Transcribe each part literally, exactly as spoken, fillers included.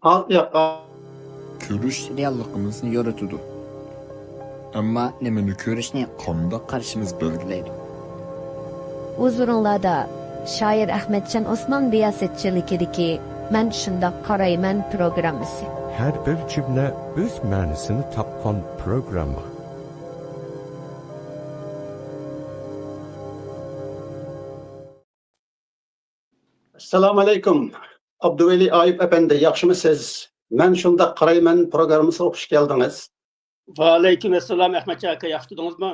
ئاق ياقا. كۆرۈش رېئاللىقىمىزنى يورۇتىدۇ. ئەمما نېمىنى كۆرۈشنى، قانداق قارىشىمىز بەلگىلەيدۇ. ھۇزۇرۇڭلاردا شائىر ئەخمەتجان ئوسمان رىياسەتچىلىكىدىكى مەن شۇنداق قارايمەن پروگراممىسى. ھەر بىر جۈملە ئۆز مەنىسىنى تاپقان پروگرامما. ئەسسالامۇئەلەيكۇم. ئابدۇۋەلى ئايۇپ ئەپەندى، ياخشىمۇسىز؟ مەن شۇنداق قارايمەن پروگراممىسىغا خۇش كەلدىڭىز. ۋەئەلەيكۇم ئەسسالام، ئەخمەتجان ئاكا، ياخشى تۇردىڭىزمۇ؟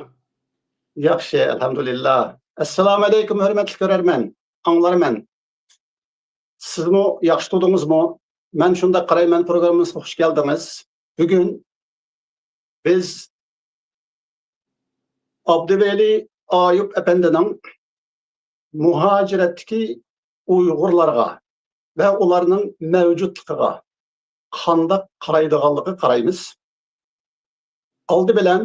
ياخشى، ئەلھەمدۇلىللا. ئەسسالامۇئەلەيكۇم، ھۆرمەتلىك كۆرەرمەن، ئاڭلارمەن. سىزمۇ ياخشى تۇردىڭىزمۇ؟ مەن شۇنداق قارايمەن پروگراممىسىغا خۇش كەلدىڭىز. بۈگۈن بىز ئابدۇۋەلى ئايۇپ ئەپەندىنىڭ مۇھاجىرەتتىكى ئۇيغۇرلارغا ۋە ئۇلارنىڭ مەۋجۇتلۇقىغا قانداق قارايدىغانلىقىغا قارايمىز. ئالدى بىلەن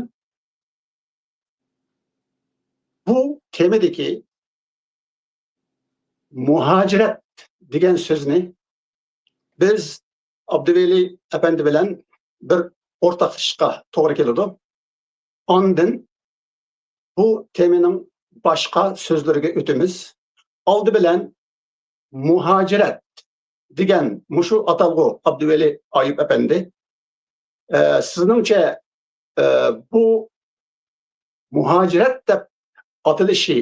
بۇ تېمىدىكى مۇھاجىرەت دېگەن سۆزنى بىز ئابدۇۋەلى ئەپەندى بىلەن بىر ئورتاقلىشىشقا توغرا كېلىدۇ. ئاندىن بۇ تېمىنىڭ باشقا سۆزلىرىگە ئۆتىمىز. ئالدى بىلەن مۇھاجىرەت دېگەن مۇشۇ ئاتالغۇ، ئابدۇۋەلى ئايۇپ ئەپەندى، ئە، سىزنىڭچە، ئە، بۇ مۇھاجىرەت دەپ ئاتىلىشى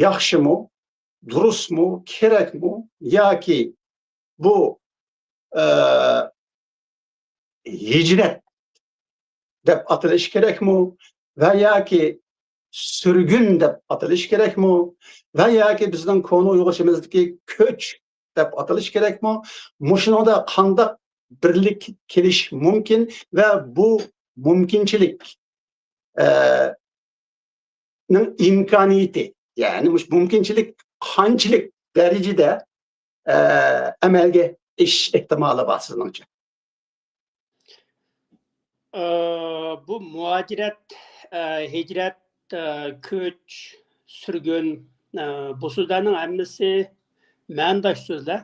ياخشىمۇ، دۇرۇسمۇ، كېرەكمۇ ياكى بۇ، ئە، ھىجرەت دەپ ئاتىلىشى كېرەكمۇ ۋە ياكى سۈرگۈن دەپ ئاتىلىشى كېرەكمۇ ۋە ياكى بىزنىڭ كونا ئۇيغۇرچىمىزدىكى كۆچ دەپ ئاتىلىشى كېرەكمۇ؟ مۇشۇنىڭدا قانداق بىرلىك كېلىش مۇمكىن ۋە بۇ مۇمكىنچىلىك، ئە، نىڭ ئىمكانىيىتى، يەنى مۇشۇ مۇمكىنچىلىك قانچىلىك دەرىجىدە، ئە، ئەمەلگە ئېشىش ئېھتىمالى بار سىزنىڭچە؟ ئە، بۇ مۇھاجىرەت، ئە، ھىجرەت، ئە، كۆچ، سۈرگۈن، ئە، بۇ سۆزلەرنىڭ ھەممىسى مەنىداش سۆزلەر.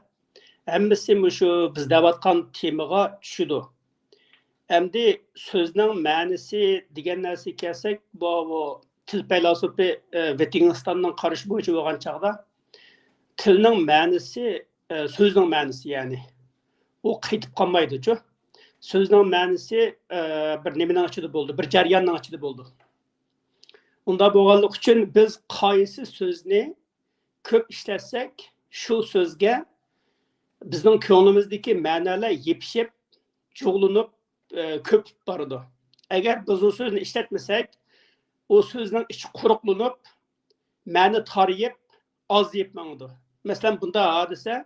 ھەممىسى مۇشۇ بىز دەۋاتقان تېمىغا چۈشىدۇ. ئەمدى سۆزنىڭ مەنىسى دېگەن نەرسىگە كەلسەك، بۇ، بۇ تىل پەيلاسوپى، ئە، ۋىتگېنشتايننىڭ قارىشى بويىچە بولغان چاغدا، تىلنىڭ مەنىسى، ئە، سۆزنىڭ مەنىسى، يەنى ئۇ قېتىپ قالمايدۇچۇ. سۆزنىڭ مەنىسى، ئە، بىر نېمىنىڭ ئىچىدە بولىدۇ، بىر جەرياننىڭ ئىچىدە بولىدۇ. ئۇنداق بولغانلىقى ئۈچۈن بىز قايسى سۆزنى كۆپ ئىشلەتسەك، شۇ سۆزگە بىزنىڭ كۆڭلىمىزدىكى مەنىلەر يېپىشىپ، جۇغلىنىپ، ئە، كۆپىيىپ بارىدۇ. ئەگەر بىز ئۇ سۆزنى ئىشلەتمىسەك، ئۇ سۆزنىڭ ئىچى قۇرۇقلىنىپ، مەنە تارىيىپ، ئازىيىپ ماڭىدۇ. مەسىلەن، بۇنداق ھادىسە،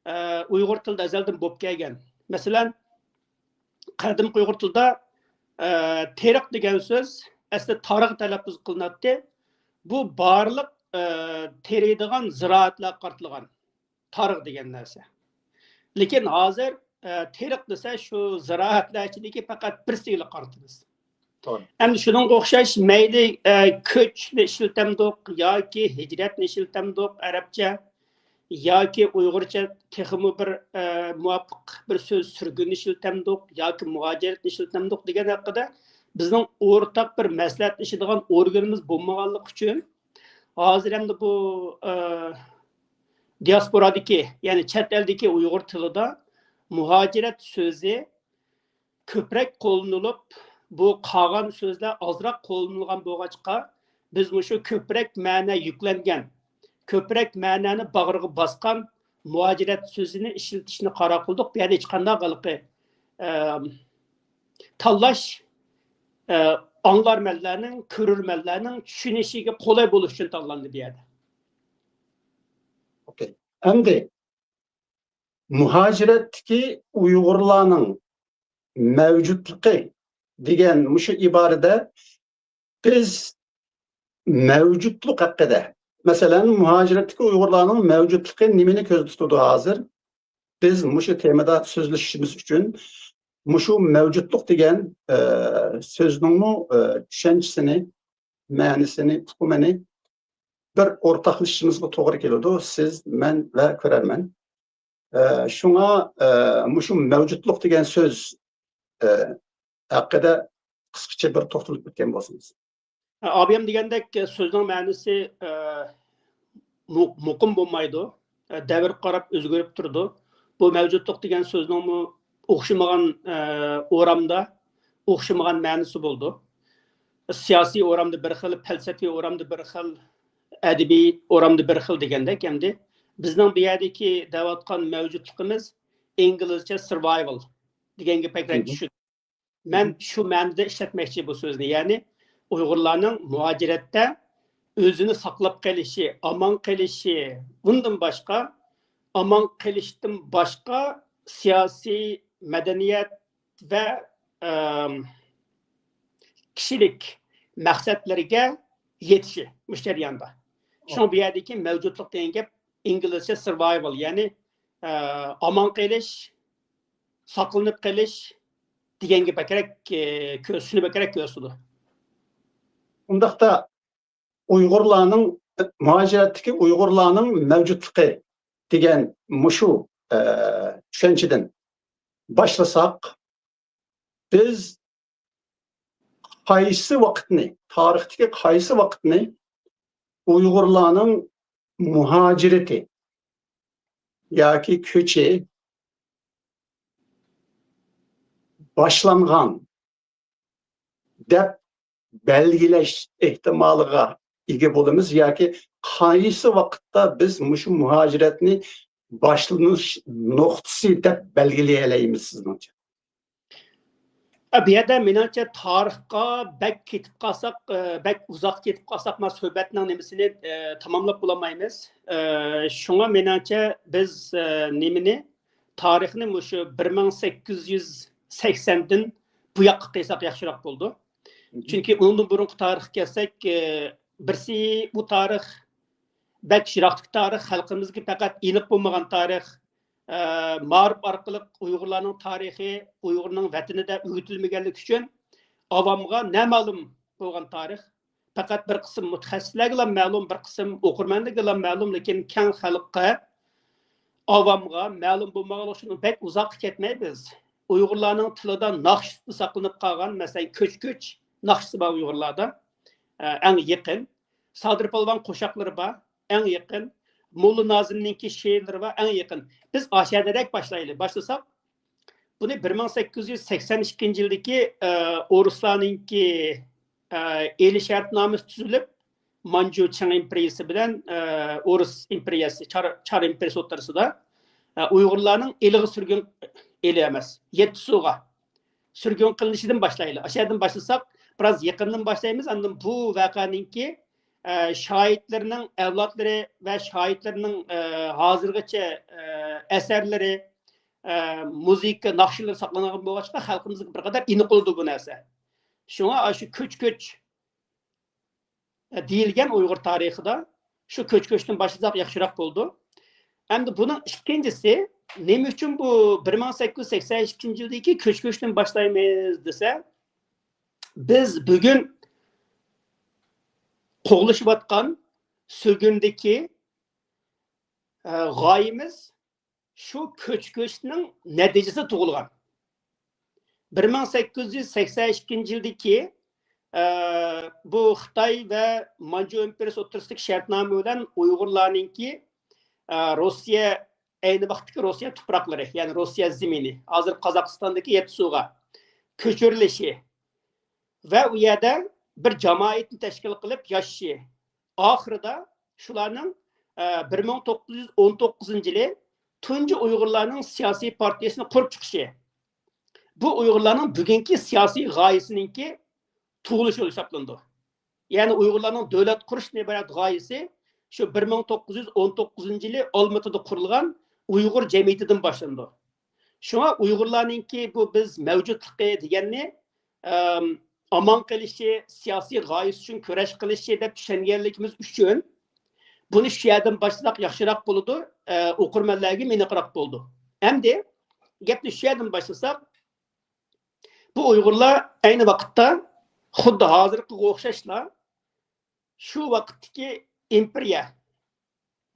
ئە، ئۇيغۇر تىلىدا ئەزەلدىن بولۇپ كەلگەن. مەسىلەن، قەدىمكى ئۇيغۇر تىلىدا، ئە، تېرىق دېگەن سۆز ئەسلى تارىغا تەلەپپۇز قىلىناتتى. بۇ بارلىق، ئە، تېرىيدىغان زىرائەتلەرگە قارىتىلغان تارىغ دېگەن نەرسە. لېكىن ھازىر، ئە، تېرىق دېسە، شۇ زىرائەتلەر ئىچىدىكى پەقەت بىرسىگىلا قارىتىمىز. توغرا. ئەمدى شۇنىڭغا ئوخشاش مەيلى، ئە، كۆچنى ئىشلىتەمدۇق ياكى ھىجرەتنى ئىشلىتەمدۇق ئەرەبچە، ياكى ئۇيغۇرچە تېخىمۇ بىر، ئە، مۇۋاپىق بىر سۆز سۈرگۈننى ئىشلىتەمدۇق ياكى مۇھاجىرەتنى ئىشلىتەمدۇق دېگەن ھەققىدە بىزنىڭ ئورتاق بىر مەسلىھەتلىشىدىغان ئورگىنىمىز بولمىغانلىقى ئۈچۈن، ھازىر ئەمدى بۇ، ئە، دىياسپورادىكى، يەنى چەت ئەلدىكى ئۇيغۇر تىلىدا مۇھاجىرەت سۆزى كۆپرەك قوللىنىلىپ، بۇ قالغان سۆزلەر ئازراق قوللىنىلغان بولغاچقا، بىز مۇشۇ كۆپرەك مەنە يۈكلەنگەن، كۆپرەك مەنەنى باغرىغا باسقان مۇھاجىرەت سۆزىنى ئىشلىتىشنى قارار قىلدۇق. بۇ يەردە ھېچقانداق ھېلىقى، ئە، تاللاش، ئە، ئاڭلارمەنلەرنىڭ، كۆرۈرمەنلەرنىڭ چۈشىنىشىگە قولاي بولۇش ئۈچۈن تاللاندى بۇ يەردە. ئوكەي. ئەمدى مۇھاجىرەتتىكى ئۇيغۇرلارنىڭ مەۋجۇتلۇقى دېگەن مۇشۇ ئىبارىدە بىز مەۋجۇتلۇق ھەققىدە، مەسىلەن، مۇھاجىرەتتىكى ئۇيغۇرلارنىڭ مەۋجۇتلۇقى نېمىنى كۆزدە تۇتىدۇ ھازىر؟ بىز مۇشۇ تېمىدا سۆزلىشىشىمىز ئۈچۈن مۇشۇ مەۋجۇتلۇق دېگەن، ئە، سۆزنىڭمۇ، ئە، چۈشەنچىسىنى، مەنىسىنى، ئۇقۇمىنى بىر ئورتاقلىشىشىمىزغا توغرا كېلىدۇ، سىز، مەن ۋە كۆرەرمەن. ئە، شۇڭا، ئە، مۇشۇ مەۋجۇتلۇق دېگەن سۆز، ئە، ھەققىدە قىسقىچە بىر توختىلىپ ئۆتكەن بولسىڭىز. ئابىيام دېگەندەك، سۆزنىڭ مەنىسى، ئە، مۇ-، مۇقىم بولمايدۇ. ئە، دەۋرگە قاراپ ئۆزگىرىپ تۇرىدۇ. بۇ مەۋجۇتلۇق دېگەن سۆزنىڭمۇ ئوخشىمىغان، ئە، ئورامدا، ئوخشىمىغان مەنىسى بولىدۇ. سىياسىي ئورامدا بىر خىل، پەلسەپىي ئورامدا بىر خىل، ئەدەبىي ئورامدا بىر خىل دېگەندەك، ئەمدى بىزنىڭ بۇ يەردىكى دەۋاتقان مەۋجۇتلۇقىمىز ئىنگلىزچە سىرۋايۋال دېگەنگە بەكرەك چۈشىدۇ. مەن شۇ مەنىدە ئىشلەتمەكچى بۇ سۆزنى، يەنى ئۇيغۇرلارنىڭ مۇھاجىرەتتە ئۆزىنى ساقلاپ قېلىشى، ئامان قېلىشى، بۇندىن باشقا، ئامان قېلىشتىن باشقا سىياسىي، مەدەنىيەت ۋە، ئەم، كىشىلىك مەقسەتلىرىگە يېتىشى مۇشۇ جەرياندا. شۇڭا بۇ يەردىكى مەۋجۇتلۇق دېگەن گەپ ئىنگلىزچە سىرۋايۋال، يەنى، ئە، ئامان قېلىش، ساقلىنىپ قېلىش دېگەنگە بەكرەك، ئە، كۆز-، شۇنى بەكرەك كۆرسىتىدۇ. ئۇنداقتا ئۇيغۇرلارنىڭ، مۇھاجىرەتتىكى ئۇيغۇرلارنىڭ مەۋجۇتلۇقى دېگەن مۇشۇ، ئە، چۈشەنچىدىن باشلىساق، بىز قايسى ۋاقىتنى، تارىختىكى قايسى ۋاقىتنى ئۇيغۇرلارنىڭ مۇھاجىرىتى ياكى كۆچى باشلانغان دەپ بەلگىلەش ئېھتىمالىغا ئىگە بولىمىز ياكى قايسى ۋاقىتتا بىز مۇشۇ مۇھاجىرەتنى باشلىنىش نۇقتىسى دەپ بەلگىلىيەلەيمىز سىزنىڭچە؟ بۇ يەردە مېنىڭچە تارىخقا بەك كېتىپ قالساق، ئە، بەك ئۇزاق كېتىپ قالساق، مانا سۆھبەتنىڭ نېمىسىنى، ئە، تاماملاپ بولالمايمىز. ئە، شۇڭا مېنىڭچە بىز، ئە، نېمىنى، تارىخنى مۇشۇ بىر مىڭ سەككىز يۈز سەكسەندىن بۇ ياققا قىيساق ياخشىراق بولىدۇ. چۈنكى ئۇنىڭدىن بۇرۇنقى تارىخقا كەلسەك، ئە، بىرسى بۇ تارىخ بەك يىراقتىكى تارىخ، خەلقىمىزگە پەقەت ئېنىق بولمىغان تارىخ، ئە، مائارىپ ئارقىلىق ئۇيغۇرلارنىڭ تارىخى ئۇيغۇرنىڭ ۋەتىنىدە ئۆگىتىلمىگەنلىكى ئۈچۈن ئاۋامغا نامەلۇم بولغان تارىخ. پەقەت بىر قىسىم مۇتەخەسسىسلەرگىلا مەلۇم، بىر قىسىم ئوقۇرمەنلەرگىلا مەلۇم، لېكىن كەڭ خەلققە، ئاۋامغا مەلۇم بولمىغانلىقى ئۈچۈن بەك ئۇزاققا كەتمەي بىز ئۇيغۇرلارنىڭ تىلىدا ناخشىسى ساقلىنىپ قالغان، مەسىلەن، كۆچ-كۆچ ناخشىسى بار ئۇيغۇرلاردا، ئە، ئەڭ يېقىن. سادىر پالۋان قوشاقلىرى بار، ئەڭ يېقىن. موللا نازىمنىڭكى شېئىرلىرى بار، ئەڭ يېقىن. بىز ئاشۇ يەردىن بايقايلى. باشلىساق، بۇنى بىر مىڭ سەككىز يۈز سەكسەن ئىككىنچى يىلدىكى، ئە، ئورۇسلارنىڭكى، ئە، ئېلى شەرتنامىسى تۈزۈلۈپ، مانجۇ چىڭ ئىمپېرىيىسى بىلەن، ئە، ئورۇس ئىمپېرىيەسى، چار، چار ئىمپېرىيىسى ئوتتۇرىسىدا، ئە، ئۇيغۇرلارنىڭ ئىلىغا سۈرگۈن، ئىلى ئەمەس، يەتتىسۇغا سۈرگۈن قىلىنىشىدىن باشلايلى. ئاشۇ يەردىن باشلىساق، بىراز يېقىندىن باشلايمىز. ئاندىن بۇ ۋەقەنىڭكى، ئە، شاھىتلىرىنىڭ ئەۋلادلىرى ۋە شاھىتلىرىنىڭ، ئە، ھازىرغىچە، ئە، ئەسەرلىرى، ئە، مۇزىكا ناخشىلىرى ساقلانغان بولغاچقا، خەلقىمىزگە بىر قەدەر ئېنىق بولىدۇ بۇ نەرسە. شۇڭا ئاشۇ كۆچ-كۆچ دېيىلگەن ئۇيغۇر تارىخىدا شۇ كۆچ-كۆچتىن باشلىساق ياخشىراق بولىدۇ. ئەمدى بۇنىڭ ئىككىنچىسى، نېمە ئۈچۈن بۇ بىر مىڭ سەككىز يۈز سەكسەن ئىككىنچى يىلدىكى كۆچ-كۆچتىن باشلايمىز دېسە، بىز بۈگۈن قوغلىشىۋاتقان سۆگۈندىكى، ئە، غايىمىز شۇ كۆچ-كۆچنىڭ نەتىجىسىدە تۇغۇلغان. بىر مىڭ سەككىز يۈز سەكسەن ئىككىنچى يىلدىكى، ئە، بۇ خىتاي ۋە مانجۇ ئىمپېرىيىسى ئوتتۇرىسىدىكى شەرتنامە بىلەن ئۇيغۇرلارنىڭكى، ئە، روسىيە، ئەينى ۋاقىتتىكى روسىيە تۇپراقلىرى، يەنى روسىيە زېمىنى، ھازىر قازاقىستاندىكى يەتتىسۇغا كۆچۈرۈلۈشى ۋە ئۇ يەردە بىر جامائەتنى تەشكىل قىلىپ ياشىشى ئاخىرىدا شۇلارنىڭ، ئە، بىر مىڭ توققۇز يۈز ئون توققۇزىنچى يىلى تۇنجى ئۇيغۇرلارنىڭ سىياسىي پارتىيىسىنى قۇرۇپ چىقىشى، بۇ ئۇيغۇرلارنىڭ بۈگۈنكى سىياسىي غايىسىنىڭكى تۇغۇلۇشى بولۇپ ھېسابلىنىدۇ. يەنى ئۇيغۇرلارنىڭ دۆلەت قۇرۇشتىن ئىبارەت غايىسى شۇ بىر مىڭ توققۇز يۈز ئون توققۇزىنچى يىلى ئالمۇتىدا قۇرۇلغان ئۇيغۇر جەمئىيىتىدىن باشلىنىدۇ. شۇڭا ئۇيغۇرلارنىڭكى بۇ بىز مەۋجۇتلۇقى دېگەننى، ئەم، ئامان قېلىشى، سىياسىي غايىسى ئۈچۈن كۈرەش قىلىشى دەپ چۈشەنگەنلىكىمىز ئۈچۈن بۇنى شۇ يەردىن باشلىساق ياخشىراق بولىدۇ، ئە، ئوقۇرمەنلەرگە ئېنىقراق بولىدۇ. ئەمدى گەپنى شۇ يەردىن باشلىساق، بۇ ئۇيغۇرلار ئەينى ۋاقىتتا خۇددى ھازىرقىغا ئوخشاشلا شۇ ۋاقىتتىكى ئىمپېرىيە،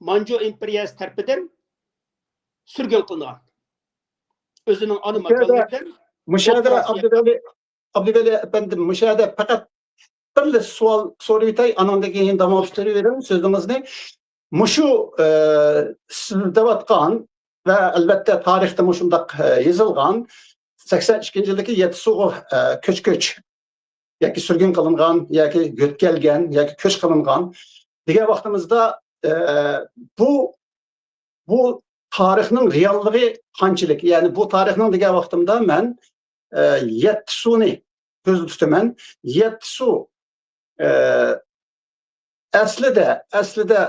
مانجۇ ئىمپېرىيەسى تەرىپىدىن سۈرگۈن قىلىنغان. ئۆزىنىڭ ئانا مۇشۇ يەردە، ماكانلىرىدىن مۇشۇ يەردە ئوپېراتسىيە. ئابدۇۋەلى، ئابدۇۋەلى ئەپەندىم، مۇشۇ يەردە پەقەت بىرلا سوئال سورىۋېتەي، ئانىڭدىن كېيىن داۋاملاشتۇرۇۋېرىڭ سۆزىڭىزنى. مۇشۇ، ئە، سىز دەۋاتقان ۋە ئەلۋەتتە تارىختا مۇشۇنداق، ئە، يېزىلغان سەكسەن ئىككىنچى يىلدىكى يەتتىسۇ، ئە، كۆچ-كۆچ ياكى سۈرگۈن قىلىنغان ياكى يۆتكەلگەن ياكى كۆچ قىلىنغان دېگەن ۋاقتىمىزدا، ئە، بۇ، بۇ تارىخنىڭ رېئاللىقى قانچىلىك؟ يەنى بۇ تارىخنىڭ دېگەن ۋاقتىمدا مەن، ئە، يەتتىسۇنى كۆزدە تۇتىمەن. يەتتىسۇ، ئە، ئەسلىدە، ئەسلىدە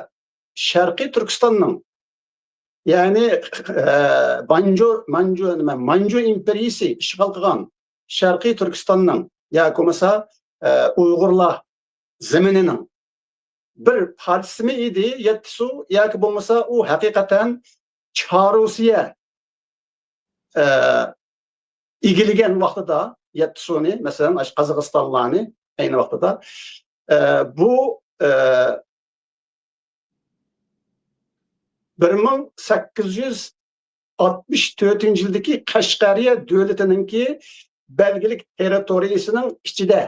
شەرقىي تۈركىستاننىڭ، يەنى، ئە، مانجۇ، مانجۇ، نېمە، مانجۇ ئىمپېرىيىسى ئىشغال قىلغان شەرقىي تۈركىستاننىڭ ياكى بولمىسا، ئە، ئۇيغۇرلار زېمىنىنىڭ بىر پارچىسىمۇ ئىدى يەتتىسۇ، ياكى بولمىسا ئۇ ھەقىقەتەن چاررۇسىيە، ئە، ئىگىلىگەن ۋاقتىدا يەتتىسۇنى، مەسىلەن، ئاشۇ قازاقىستانلارنى ئەينى ۋاقتىدا، ئە، بۇ، ئە، بىر مىڭ سەككىز يۈز ئاتمىش تۆتىنچى يىلدىكى قەشقەرىيە دۆلىتىنىڭكى بەلگىلىك تېررىتورىيىسىنىڭ ئىچىدە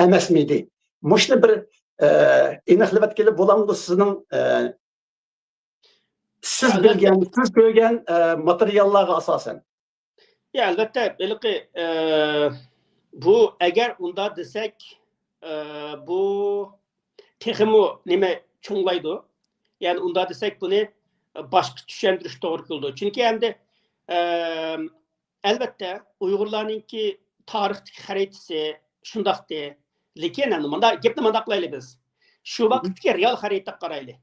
ئەمەسمىدى؟ مۇشۇنى بىر، ئە، ئېنىقلىۋەتكىلى بولامدۇ سىزنىڭ، ئە، سىز ئەلۋەتتە. بىلگەن، سىز كۆرگەن، ئە، ماتېرىياللارغا ئاساسەن. يا، ئەلۋەتتە، ھېلىقى، ئە، بۇ ئەگەر ئۇنداق دېسەك، ئە، بۇ تېخىمۇ نېمە چوڭلايدۇ. يەنى ئۇنداق دېسەك، بۇنى باشقا چۈشەندۈرۈش توغرا كېلىدۇ. چۈنكى ئەمدى، ئە، ئەلۋەتتە، ئۇيغۇرلارنىڭكى تارىختىكى خەرىتىسى شۇنداقتى. لېكىن ئەمدى مۇنداق، گەپنى مۇنداق قىلايلى بىز. شۇ ۋاقىتتىكى رېئال خەرىتىگە قارايلى.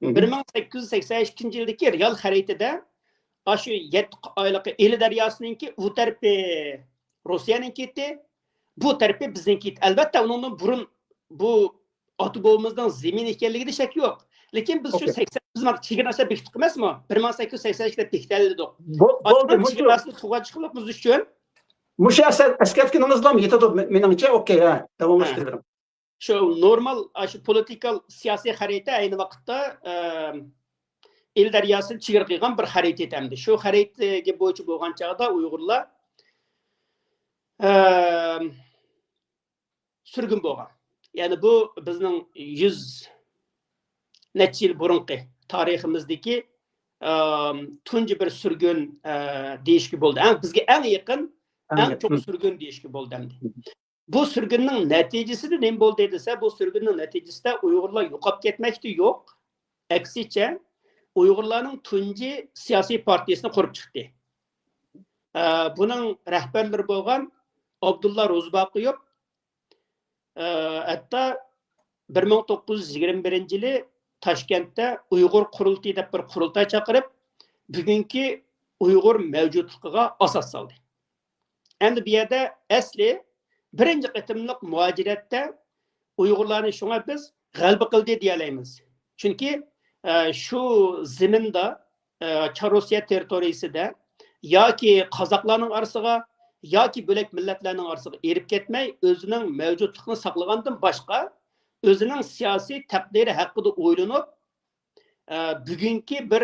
بىر مىڭ سەككىز يۈز سەكسەن ئىككىنچى يىلدىكى رېئال خەرىتىدە ئاشۇ يەتتە ئايلىق ئىلى دەرياسىنىڭكى ئۇ تەرىپى روسىيەنىڭكى ئىدى، بۇ تەرىپى بىزنىڭكى ئىدى. ئەلۋەتتە، ئۇنىڭدىن بۇرۇن بۇ ئاتا بوۋىمىزنىڭ زېمىنى ئىكەنلىكىدە شەك يوق. لېكىن بىز شۇ سەكسەن، بىز مانا چېگرا ئاشۇ بېكىتتۇق ئەمەسمۇ؟ بىر مىڭ سەككىز يۈز سەكسەن ئىككىدە بېكىتەلىدۇق. بولدى، ئاشۇ چېگرا ئاستىدا تۇرغان چىقىملىق بىز ئۈچۈن. مۇشۇ ئەسەر ئەسكەرتكىنىڭىزلا يېتىدۇ، مېنىڭچە. ئوكەي، ھە، داۋاملاشتۇرۇۋېرىڭ. شۇ نورمال، ئاشۇ پولىتىكال سىياسىي خەرىتە ئەينى ۋاقىتتا، ئە، ئىل دەرياسىنى چېگرا قىلغان بىر خەرىتە ئىدى ئەمدى. شۇ خەرىتە بويىچە بولغان چاغدا ئۇيغۇرلار، ئە، سۈرگۈن بولغان. يەنى بۇ بىزنىڭ يۈز نەچچە يىل بۇرۇنقى تارىخىمىزدىكى، ئە، تۇنجى بىر سۈرگۈن، ئە، دېيىشكە بولىدۇ. ئەڭ، بىزگە ئەڭ يېقىن، ئەڭ چوڭ سۈرگۈن دېيىشكە بولىدۇ ئەمدى. بۇ سۈرگۈننىڭ نەتىجىسىدە نېمە بولدى دېسە، بۇ سۈرگۈننىڭ نەتىجىسىدە ئۇيغۇرلار يوقاپ كەتمەكتە يوق. ئەكسىچە، ئۇيغۇرلارنىڭ تۇنجى سىياسىي پارتىيىسىنى قۇرۇپ چىقتى. ئە، بۇنىڭ رەھبەرلىرى بولغان ئابدۇللا روزىباقىيوف، ئە، ھەتتا بىر مىڭ توققۇز يۈز يىگىرمە بىرىنچى يىلى تاشكەنتتە ئۇيغۇر قۇرۇلتىيى دەپ بىر قۇرۇلتاي چاقىرىپ، بۈگۈنكى ئۇيغۇر مەۋجۇتلۇقىغا ئاساس سالدى. ئەمدى بۇ يەردە ئەسلى بىرىنچى قېتىملىق مۇھاجىرەتتە ئۇيغۇرلارنى شۇڭا بىز غەلىبە قىلدى دېيەلەيمىز. چۈنكى، ئە، شۇ زېمىندا، ئە، چار روسىيە تېررىتورىيىسىدە ياكى قازاقلارنىڭ ئارىسىغا، ياكى بۆلەك مىللەتلەرنىڭ ئارىسىغا ئېرىپ كەتمەي، ئۆزىنىڭ مەۋجۇتلۇقىنى ساقلىغاندىن باشقا، ئۆزىنىڭ سىياسىي تەقدىرى ھەققىدە ئويلىنىپ، ئە، بۈگۈنكى بىر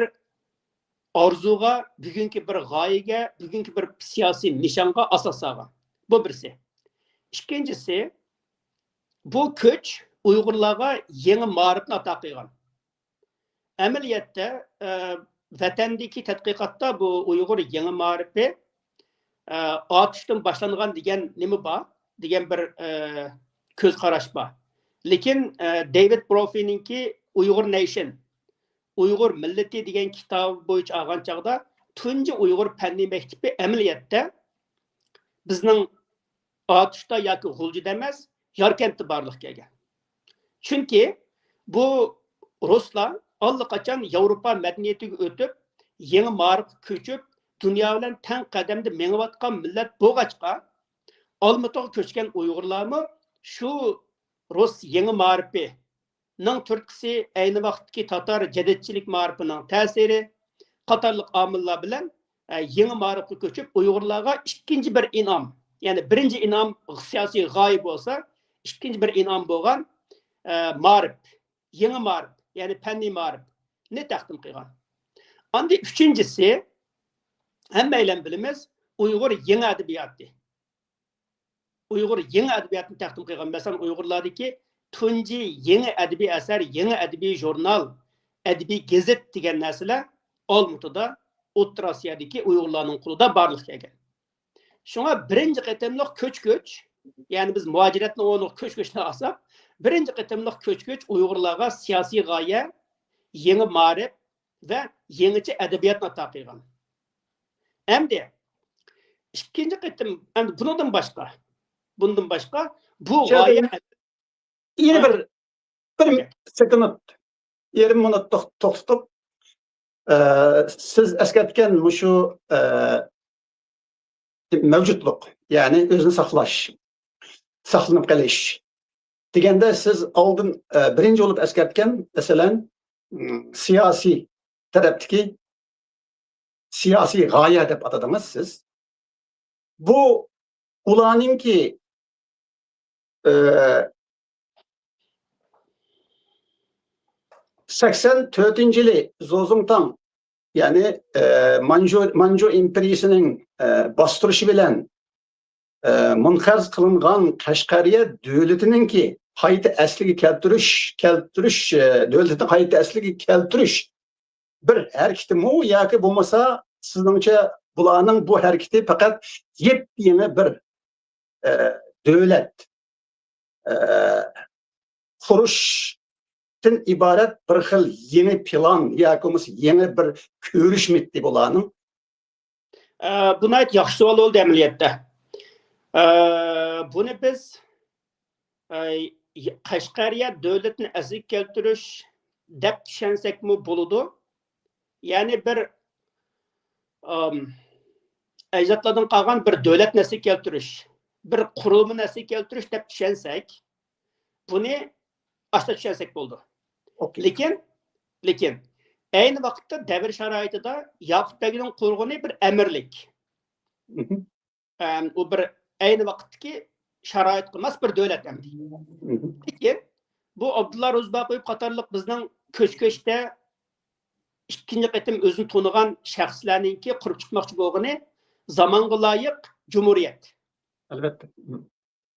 ئارزۇغا، بۈگۈنكى بىر غايىگە، بۈگۈنكى بىر سىياسىي نىشانغا ئاساس سالغان. بۇ بىرسى. ئىككىنچىسى، بۇ كۆچ ئۇيغۇرلارغا يېڭى مائارىپنى ئاتا قىلغان. ئەمەلىيەتتە، ئە، ۋەتەندىكى تەتقىقاتتا بۇ ئۇيغۇر يېڭى مائارىپى، ئە، ئاتۇشتىن باشلانغان دېگەن نېمە بار؟ دېگەن بىر، ئە، كۆز قاراش بار. لېكىن، ئە، دېۋىد بروفىنىڭكى ئۇيغۇر نېيشن، ئۇيغۇر مىللىتى دېگەن كىتابى بويىچە ئالغان چاغدا تۇنجى ئۇيغۇر پەننىي مەكتىپى ئەمەلىيەتتە بىزنىڭ ئاتۇشتا ياكى غۇلجىدا ئەمەس، ياركەنتتە بارلىققا كەلگەن. چۈنكى بۇ رۇسلار ئاللىقاچان ياۋروپا مەدەنىيىتىگە ئۆتۈپ، يېڭى مائارىپقا كۆچۈپ، دۇنيا بىلەن تەڭ قەدەمدە مېڭىۋاتقان مىللەت بولغاچقا، ئالمۇتىغا كۆچكەن ئۇيغۇرلارمۇ شۇ رۇس يېڭى مائارىپىنىڭ تۈرتكىسى، ئەينى ۋاقىتتىكى تاتار جەدىدچىلىك مائارىپىنىڭ تەسىرى قاتارلىق ئامىللار بىلەن، ئە، يېڭى مائارىپقا كۆچۈپ، ئۇيغۇرلارغا ئىككىنچى بىر ئىنئام، يەنى بىرىنچى ئىنئام سىياسىي غايە بولسا، ئىككىنچى بىر ئىنئام بولغان، ئە، مائارىپ، يېڭى مائارىپ، يەنى پەننىي مائارىپنى تەقدىم قىلغان. ئاندىن ئۈچىنچىسى، ھەممەيلەن بىلىمىز، ئۇيغۇر يېڭى ئەدەبىياتى. ئۇيغۇر يېڭى ئەدەبىياتىنى تەقدىم قىلغان، مەسىلەن، ئۇيغۇرلاردىكى تۇنجى يېڭى ئەدەبىي ئەسەر، يېڭى ئەدەبىي ژۇرنال، ئەدەبىي گېزىت دېگەن نەرسىلەر ئالمۇتىدا، ئوتتۇرا ئاسىيادىكى ئۇيغۇرلارنىڭ قولىدا بارلىققا كەلگەن. شۇڭا بىرىنچى قېتىملىق كۆچ-كۆچ، يەنى بىز مۇھاجىرەتنى ئورنىغا كۆچ-كۆچنى ئالساق، بىرىنچى قېتىملىق كۆچ-كۆچ ئۇيغۇرلارغا سىياسىي غايە، يېڭى مائارىپ ۋە يېڭىچە ئەدەبىياتنى ئاتا قىلغان. ئەمدى ئىككىنچى قېتىم، ئەمدى بۇنىڭدىن باشقا، بۇندىن باشقا بۇ غايە يەنە بىر، بىر سېكۇنت، يېرىم مىنۇت توختىتىپ، سىز ئەسكەرتكەن مۇشۇ مەۋجۇتلۇق، يەنى ئۆزىنى ساقلاش، ساقلىنىپ قېلىش دېگەندە، سىز ئالدىن بىرىنچى بولۇپ ئەسكەرتكەن، مەسىلەن، سىياسىي تەرەپتىكى سىياسىي غايە دەپ ئاتىدىڭىز سىز. بۇ ئۇلارنىڭكى سەكسەن تۆتىنچى يىلى زوزۇڭتاڭ، يەنى مانجۇ، مانجۇ ئىمپېرىيىسىنىڭ باستۇرۇشى بىلەن مۇنقەرز قىلىنغان قەشقەرىيە دۆلىتىنىڭكى قايتا ئەسلىگە كەلتۈرۈش، كەلتۈرۈش، دۆلىتىنى قايتا ئەسلىگە كەلتۈرۈش بىر ھەرىكىتىمۇ ياكى بولمىسا سىزنىڭچە بۇلارنىڭ بۇ ھەرىكىتى پەقەت يېپيېڭى بىر دۆلەت قۇرۇشتىن ئىبارەت بىر خىل يېڭى پىلان ياكى بولمىسا يېڭى بىر كۆرۈشمىدى بۇلارنىڭ؟ بۇ ناھايىتى ياخشى سوئال بولدى ئەمەلىيەتتە. بۇنى بىز قەشقەرىيە دۆلىتىنى ئەسلىگە كەلتۈرۈش دەپ چۈشەنسەكمۇ بولىدۇ. يەنى بىر ئەجدادلاردىن قالغان بىر دۆلەتنى ئەسلىگە كەلتۈرۈش، بىر قۇرۇلمىنى ئەسلىگە كەلتۈرۈش دەپ چۈشەنسەك، بۇنى ئاشتا چۈشەنسەك بولىدۇ. لېكىن، لېكىن ئەينى ۋاقىتتا دەۋر شارائىتىدا ياقۇپ بەگنىڭ قۇرغىنى بىر ئەمىرلىك. ئۇ بىر ئەينى ۋاقىتتىكى شارائىتقا ماس بىر دۆلەت ئەمدى. لېكىن بۇ ئابدۇللا روزى باقىيېۋ قاتارلىق بىزنىڭ كۆچ-كۆچتە ئىككىنچى قېتىم ئۆزىنى تونۇغان شەخسلەرنىڭكى قۇرۇپ چىقماقچى بولغىنى زامانغا لايىق جۇمھۇرىيەت. ئەلۋەتتە.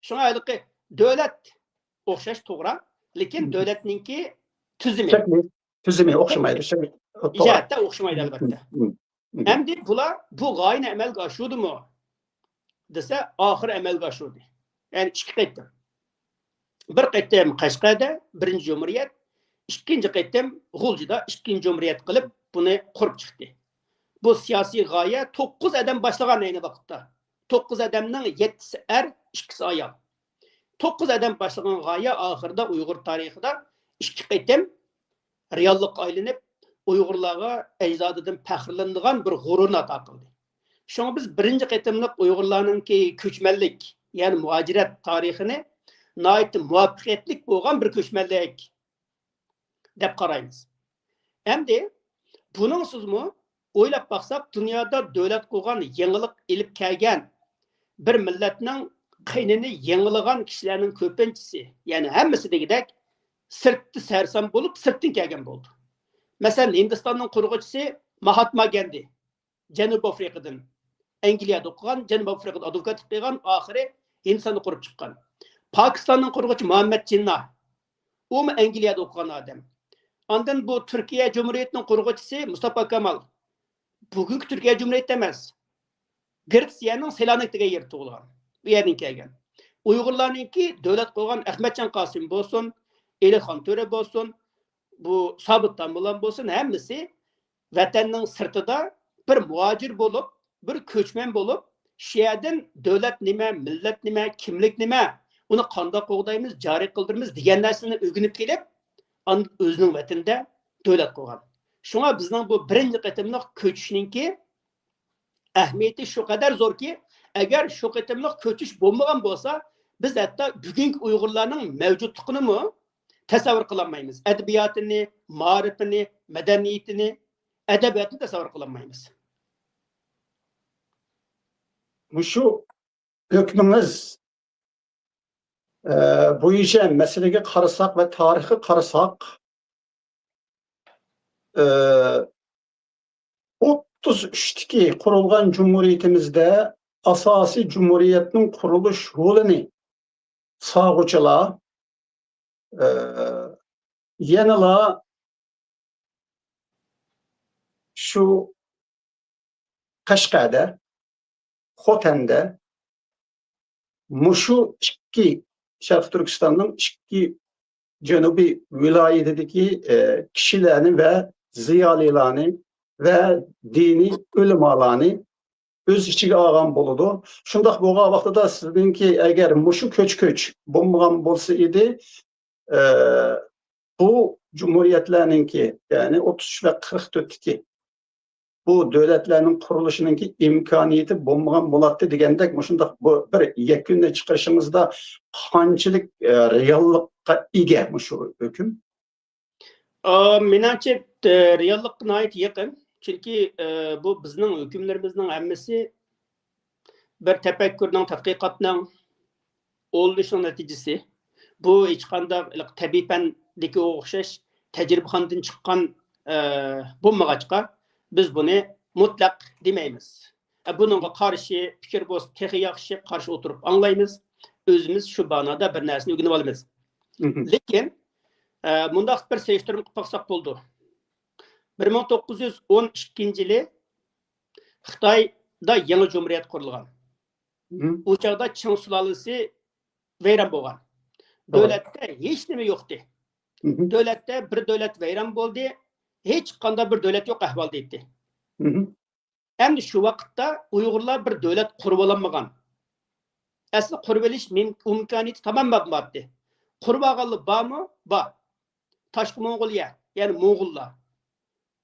شۇڭا ھېلىقى دۆلەت ئوخشاش توغرا، لېكىن دۆلەتنىڭكى تۈزۈمى، شەكلى، تۈزۈمى ئوخشىمايدۇ. جەھەتتە ئوخشىمايدۇ، ئەلۋەتتە. ئەمدى بۇلار بۇ غايىنى ئەمەلگە ئاشۇردىمۇ دېسە، ئاخىرى ئەمەلگە ئاشۇردى. يەنى ئىككى قېتىم. بىر قېتىم قەشقەردە بىرىنچى جۇمھۇرىيەت، ئىككىنچى قېتىم غۇلجىدا ئىككىنچى جۇمھۇرىيەت قىلىپ بۇنى قۇرۇپ چىقتى. بۇ سىياسىي غايە توققۇز ئادەم باشلىغان ئەينى ۋاقىتتا. توققۇز ئادەمنىڭ يەتتىسى ئەر، ئىككىسى ئايال. توققۇز ئادەم باشلىغان غايە ئاخىرىدا ئۇيغۇر تارىخىدا ئىككى قېتىم رېئاللىققا ئايلىنىپ، ئۇيغۇرلارغا ئەجدادىدىن پەخىرلىنىدىغان بىر غۇرۇرنى ئاتا قىلدى. شۇڭا بىز بىرىنچى قېتىملىق ئۇيغۇرلارنىڭكى كۆچمەنلىك، يەنى مۇھاجىرەت تارىخىنى ناھايىتى مۇۋەپپەقىيەتلىك بولغان بىر كۆچمەنلىك دەپ قارايمىز. ئەمدى بۇنىڭسىزمۇ ئويلاپ باقساق، دۇنيادا دۆلەت قۇرغان، يېڭىلىق ئېلىپ كەلگەن بىر مىللەتنىڭ قېنىنى يېڭىلىغان كىشىلەرنىڭ كۆپىنچىسى، يەنى ھەممىسى دېگۈدەك، سىرتتا سەرسان بولۇپ، سىرتتىن كەلگەن بولىدۇ. مەسىلەن، ھىندىستاننىڭ قۇرغۇچىسى ماھاتما گاندى، جەنۇبىي ئافرىقىدىن، ئەنگلىيەدە ئوقۇغان، جەنۇبىي ئافرىقىدا ئادۋوكاتلىق قىلغان، ئاخىرى ھىندىستاننى قۇرۇپ چىققان. پاكىستاننىڭ قۇرغۇچى مۇھەممەد جىننا، ئۇمۇ ئەنگلىيەدە ئوقۇغان ئادەم. ئاندىن بۇ تۈركىيە جۇمھۇرىيىتىنىڭ قۇرغۇچىسى مۇستاپا كامال. بۈگۈنكى تۈركىيە جۇمھۇرىيىتى ئەمەس. گرېتسىيەنىڭ سېلانىك دېگەن يېرى تۇغۇلغان. بۇ يەردىن كەلگەن. ئۇيغۇرلارنىڭكى دۆلەت قۇرغان ئەخمەتجان قاسىم بولسۇن، ئېلىخان تۆرە بولسۇن، بۇ سابىت تامبۇلان بولسۇن، ھەممىسى ۋەتەننىڭ سىرتىدا بىر مۇھاجىر بولۇپ، بىر كۆچمەن بولۇپ، شۇ يەردىن دۆلەت نېمە، مىللەت نېمە، كىملىك نېمە، ئۇنى قانداق قوغدايمىز، جارى قىلدۇرىمىز دېگەن نەرسىنى ئۆگىنىپ كېلىپ، ئاندىن ئۆزىنىڭ ۋەتىنىدە دۆلەت قۇرغان. شۇڭا بىزنىڭ بۇ بىرىنچى قېتىملىق كۆچۈشنىڭكى ئەھمىيىتى شۇ قەدەر زوركى، ئەگەر شۇ قېتىملىق كۆچۈش بولمىغان بولسا، بىز ھەتتا بۈگۈنكى ئۇيغۇرلارنىڭ مەۋجۇتلۇقىنىمۇ تەسەۋۋۇر قىلالمايمىز. ئەدەبىياتىنى، مائارىپىنى، مەدەنىيىتىنى، ئەدەبىياتىنى تەسەۋۋۇر قىلالمايمىز. مۇشۇ ھۆكمىڭىز، ئە، بويىچە مەسىلىگە قارىساق ۋە تارىخقا قارىساق، ئە، ئوتتۇز ئۈچتىكى قۇرۇلغان جۇمھۇرىيىتىمىزدە ئاساسىي جۇمھۇرىيەتنىڭ قۇرۇلۇش يولىنى ساغغۇچىلار، ئە، يەنىلا شۇ قەشقەردە، خوتەندە، مۇشۇ ئىككى، شەرقىي تۈركىستاننىڭ ئىككى جەنۇبىي ۋىلايىتىدىكى، ئە، كىشىلەرنى ۋە زىيالىيلارنى ۋە دىنىي ئۆلىمالارنى ئۆز ئىچىگە ئالغان بولىدۇ. شۇنداق بولغان ۋاقتىدا سىزنىڭكى ئەگەر مۇشۇ كۆچ-كۆچ بولمىغان بولسا ئىدى، ئە، بۇ جۇمھۇرىيەتلەرنىڭكى، يەنى ئوتتۇز ئۈچ ۋە قىرىق تۆتتىكى بۇ دۆلەتلەرنىڭ قۇرۇلۇشىنىڭكى ئىمكانىيىتى بولمىغان بولاتتى دېگەندەك، مۇشۇنداق بۇ بىر يەكۈننى چىقىرىشىڭىزدا قانچىلىك، ئە، رېئاللىققا ئىگە مۇشۇ ھۆكۈم؟ ئا، مېنىڭچە، ئە، رېئاللىققا ناھايىتى يېقىن. چۈنكى، ئە، بۇ بىزنىڭ ھۆكۈملىرىمىزنىڭ ھەممىسى بىر تەپەككۇرنىڭ، تەتقىقاتنىڭ، ئويلىنىشنىڭ نەتىجىسى. بۇ ھېچقانداق تەبىئىي پەندىكىگە ئوخشاش تەجرىبىخانىدىن چىققان، ئە، بولمىغاچقا، بىز بۇنى مۇتلەق دېمەيمىز. ئە، بۇنىڭغا قارشى پىكىر بولسا تېخى ياخشى، قارشى ئولتۇرۇپ ئاڭلايمىز. ئۆزىمىز شۇ مەنىدە بىر نەرسىنى ئۆگىنىۋالىمىز. مھم. لېكىن، ئە، مۇنداق بىر سېلىشتۇرما قىلىپ باقساق بولىدۇ. بىر مىڭ توققۇز يۈز ئون ئىككىنچى يىلى خىتايدا يېڭى جۇمھۇرىيەت قۇرۇلغان. مھم. ئۇ چاغدا چىڭ سۇلالىسى ۋەيران بولغان. توغرا. دۆلەتتە ھېچ نېمە يوقتى. مھم. دۆلەتتە بىر دۆلەت ۋەيران بولدى، ھېچقانداق بىر دۆلەت يوق ئەھۋالدا ئىدى. مھم. ئەمدى شۇ ۋاقىتتا ئۇيغۇرلار بىر دۆلەت قۇرۇۋالالمىغان. ئەسلى قۇرۇۋېلىش مىم-، ئىمكانىيىتى تامام بولماپتۇ. قۇرۇۋالغانلار بارمۇ؟ بار. تاشقى موڭغۇلىيە، يەنى موڭغۇللار.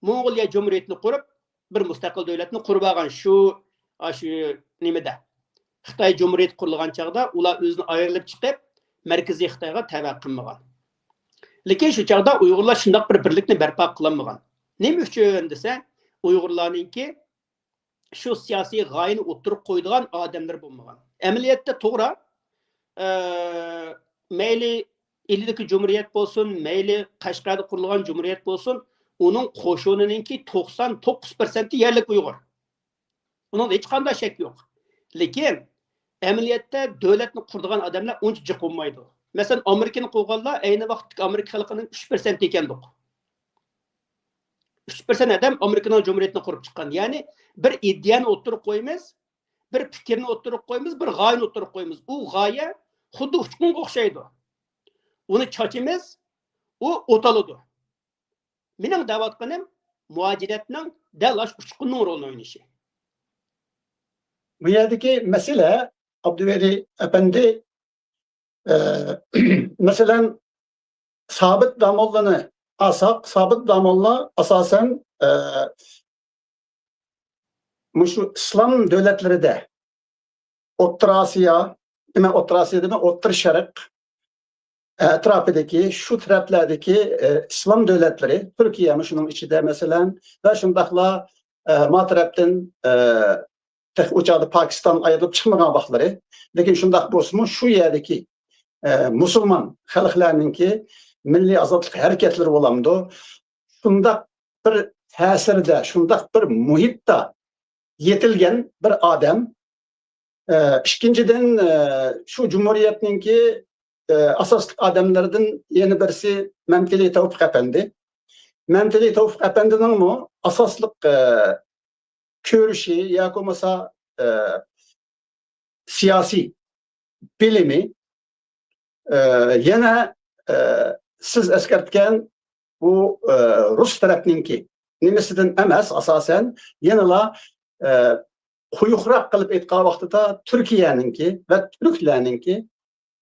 موڭغۇلىيە جۇمھۇرىيىتىنى قۇرۇپ، بىر مۇستەقىل دۆلەتنى قۇرۇۋالغان شۇ، ئاشۇ نېمىدە. خىتاي جۇمھۇرىيىتى قۇرۇلغان چاغدا ئۇلار ئۆزىنى ئايرىلىپ چىقىپ، مەركىزىي خىتايغا تەۋە قىلمىغان. لېكىن شۇ چاغدا ئۇيغۇرلار شۇنداق بىر بىرلىكنى بەرپا قىلالمىغان. نېمە ئۈچۈن دېسە، ئۇيغۇرلارنىڭكى شۇ سىياسىي غايىنى ئوتتۇرىغا قويىدىغان ئادەملىرى بولمىغان. ئەمەلىيەتتە توغرا، ئە، مەيلى ئىلىدىكى جۇمھۇرىيەت بولسۇن، مەيلى قەشقەردە قۇرۇلغان جۇمھۇرىيەت بولسۇن، ئۇنىڭ قوشۇنىنىڭكى توقسان توققۇز پىرسەنتى يەرلىك ئۇيغۇر. ئۇنىڭدا ھېچقانداق شەك يوق. لېكىن ئەمەلىيەتتە دۆلەتنى قۇرىدىغان ئادەملەر ئۇنچە جىق بولمايدۇ. مەسىلەن، ئامېرىكىنى قويغانلار ئەينى ۋاقىتتىكى ئامېرىكا خەلقىنىڭ ئۈچ پىرسەنت ئىكەندۇق. ئۈچ پىرسەنت ئادەم ئامېرىكىنىڭ جۇمھۇرىيىتىنى قۇرۇپ چىققان. يەنى بىر ئىدىيەنى ئوتتۇرىغا قويىمىز، بىر پىكىرنى ئوتتۇرىغا قويىمىز، بىر غايىنى ئوتتۇرىغا قويىمىز. ئۇ غايە خۇددى ئۇچقۇنغا ئوخشايدۇ. ئۇنى چاچىمىز، ئۇ ئوت ئالىدۇ. مېنىڭ دەۋاتقىنىم مۇھاجىرەتنىڭ دەل ئاشۇ ئۇچقۇننىڭ رولىنى ئوينىشى. بۇ يەردىكى مەسىلە، ئابدۇۋەلى ئەپەندى، ئە، مەسىلەن، سابىت داموللىنى ئالساق، سابىت داموللا ئاساسەن، ئە، مۇشۇ ئىسلام دۆلەتلىرىدە، ئوتتۇرا ئاسىيا، دېمەك، ئوتتۇرا ئاسىيا دېمەك، ئوتتۇرا شەرق ئەتراپىدىكى، شۇ تەرەپلەردىكى، ئە، ئىسلام دۆلەتلىرى، تۈركىيەمۇ شۇنىڭ ئىچىدە، مەسىلەن، ۋە شۇنداقلا، ئە، ما تەرەپتىن، ئە، تېخى ئۇ چاغدا پاكىستان ئايرىلىپ چىقمىغان ۋاقىتلىرى. لېكىن شۇنداق بولسىمۇ، شۇ يەردىكى، ئە، مۇسۇلمان خەلقلەرنىڭكى مىللىي ئازادلىق ھەرىكەتلىرى بولامدۇ؟ شۇنداق بىر تەسىردە، شۇنداق بىر مۇھىتتا يېتىلگەن بىر ئادەم. ئە، ئىككىنچىدىن، ئە، شۇ جۇمھۇرىيەتنىڭكى، ئە، ئاساسلىق ئادەملىرىدىن يەنە بىرسى مەمتىلى تەۋپىق ئەپەندى. مەمتىلى تەۋپىق ئەپەندىنىڭمۇ ئاساسلىق، ئە، كۆرۈشى ياكى بولمىسا، ئە، سىياسىي بىلىمى، ئە، يەنە، ئە، سىز ئەسكەرتكەن بۇ، ئە، رۇس تەرەپنىڭكى نېمىسىدىن ئەمەس، ئاساسەن، يەنىلا، ئە، قويۇقراق قىلىپ ئېيتقان ۋاقتىدا تۈركىيەنىڭكى ۋە تۈركلەرنىڭكى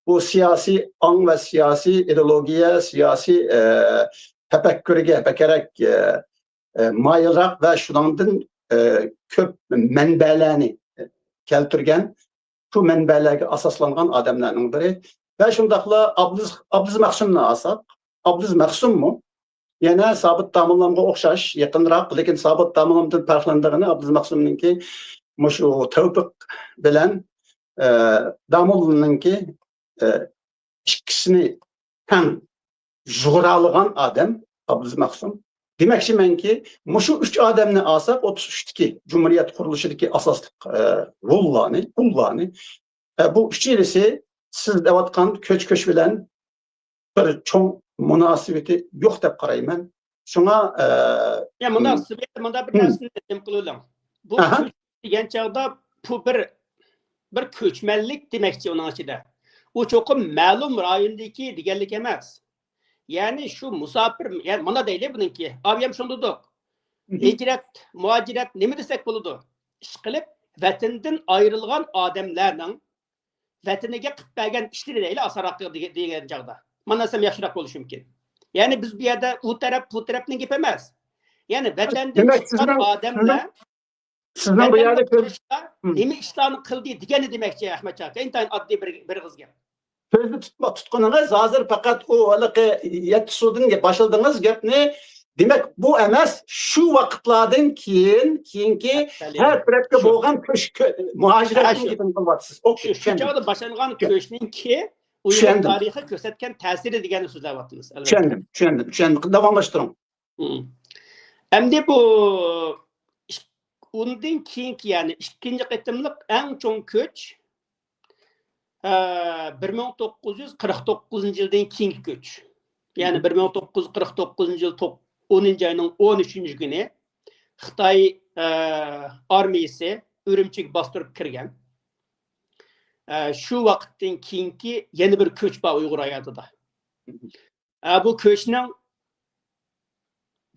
بۇ سىياسىي ئاڭ ۋە سىياسىي ئىدېئولوگىيە، سىياسىي، ئە، تەپەككۇرىگە بەكرەك، ئە، ئە، مايىلراق ۋە شۇنىڭدىن، ئە، كۆپ مەنبەلەرنى كەلتۈرگەن، شۇ مەنبەلەرگە ئاساسلانغان ئادەملەرنىڭ بىرى. ۋە شۇنداقلا ئابدۇز-، ئابدۇز مەخسۇمنى ئالساق، ئابدۇز مەخسۇممۇ يەنە سابىت داموللامغا ئوخشاش يېقىنراق، لېكىن سابىت داموللامدىن پەرقلەندۈرگىنى ئابدۇز مەخسۇمنىڭكى مۇشۇ تەۋپىق بىلەن، ئە، داموللىنىڭكى، ئە، ئىككىسىنى تەڭ يۇغۇرالىغان ئادەم ئابدۇز مەخسۇم. دېمەكچىمەنكى، مۇشۇ ئۈچ ئادەمنى ئالساق، ئوتتۇز ئۈچتىكى جۇمھۇرىيەت قۇرۇلۇشىدىكى ئاساسلىق، ئە، روللارنى، قۇللارنى، ئە، بۇ ئۈچىلىسى سىز دەۋاتقان كۆچ-كۆچ بىلەن بىر چوڭ مۇناسىۋىتى يوق دەپ قارايمەن. شۇڭا، ئە، يا، مۇنداق، مم. سىز بۇ يەردە مۇنداق بىر مم. نەرسىنى نېمە قىلىۋېلىڭ. بۇ ئاھا. كۆچ دېگەن چاغدا بۇ بىر، بىر كۆچمەنلىك دېمەكچى ئۇنىڭ ئىچىدە. ئۇ چوقۇم مەلۇم رايوندىكى دېگەنلىك ئەمەس. يەنى شۇ مۇساپىر، يەنى مانا دەيلى بۇنىڭكى. ئابىيەم شۇندىدۇق. مم. ھىجرەت، مۇھاجىرەت نېمە دېسەك بولىدۇ؟ ئىشقىلىپ، ۋەتىنىدىن ئايرىلغان ئادەملەرنىڭ ۋەتىنىگە قىلىپ بەرگەن ئىشلىرى دەيلى، ئاسانراق دېگەن، دېگەن چاغدا. مانا دېسەم ياخشىراق بولۇشى مۇمكىن. يەنى بىز بۇ يەردە ئۇ تەرەپ، بۇ تەرەپنىڭ گېپى ئەمەس. يەنى ۋەتەندىن دېمەك، چىققان سىزنىڭ، ئادەملەر سىزنىڭ، سىزنىڭ بۇ ۋەتەندە يەردە كۆر- تۇرۇشتا مم. نېمە ئىشلارنى قىلدى دېگەننى دېمەكچى، ئەخمەت چاكا. ئىنتايىن ئاددىي بىر، بىر ئېغىز گەپ. سۆزنى تۇتما، تۇتقىنىڭىز ھازىر پەقەت ئۇ ھېلىقى يەتتە سۇدىن باشلىدىڭىز گەپنى. دېمەك، بۇ ئەمەس، شۇ ۋاقىتلاردىن كېيىن، كېيىنكى ھە، ھەر تەرەپكە شۇ. بولغان كۆچ، كۆ-، مۇھاجىرەتنىڭ ھە، شۇ. گېپىنى قىلىۋاتىسىز. ئوكەي، شۇ، شۇ چۈشەندىم. چاغدا باشلانغان چۈشەندىم. كۆچنىڭكى ئۇيغۇر چۈشەندىم. تارىخى كۆرسەتكەن تەسىرى دېگەننى سۆزلەۋاتىمىز، ئەلۋەتتە. چۈشەندىم، چۈشەندىم، چۈشەندىم. داۋاملاشتۇرۇڭ. مم. ئەمدى بۇ ئىك-، ئۇندىن كېيىنكى، يەنى ئىككىنچى قېتىملىق ئەڭ چوڭ كۆچ، ئە، بىر مىڭ توققۇز يۈز قىرىق توققۇزىنچى يىلدىن كېيىنكى كۆچ. يەنى مم. بىر مىڭ توققۇز يۈز قىرىق توققۇزىنچى يىل توق-، ئونىنچى ئاينىڭ ئون ئۈچىنچى كۈنى خىتاي، ئە، ئارمىيىسى ئۈرۈمچىگە باستۇرۇپ كىرگەن. ئە، شۇ ۋاقىتتىن كېيىنكى يەنە بىر كۆچ بار ئۇيغۇر ھاياتىدا. مم. ئە، بۇ كۆچنىڭ،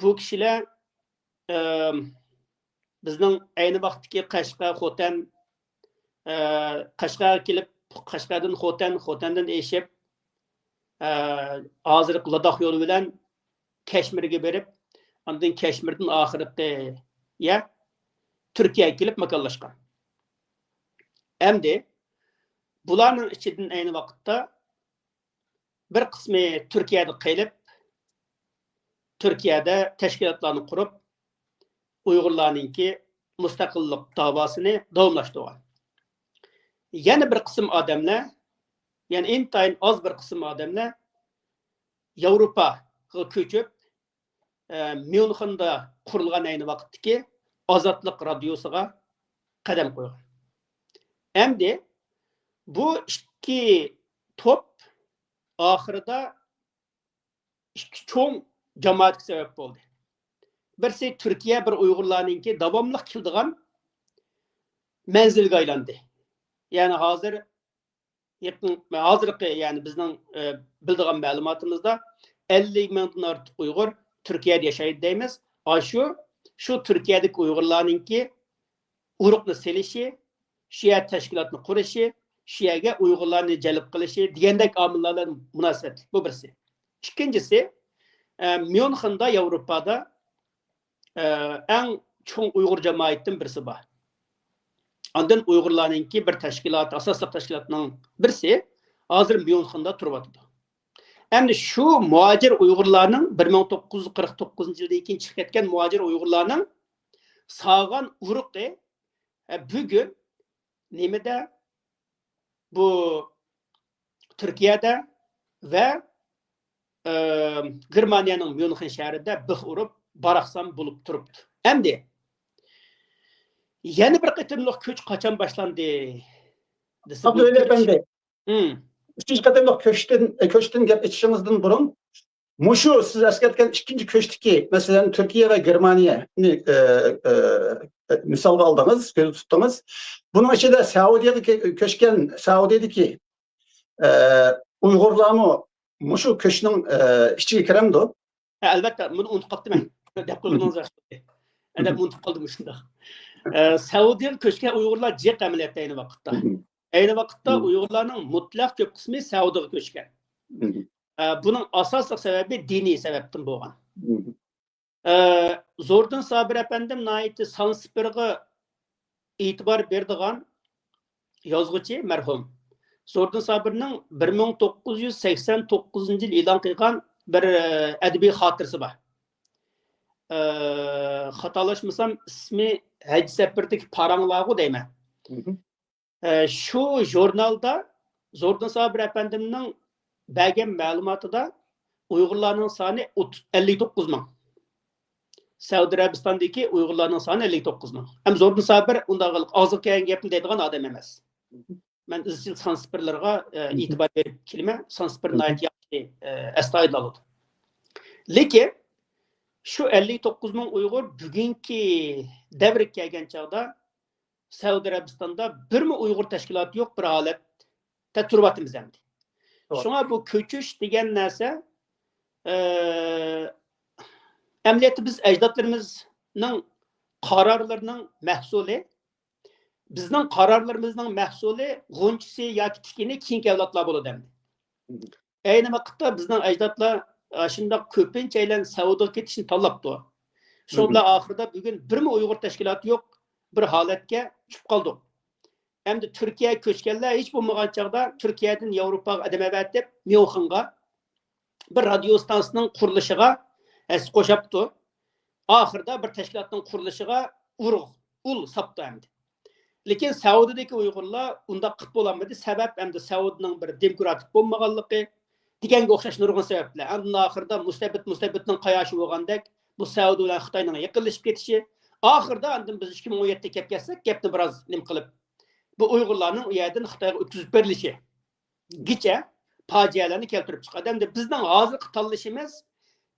بۇ كىشىلەر، ئەم، بىزنىڭ ئەينى ۋاقىتتىكى قەشقەر، خوتەن، ئە، قەشقەرگە كېلىپ، قەشقەردىن خوتەن، خوتەندىن ئېشىپ، ئە، ھازىرقى لاداخ يولى بىلەن كەشمىرگە بېرىپ، ئاندىن كەشمىردىن ئاخىرقى يەر تۈركىيەگە كېلىپ ماكانلاشقان. ئەمدى بۇلارنىڭ ئىچىدىن ئەينى ۋاقىتتا بىر قىسمى تۈركىيەدە قېلىپ، تۈركىيەدە تەشكىلاتلارنى قۇرۇپ، ئۇيغۇرلارنىڭكى مۇستەقىللىق داۋاسىنى داۋاملاشتۇرغان. يەنە بىر قىسىم ئادەملەر، يەنى ئىنتايىن ئاز بىر قىسىم ئادەملەر ياۋروپاغا كۆچۈپ، ئە، ميۇنخېندا قۇرۇلغان ئەينى ۋاقىتتىكى ئازادلىق رادىيوسىغا قەدەم قويغان. ئەمدى بۇ ئىككى توپ ئاخىرىدا ئىككى چوڭ جامائەتكە سەۋەب بولدى. بىرسى تۈركىيە بىر ئۇيغۇرلارنىڭكى داۋاملىق كېلىدىغان مەنزىلگە ئايلاندى. يەنى ھازىر يېقىن، ھازىرقى، يەنى بىزنىڭ، ئە، بىلىدىغان مەلۇماتىمىزدا ئەللىك مىڭدىن ئارتۇق ئۇيغۇر تۈركىيەدە ياشايدۇ دەيمىز. ئاشۇ، شۇ تۈركىيەدىكى ئۇيغۇرلارنىڭكى ئۇرۇقنى سېلىشى، شۇ يەر تەشكىلاتنى قۇرۇشى، شۇ يەرگە ئۇيغۇرلارنى جەلپ قىلىشى دېگەندەك ئامىللار بىلەن مۇناسىۋەتلىك. بۇ بىرسى. ئىككىنچىسى، ئە، ميۇنخېندا، ياۋروپادا، ئە، ئەڭ چوڭ ئۇيغۇر جامائىتىدىن بىرسى بار. ئاندىن ئۇيغۇرلارنىڭكى بىر تەشكىلات، ئاساسلىق تەشكىلاتنىڭ بىرسى ھازىر ميۇنخېندا تۇرۇۋاتىدۇ. ئەمدى شۇ مۇھاجىر ئۇيغۇرلارنىڭ بىر مىڭ توققۇز يۈز قىرىق توققۇزىنچى يىلدىن كېيىن چىقىپ كەتكەن مۇھاجىر ئۇيغۇرلارنىڭ سالغان ئۇرۇقى، ئە، بۈگۈن نېمىدە؟ بۇ تۈركىيەدە ۋە، ئە، گېرمانىيەنىڭ ميۇنخېن شەھىرىدە بىخ ئۇرۇپ، باراقسان بولۇپ تۇرۇپتۇ. ئەمدى يەنە بىر قېتىملىق كۆچ قاچان باشلاندى دېسە، بۇ ئابدۇۋەلى كۆچ ئەپەندى، مم. ئۈچىنچى قېتىملىق كۆچتىن، كۆچتىن گەپ ئېچىشىڭىزدىن بۇرۇن، مۇشۇ سىز ئەسكەرتكەن ئىككىنچى كۆچتىكى، مەسىلەن، تۈركىيە ۋە گېرمانىيەنى، ئە، ئە، ئە، مىسالغا ئالدىڭىز، كۆزدە تۇتتىڭىز. بۇنىڭ ئىچىدە سەئۇدىيەگە كۆ-، كۆچكەن، سەئۇدىيەدىكى، ئە، ئۇيغۇرلارمۇ مۇشۇ كۆچنىڭ، ئە، ئىچىگە كىرەمدۇ؟ ھە، ئەلۋەتتە، بۇنى ئۇنتۇپ قاپتىمەن. گەپ قىلغىنىڭىز راست. ئەدەپ ئۇنتۇپ قالدىم مۇشۇنداق. ئە، سەئۇدىيەگە كۆچكەن ئۇيغۇرلار جىق ئەمەلىيەتتە ئەينى ۋاقىتتا. مم. ئەينى ۋاقىتتا مم. ئۇيغۇرلارنىڭ مۇتلەق كۆپ قىسمى سەئۇدىغا كۆچكەن. مم. ئە، بۇنىڭ ئاساسلىق سەۋەبى دىنىي سەۋەبتىن بولغان. مم. ئە، زوردۇن سابىر ئەپەندىم ناھايىتى سان سىپىرىغا ئېتىبار بېرىدىغان يازغۇچى مەرھۇم. زوردۇن سابىرنىڭ بىر مىڭ توققۇز يۈز سەكسەن توققۇزىنچى يىل ئېلان قىلغان بىر، ئە، ئەدەبىي خاتىرىسى بار. ئە، خاتالاشمىسام، ئىسمى ھەج سەپىرىدىكى پاراڭلارغۇ دەيمەن. مم. ئە، شۇ ژۇرنالدا زوردۇن سابىر ئەپەندىمنىڭ بەرگەن مەلۇماتىدا ئۇيغۇرلارنىڭ سانى ئوتتۇز، ئەللىك توققۇز مىڭ. سەئۇدى ئەرەبىستاندىكى ئۇيغۇرلارنىڭ سانى ئەللىك توققۇز مىڭ. ئەمما زوردۇن سابىر ئۇنداق ئاغزىغا كەلگەن گەپنى دەيدىغان ئادەم ئەمەس. مەن ئىزچىل سانسىپىرلارغا، ئە، ئېتىبار بېرىپ كېلىمەن. سانسىپىر ناھايىتى ياخشى، ئە، ئەستايىدىل ئالىدۇ. لېكىن شۇ ئەللىك توققۇز مىڭ ئۇيغۇر بۈگۈنكى دەۋرگە كەلگەن چاغدا سەئۇدى ئەرەبىستاندا بىرمۇ ئۇيغۇر تەشكىلاتى يوق بىر ھالەتتە تۇرۇۋاتىمىز ئەمدى. شۇڭا بۇ كۆچۈش دېگەن نەرسە، ئە، ئەمەلىيەتتە بىز ئەجدادلىرىمىزنىڭ قارارلىرىنىڭ مەھسۇلى، بىزنىڭ قارارلىرىمىزنىڭ مەھسۇلى، غۇنچىسى ياكى تىكىنى كېيىنكى ئەۋلادلار بولىدۇ ئەمدى. ئەينى ۋاقىتتا بىزنىڭ ئەجدادلار، ئە، شۇنداق كۆپىنچەيلەن سەئۇدىغا كېتىشنى تاللاپتۇ. شۇ بىلەن ئاخىرىدا بۈگۈن بىرمۇ ئۇيغۇر تەشكىلاتى يوق بىر ھالەتكە چۈشۈپ قالدۇق. ئەمدى تۈركىيەگە كۆچكەنلەر ھېچ بولمىغان چاغدا تۈركىيەدىن ياۋروپاغا ئادەم ئەۋەتىپ، ميۇنخېنغا بىر رادىيو ئىستانسىسىنىڭ قۇرۇلۇشىغا ھەسسە قوشاپتۇ. ئاخىرىدا بىر تەشكىلاتنىڭ قۇرۇلۇشىغا ئۇرغۇ، ئۇل ساپتۇ ئەمدى. لېكىن سەئۇدىدىكى ئۇيغۇرلار ئۇنداق قىلىپ بولالمىدى. سەۋەب ئەمدى سەئۇدىنىڭ بىر دېموكراتىك بولمىغانلىقى دېگەنگە ئوخشاش نۇرغۇن سەۋەبلەر. ئاندىن ئاخىرىدا مۇستەبىت مۇستەبىتنىڭ قاياشى بولغاندەك، بۇ سەئۇدى بىلەن خىتاينىڭ يېقىنلىشىپ كېتىشى. ئاخىرىدا ئاندىن بىز ئىككى مىڭ ئون يەتتىگە كەپ كەلسەك، گەپنى بىراز نېمە قىلىپ، بۇ ئۇيغۇرلارنىڭ ئۇ يەردىن خىتايغا ئۆتكۈزۈپ بېرىلىشىگىچە پاجىئەلەرنى كەلتۈرۈپ چىقاردى. ئەمدى بىزنىڭ ھازىرقى تاللىشىمىز،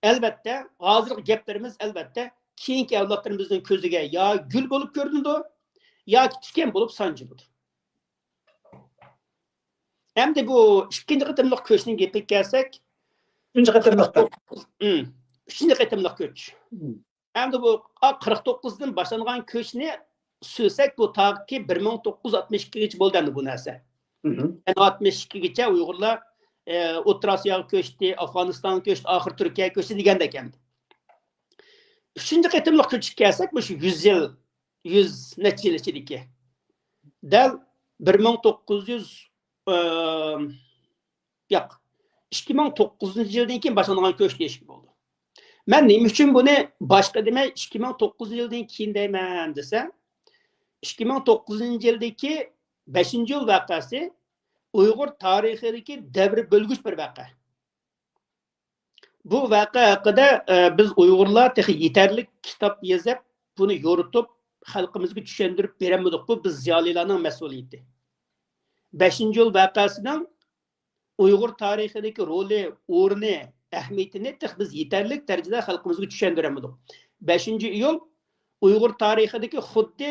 ئەلۋەتتە، ھازىرقى گەپلىرىمىز، ئەلۋەتتە، كېيىنكى ئەۋلادلىرىمىزنىڭ كۆزىگە يا گۈل بولۇپ كۆرۈنىدۇ، ياكى تىكەن بولۇپ سانجىلىدۇ. ئەمدى بۇ ئىككىنچى قېتىملىق كۆچنىڭ گېپىگە كەلسەك، ئۈچىنچى قېتىملىق كۆچ. ئۈچىنچى قېتىملىق كۆچ. ئەمدى بۇ قىرىق توققۇزدىن باشلانغان كۆچنى سۈرسەك، بۇ تاكى بىر مىڭ توققۇز يۈز ئاتمىش ئىككىگىچە بولدى ئەمدى بۇ نەرسە. يەنى ئاتمىش ئىككىگىچە ئۇيغۇرلار، ئە، ئوتتۇرا ئاسىياغا كۆچتى، ئەفغانىستانغا كۆچتى، ئاخىرى تۈركىيەگە كۆچتى دېگەندەك ئەمدى. ئۈچىنچى قېتىملىق كۆچۈشكە كەلسەك، مۇشۇ يۈز يىل، يۈز نەچچە يىل ئىچىدىكى دەل بىر مىڭ توققۇز يۈز، ئە، ياق، ئىككى مىڭ توققۇزىنچى يىلدىن كېيىن باشلانغان كۆچ دېيىشكە بولىدۇ. مەن نېمە ئۈچۈن بۇنى باشقا دېمەي، ئىككى مىڭ توققۇزىنچى يىلدىن كېيىن دەيمەن دېسەم، ئىككى مىڭ توققۇزىنچى يىلدىكى بەشىنچى ئىيۇل ۋەقەسى ئۇيغۇر تارىخىدىكى دەۋر بۆلگۈچ بىر ۋەقە. بۇ ۋەقە ھەققىدە، ئە، بىز ئۇيغۇرلار تېخى يېتەرلىك كىتاب يېزىپ، بۇنى يورۇتۇپ، خەلقىمىزگە چۈشەندۈرۈپ بېرەلمىدۇق. بۇ بىز زىيالىيلارنىڭ مەسئۇلىيىتى. بەشىنچى ئىيۇل ۋەقەسىنىڭ ئۇيغۇر تارىخىدىكى رولى، ئورنى، ئەھمىيىتىنى تېخى بىز يېتەرلىك دەرىجىدە خەلقىمىزگە چۈشەندۈرەلمىدۇق. بەشىنچى ئىيۇل ئۇيغۇر تارىخىدىكى خۇددى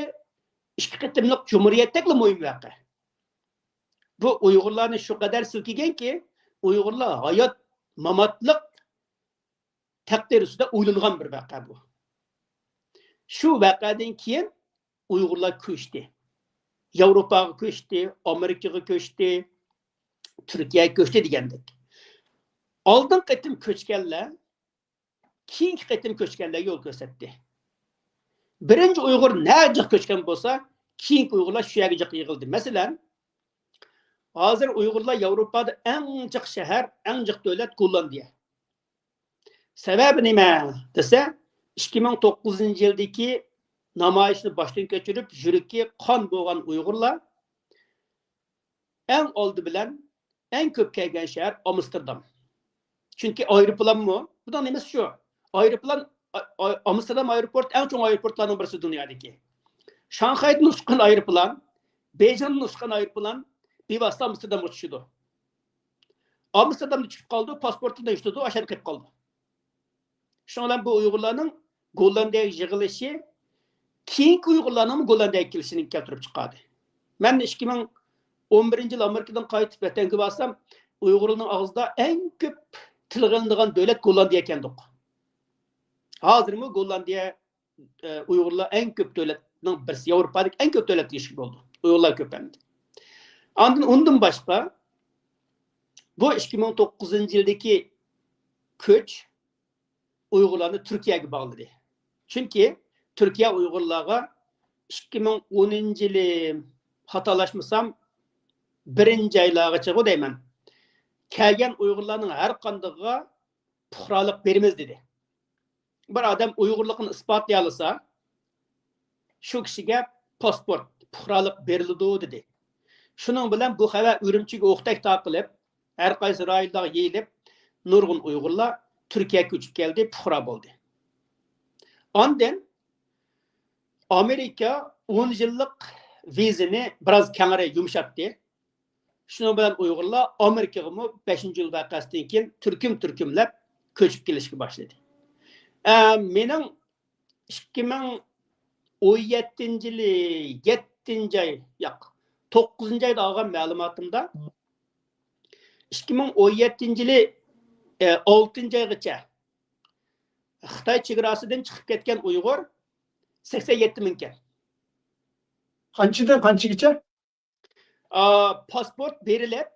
ئىككى قېتىملىق جۇمھۇرىيەتتەكلا مۇھىم ۋەقە. بۇ ئۇيغۇرلارنى شۇ قەدەر سىلكىگەنكى، ئۇيغۇرلار ھايات، ماماتلىق تەقدىر ئۈستىدە ئويلانغان بىر ۋەقە بۇ. شۇ ۋەقەدىن كېيىن ئۇيغۇرلار كۆچتى. ياۋروپاغا كۆچتى، ئامېرىكىغا كۆچتى، تۈركىيەگە كۆچتى دېگەندەك. ئالدىنقى قېتىم كۆچكەنلەر كېيىنكى قېتىم كۆچكەنلەرگە يول كۆرسەتتى. بىرىنچى ئۇيغۇر نەگە جىق كۆچكەن بولسا، كېيىنكى ئۇيغۇرلار شۇ يەرگە جىق يىغىلدى. مەسىلەن، ھازىر ئۇيغۇرلار ياۋروپادا ئەڭ جىق شەھەر، ئەڭ جىق دۆلەت گوللاندىيە. سەۋەبى نېمە دېسە، ئىككى مىڭ توققۇزىنچى يىلدىكى نامايىشنى باشتىن كەچۈرۈپ، يۈرىكى قان بولغان ئۇيغۇرلار ئەڭ ئالدى بىلەن ئەڭ كۆپ كەلگەن شەھەر ئامستېردام. چۈنكى ئايروپىلانمۇ، بۇنىڭ نېمىسى شۇ؟ ئايروپىلان، ئا-، ئا-، ئامستېردام ئايروپورتى ئەڭ چوڭ ئايروپورتلارنىڭ بىرسى دۇنيادىكى. شاڭخەيدىن ئۇچقان ئايروپىلان، بېيجىڭدىن ئۇچقان ئايروپىلان بىۋاسىتە ئامستېردامغا چۈشىدۇ. ئامستېردامدا چۈشۈپ قالىدۇ، پاسپورتىنى يوشۇرىدۇ، ئاشۇ يەردە قېلىپ قالىدۇ. شۇنىڭ بىلەن بۇ ئۇيغۇرلارنىڭ گوللاندىيەگە يىغىلىشى كېيىنكى ئۇيغۇرلارنىڭمۇ گوللاندىيەگە كېلىشىنى كەلتۈرۈپ چىقاردى. مەن ئىككى مىڭ ئون بىرىنچى يىل ئامېرىكىدىن قايتىپ ۋەتەنگە بارسام، ئۇيغۇرلارنىڭ ئاغزىدا ئەڭ كۆپ تىلغا ئېلىنىدىغان دۆلەت گوللاندىيە ئىكەندۇق. ھازىرمۇ گوللاندىيە، ئە، ئۇيغۇرلار ئەڭ كۆپ دۆلەتنىڭ بىرسى، ياۋروپادىكى ئەڭ كۆپ دۆلەتكە ئىگە بولدى. ئۇيغۇرلار كۆپ ئەمدى. ئاندىن، ئۇندىن باشقا، بۇ ئىككى مىڭ توققۇزىنچى يىلدىكى كۆچ ئۇيغۇرلارنى تۈركىيەگە باغلىدى. چۈنكى تۈركىيە ئۇيغۇرلارغا ئىككى مىڭ ئونىنچى يىلى، خاتالاشمىسام، بىرىنچى ئايلارغىچىغۇ دەيمەن، كەلگەن ئۇيغۇرلارنىڭ ھەر قاندىقىغا پۇقرالىق بېرىمىز دېدى. بىر ئادەم ئۇيغۇرلۇقىنى ئىسپاتلىيالىسا، شۇ كىشىگە پاسپورت، پۇقرالىق بېرىلىدۇ دېدى. شۇنىڭ بىلەن بۇ خەۋەر ئۈرۈمچىگە ئوقتەك تارقىلىپ، ھەر قايسى رايونلارغا يېيىلىپ، نۇرغۇن ئۇيغۇرلار تۈركىيەگە كۆچۈپ كەلدى، پۇقرا بولدى. ئاندىن ئامېرىكا ئون يىللىق ۋىزىنى بىراز كەڭرى يۇمشاتتى. شۇنىڭ بىلەن ئۇيغۇرلار ئامېرىكىغىمۇ بەشىنچى ئىيۇل ۋەقەسىدىن كېيىن تۈركۈم-تۈركۈملەپ كۆچۈپ كېلىشكە باشلىدى. ئە، مېنىڭ ئىككى مىڭ ئون يەتتىنچى يىلى يەتتىنچى ئاي، ياق، توققۇزىنچى ئايدا ئالغان مەلۇماتىمدا، ئىككى مىڭ ئون يەتتىنچى يىلى، ئە، ئالتىنچى ئايغىچە خىتاي چېگراسىدىن چىقىپ كەتكەن ئۇيغۇر سەكسەن يەتتە مىڭ ئىكەن. قانچىدىن قانچىگىچە؟ ئا، پاسپورت بېرىلىپ،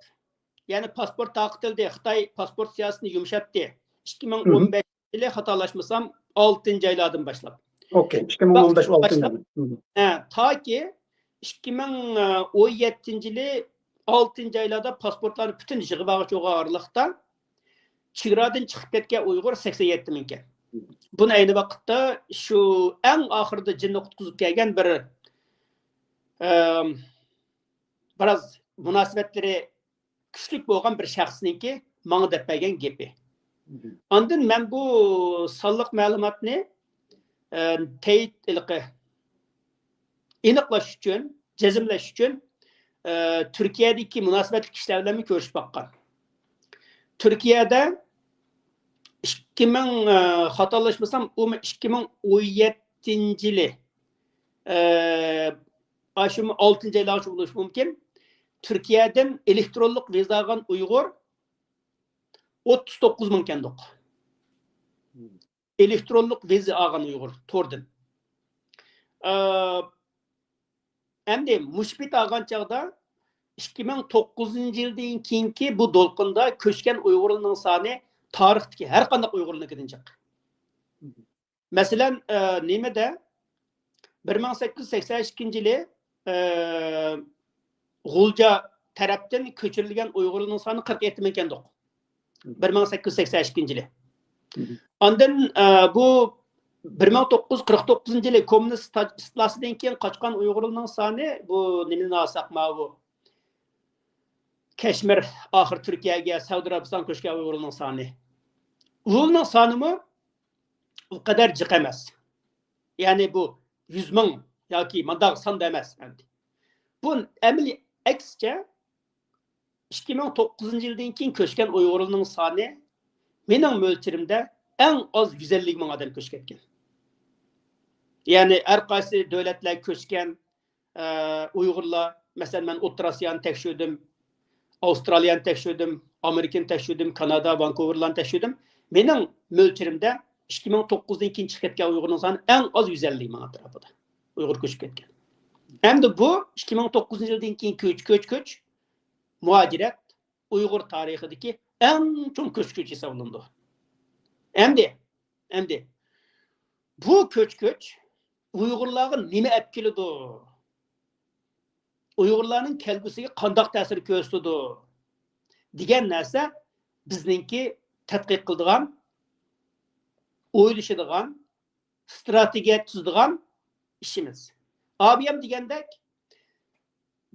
يەنى پاسپورت تارقىتىلدى، خىتاي پاسپورت سىياسىتىنى يۇمشاتتى. ئىككى مىڭ ئون بەش يىلى، خاتالاشمىسام، ئالتىنچى ئايلاردىن باشلاپ. ئوكەي، ئىككى مىڭ ئون بەش ئالتىنچى ئاي. ھە، تاكى ئىككى مىڭ ئون يەتتىنچى يىلى ئالتىنچى ئايلاردا پاسپورتلارنى پۈتۈن يىغىۋالغۇچە بولغان ئارىلىقتا چېگرادىن چىقىپ كەتكەن ئۇيغۇر سەكسەن يەتتە مىڭ ئىكەن. بۇنى ئەينى ۋاقىتتا شۇ ئەڭ ئاخىرىدا جېنىنى قۇتقۇزۇپ كەلگەن بىر، ئەم، بىراز مۇناسىۋەتلىرى كۈچلۈك بولغان بىر شەخسنىڭكى ماڭا دەپ بەرگەن گېپى. ئاندىن مەن بۇ سانلىق مەلۇماتنى، ئە، تەيىت، ھېلىقى، ئېنىقلاش ئۈچۈن، جەزملەش ئۈچۈن، ئە، تۈركىيەدىكى مۇناسىۋەتلىك كىشىلەر بىلەنمۇ كۆرۈشۈپ باققان. تۈركىيەدە ئىككى مىڭ، ئە، خاتالاشمىسام، ئۇمۇ ئىككى مىڭ ئون يەتتىنچى يىلى، ئە، ئاشۇمۇ ئالتىنچى ئايلارغىچە بولۇشى مۇمكىن. تۈركىيەدىن ئېلېكترونلۇق ۋىزا ئالغان ئۇيغۇر ئوتتۇز توققۇز مىڭ ئىكەندۇق. ئېلېكترونلۇق ۋىزا ئالغان ئۇيغۇر توردىن. ئە، ئەمدى مۇشۇ پېتى ئالغان چاغدا ئىككى مىڭ توققۇزىنچى يىلدىن كېيىنكى بۇ دولقۇندا كۆچكەن ئۇيغۇرلارنىڭ سانى تارىختىكى ھەر قانداق ئۇيغۇرنىڭكىدىن جىق. مەسىلەن، ئە، نېمىدە بىر مىڭ سەككىز يۈز سەكسەن ئىككىنچى يىلى، ئە، غۇلجا تەرەپتىن كۆچۈرۈلگەن ئۇيغۇرلارنىڭ سانى قىرىق يەتتە مىڭ ئىكەندۇق. بىر مىڭ سەككىز يۈز سەكسەن ئىككىنچى يىلى. ئاندىن، ئە، بۇ بىر مىڭ توققۇز يۈز قىرىق توققۇزىنچى يىلى كوممۇنىست تا-، ئىستىلاسىدىن كېيىن قاچقان ئۇيغۇرلارنىڭ سانى، بۇ نېمىدىن ئالساق، ماۋۇ كەشمىر ئاخىر تۈركىيەگە، سەئۇدى ئەرەبىستانغا كۆچكەن ئۇيغۇرلارنىڭ سانى. ئۇلارنىڭ سانىمۇ ئۇ قەدەر جىق ئەمەس. يەنى بۇ يۈز مىڭ ياكى مانداق ساندا ئەمەس ئەمدى. بۇ ئەمەلىي ئەكسىچە، ئىككى مىڭ توققۇزىنچى يىلدىن كېيىن كۆچكەن ئۇيغۇرلارنىڭ سانى مېنىڭ مۆلچىرىمدە ئەڭ ئاز يۈز ئەللىك مىڭ ئادەم كۆچۈپ كەتكەن. يەنى ھەر قايسى دۆلەتلەرگە كۆچكەن، ئە، ئۇيغۇرلار، مەسىلەن، مەن ئوتتۇرا ئاسىيانى تەكشۈردۈم، ئاۋسترالىيانى تەكشۈردۈم، ئامېرىكىنى تەكشۈردۈم، كانادا، ۋانكۇۋېرلارنى تەكشۈردۈم. مېنىڭ مۆلچىرىمدە ئىككى مىڭ توققۇزدىن كېيىن چىقىپ كەتكەن ئۇيغۇرنىڭ سانى ئەڭ ئاز يۈز ئەللىك مىڭ ئەتراپىدا ئۇيغۇر كۆچۈپ كەتكەن. ئەمدى بۇ ئىككى مىڭ توققۇزىنچى يىلدىن كېيىن كۆچ، كۆچ، كۆچ، مۇھاجىرەت ئۇيغۇر تارىخىدىكى ئەڭ چوڭ كۆچ، كۆچ ھېسابلىنىدۇ. ئەمدى، ئەمدى بۇ كۆچ، كۆچ ئۇيغۇرلارغا نېمە ئەپ كېلىدۇ؟ ئۇيغۇرلارنىڭ كەلگۈسىگە قانداق تەسىر كۆرسىتىدۇ دېگەن نەرسە بىزنىڭكى تەتقىق قىلىدىغان، ئويلىشىدىغان، ئىستراتېگىيە تۈزىدىغان ئىشىمىز. ئابىيەم دېگەندەك،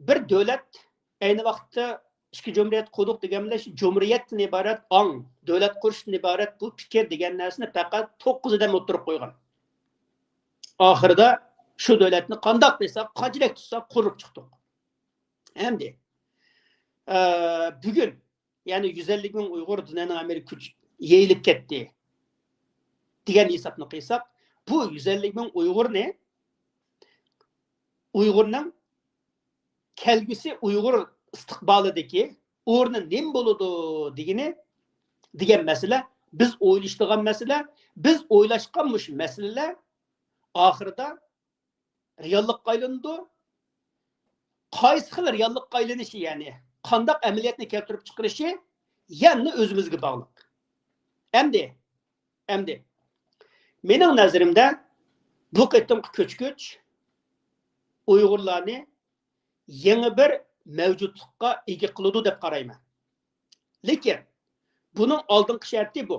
بىر دۆلەت ئەينى ۋاقىتتا ئىككى جۇمھۇرىيەت قۇردۇق دېگەن بىلەن، شۇ جۇمھۇرىيەتتىن ئىبارەت ئاڭ، دۆلەت قۇرۇشتىن ئىبارەت بۇ پىكىر دېگەن نەرسىنى پەقەت توققۇز ئادەم ئوتتۇرىغا قويغان. ئاخىرىدا شۇ دۆلەتنى قانداق قىلساق، قانچىلىك تۇتساق، قۇرۇپ چىقتۇق. ئەمدى، ئە، بۈگۈن، يەنى يۈز ئەللىك مىڭ ئۇيغۇر دۇنيانىڭ ھەممە يېرىگە كۆچ-، يېيىلىپ كەتتى دېگەن ھېسابنى قىلساق، بۇ يۈز ئەللىك مىڭ ئۇيغۇرنى، ئۇيغۇرنىڭ كەلگۈسى، ئۇيغۇر ئىستىقبالىدىكى ئورنى نېمە بولىدۇ دېگىنى، دېگەن مەسىلە، بىز ئويلىشىدىغان مەسىلە، بىز ئويلاشقان مۇشۇ مەسىلىلەر ئاخىرىدا رېئاللىققا ئايلىنىدۇ. قايسى خىل رېئاللىققا ئايلىنىشى، يەنى قانداق ئەمەلىيەتنى كەلتۈرۈپ چىقىرىشى يەنە ئۆزىمىزگە باغلىق. ئەمدى، ئەمدى مېنىڭ نەزىرىمدە بۇ قېتىمقى كۆچ-كۆچ ئۇيغۇرلارنى يېڭى بىر مەۋجۇتلۇققا ئىگە قىلىدۇ دەپ قارايمەن. لېكىن بۇنىڭ ئالدىنقى شەرتى بۇ.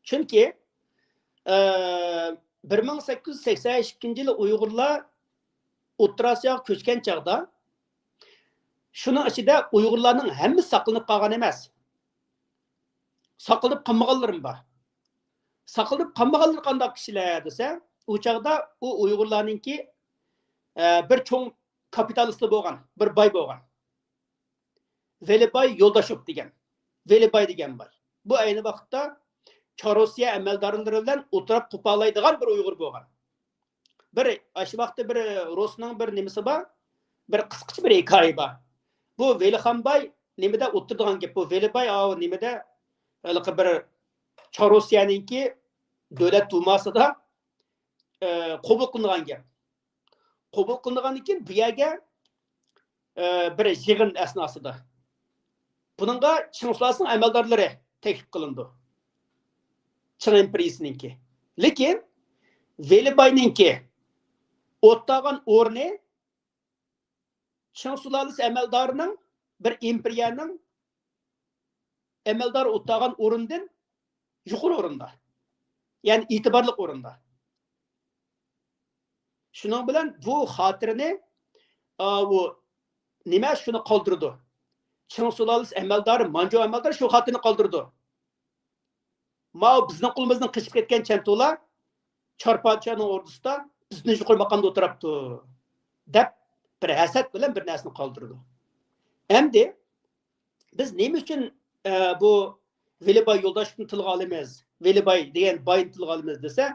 چۈنكى، ئە، بىر مىڭ سەككىز يۈز سەكسەن ئىككىنچى يىلى ئۇيغۇرلار ئوتتۇرا ئاسىياغا كۆچكەن چاغدا، شۇنىڭ ئىچىدە ئۇيغۇرلارنىڭ ھەممىسى ساقلىنىپ قالغان ئەمەس. ساقلىنىپ قالمىغانلىرىمۇ بار. ساقلىنىپ قالمىغانلىرى قانداق كىشىلەر دېسە، ئۇ چاغدا ئۇ ئۇيغۇرلارنىڭكى، ئە، بىر چوڭ كاپىتالىستى بولغان، بىر باي بولغان. ۋېلىباي يولداشوف دېگەن، ۋېلىباي دېگەن باي. بۇ ئەينى ۋاقىتتا چاررۇسىيە ئەمەلدارلىرى بىلەن ئولتۇراپ قوپالايدىغان بىر ئۇيغۇر بولغان. بىر، ئاشۇ ۋاقىتتا بىر رۇسنىڭ بىر نېمىسى بار، بىر قىسقىچە بىر ھېكايە بار. بۇ ۋېلىخان باي نېمىدە ئولتۇرىدىغان گەپ، بۇ ۋېلىباي، ئاۋۇ نېمىدە، ھېلىقى بىر چاررۇسىيەنىڭكى دۆلەت دۇماسىدا، ئە، قوبۇل قىلىنغان گەپ. قوبۇل قىلىنغاندىن كېيىن بۇ يەرگە، ئە، بىر يىغىن ئەسناسىدا بۇنىڭغا چىڭ سۇلالىسىنىڭ ئەمەلدارلىرى تەكلىپ قىلىنىدۇ. چىڭ ئىمپېرىيىسىنىڭكى. لېكىن ۋېلىباينىڭكى ئولتۇرغان ئورنى چىڭ سۇلالىسى ئەمەلدارىنىڭ، بىر ئىمپېرىيەنىڭ ئەمەلدارى ئولتۇرغان ئورۇندىن يۇقىرى ئورۇندا. يەنى ئېتىبارلىق ئورۇندا. شۇنىڭ بىلەن بۇ خاتىرىنى، ئا، ئۇ نېمە شۇنى قالدۇرىدۇ. چىڭ سۇلالىسى ئەمەلدارى، مانجۇ ئەمەلدارى شۇ خاتىرىنى قالدۇرىدۇ. ماۋۇ بىزنىڭ قولىمىزدىن قېچىپ كەتكەن چەنتۇلار چار پادىشاھنىڭ ئوردىسىدا بىزدىن يۇقىرى ماقامدا ئولتۇرۇپتۇ، دەپ بىر ھەسەت بىلەن بىر نەرسىنى قالدۇرىدۇ. ئەمدى بىز نېمە ئۈچۈن، ئە، بۇ ۋېلىباي يولداشنى تىلغا ئالىمىز، ۋېلىباي دېگەن باينى تىلغا ئالىمىز دېسە،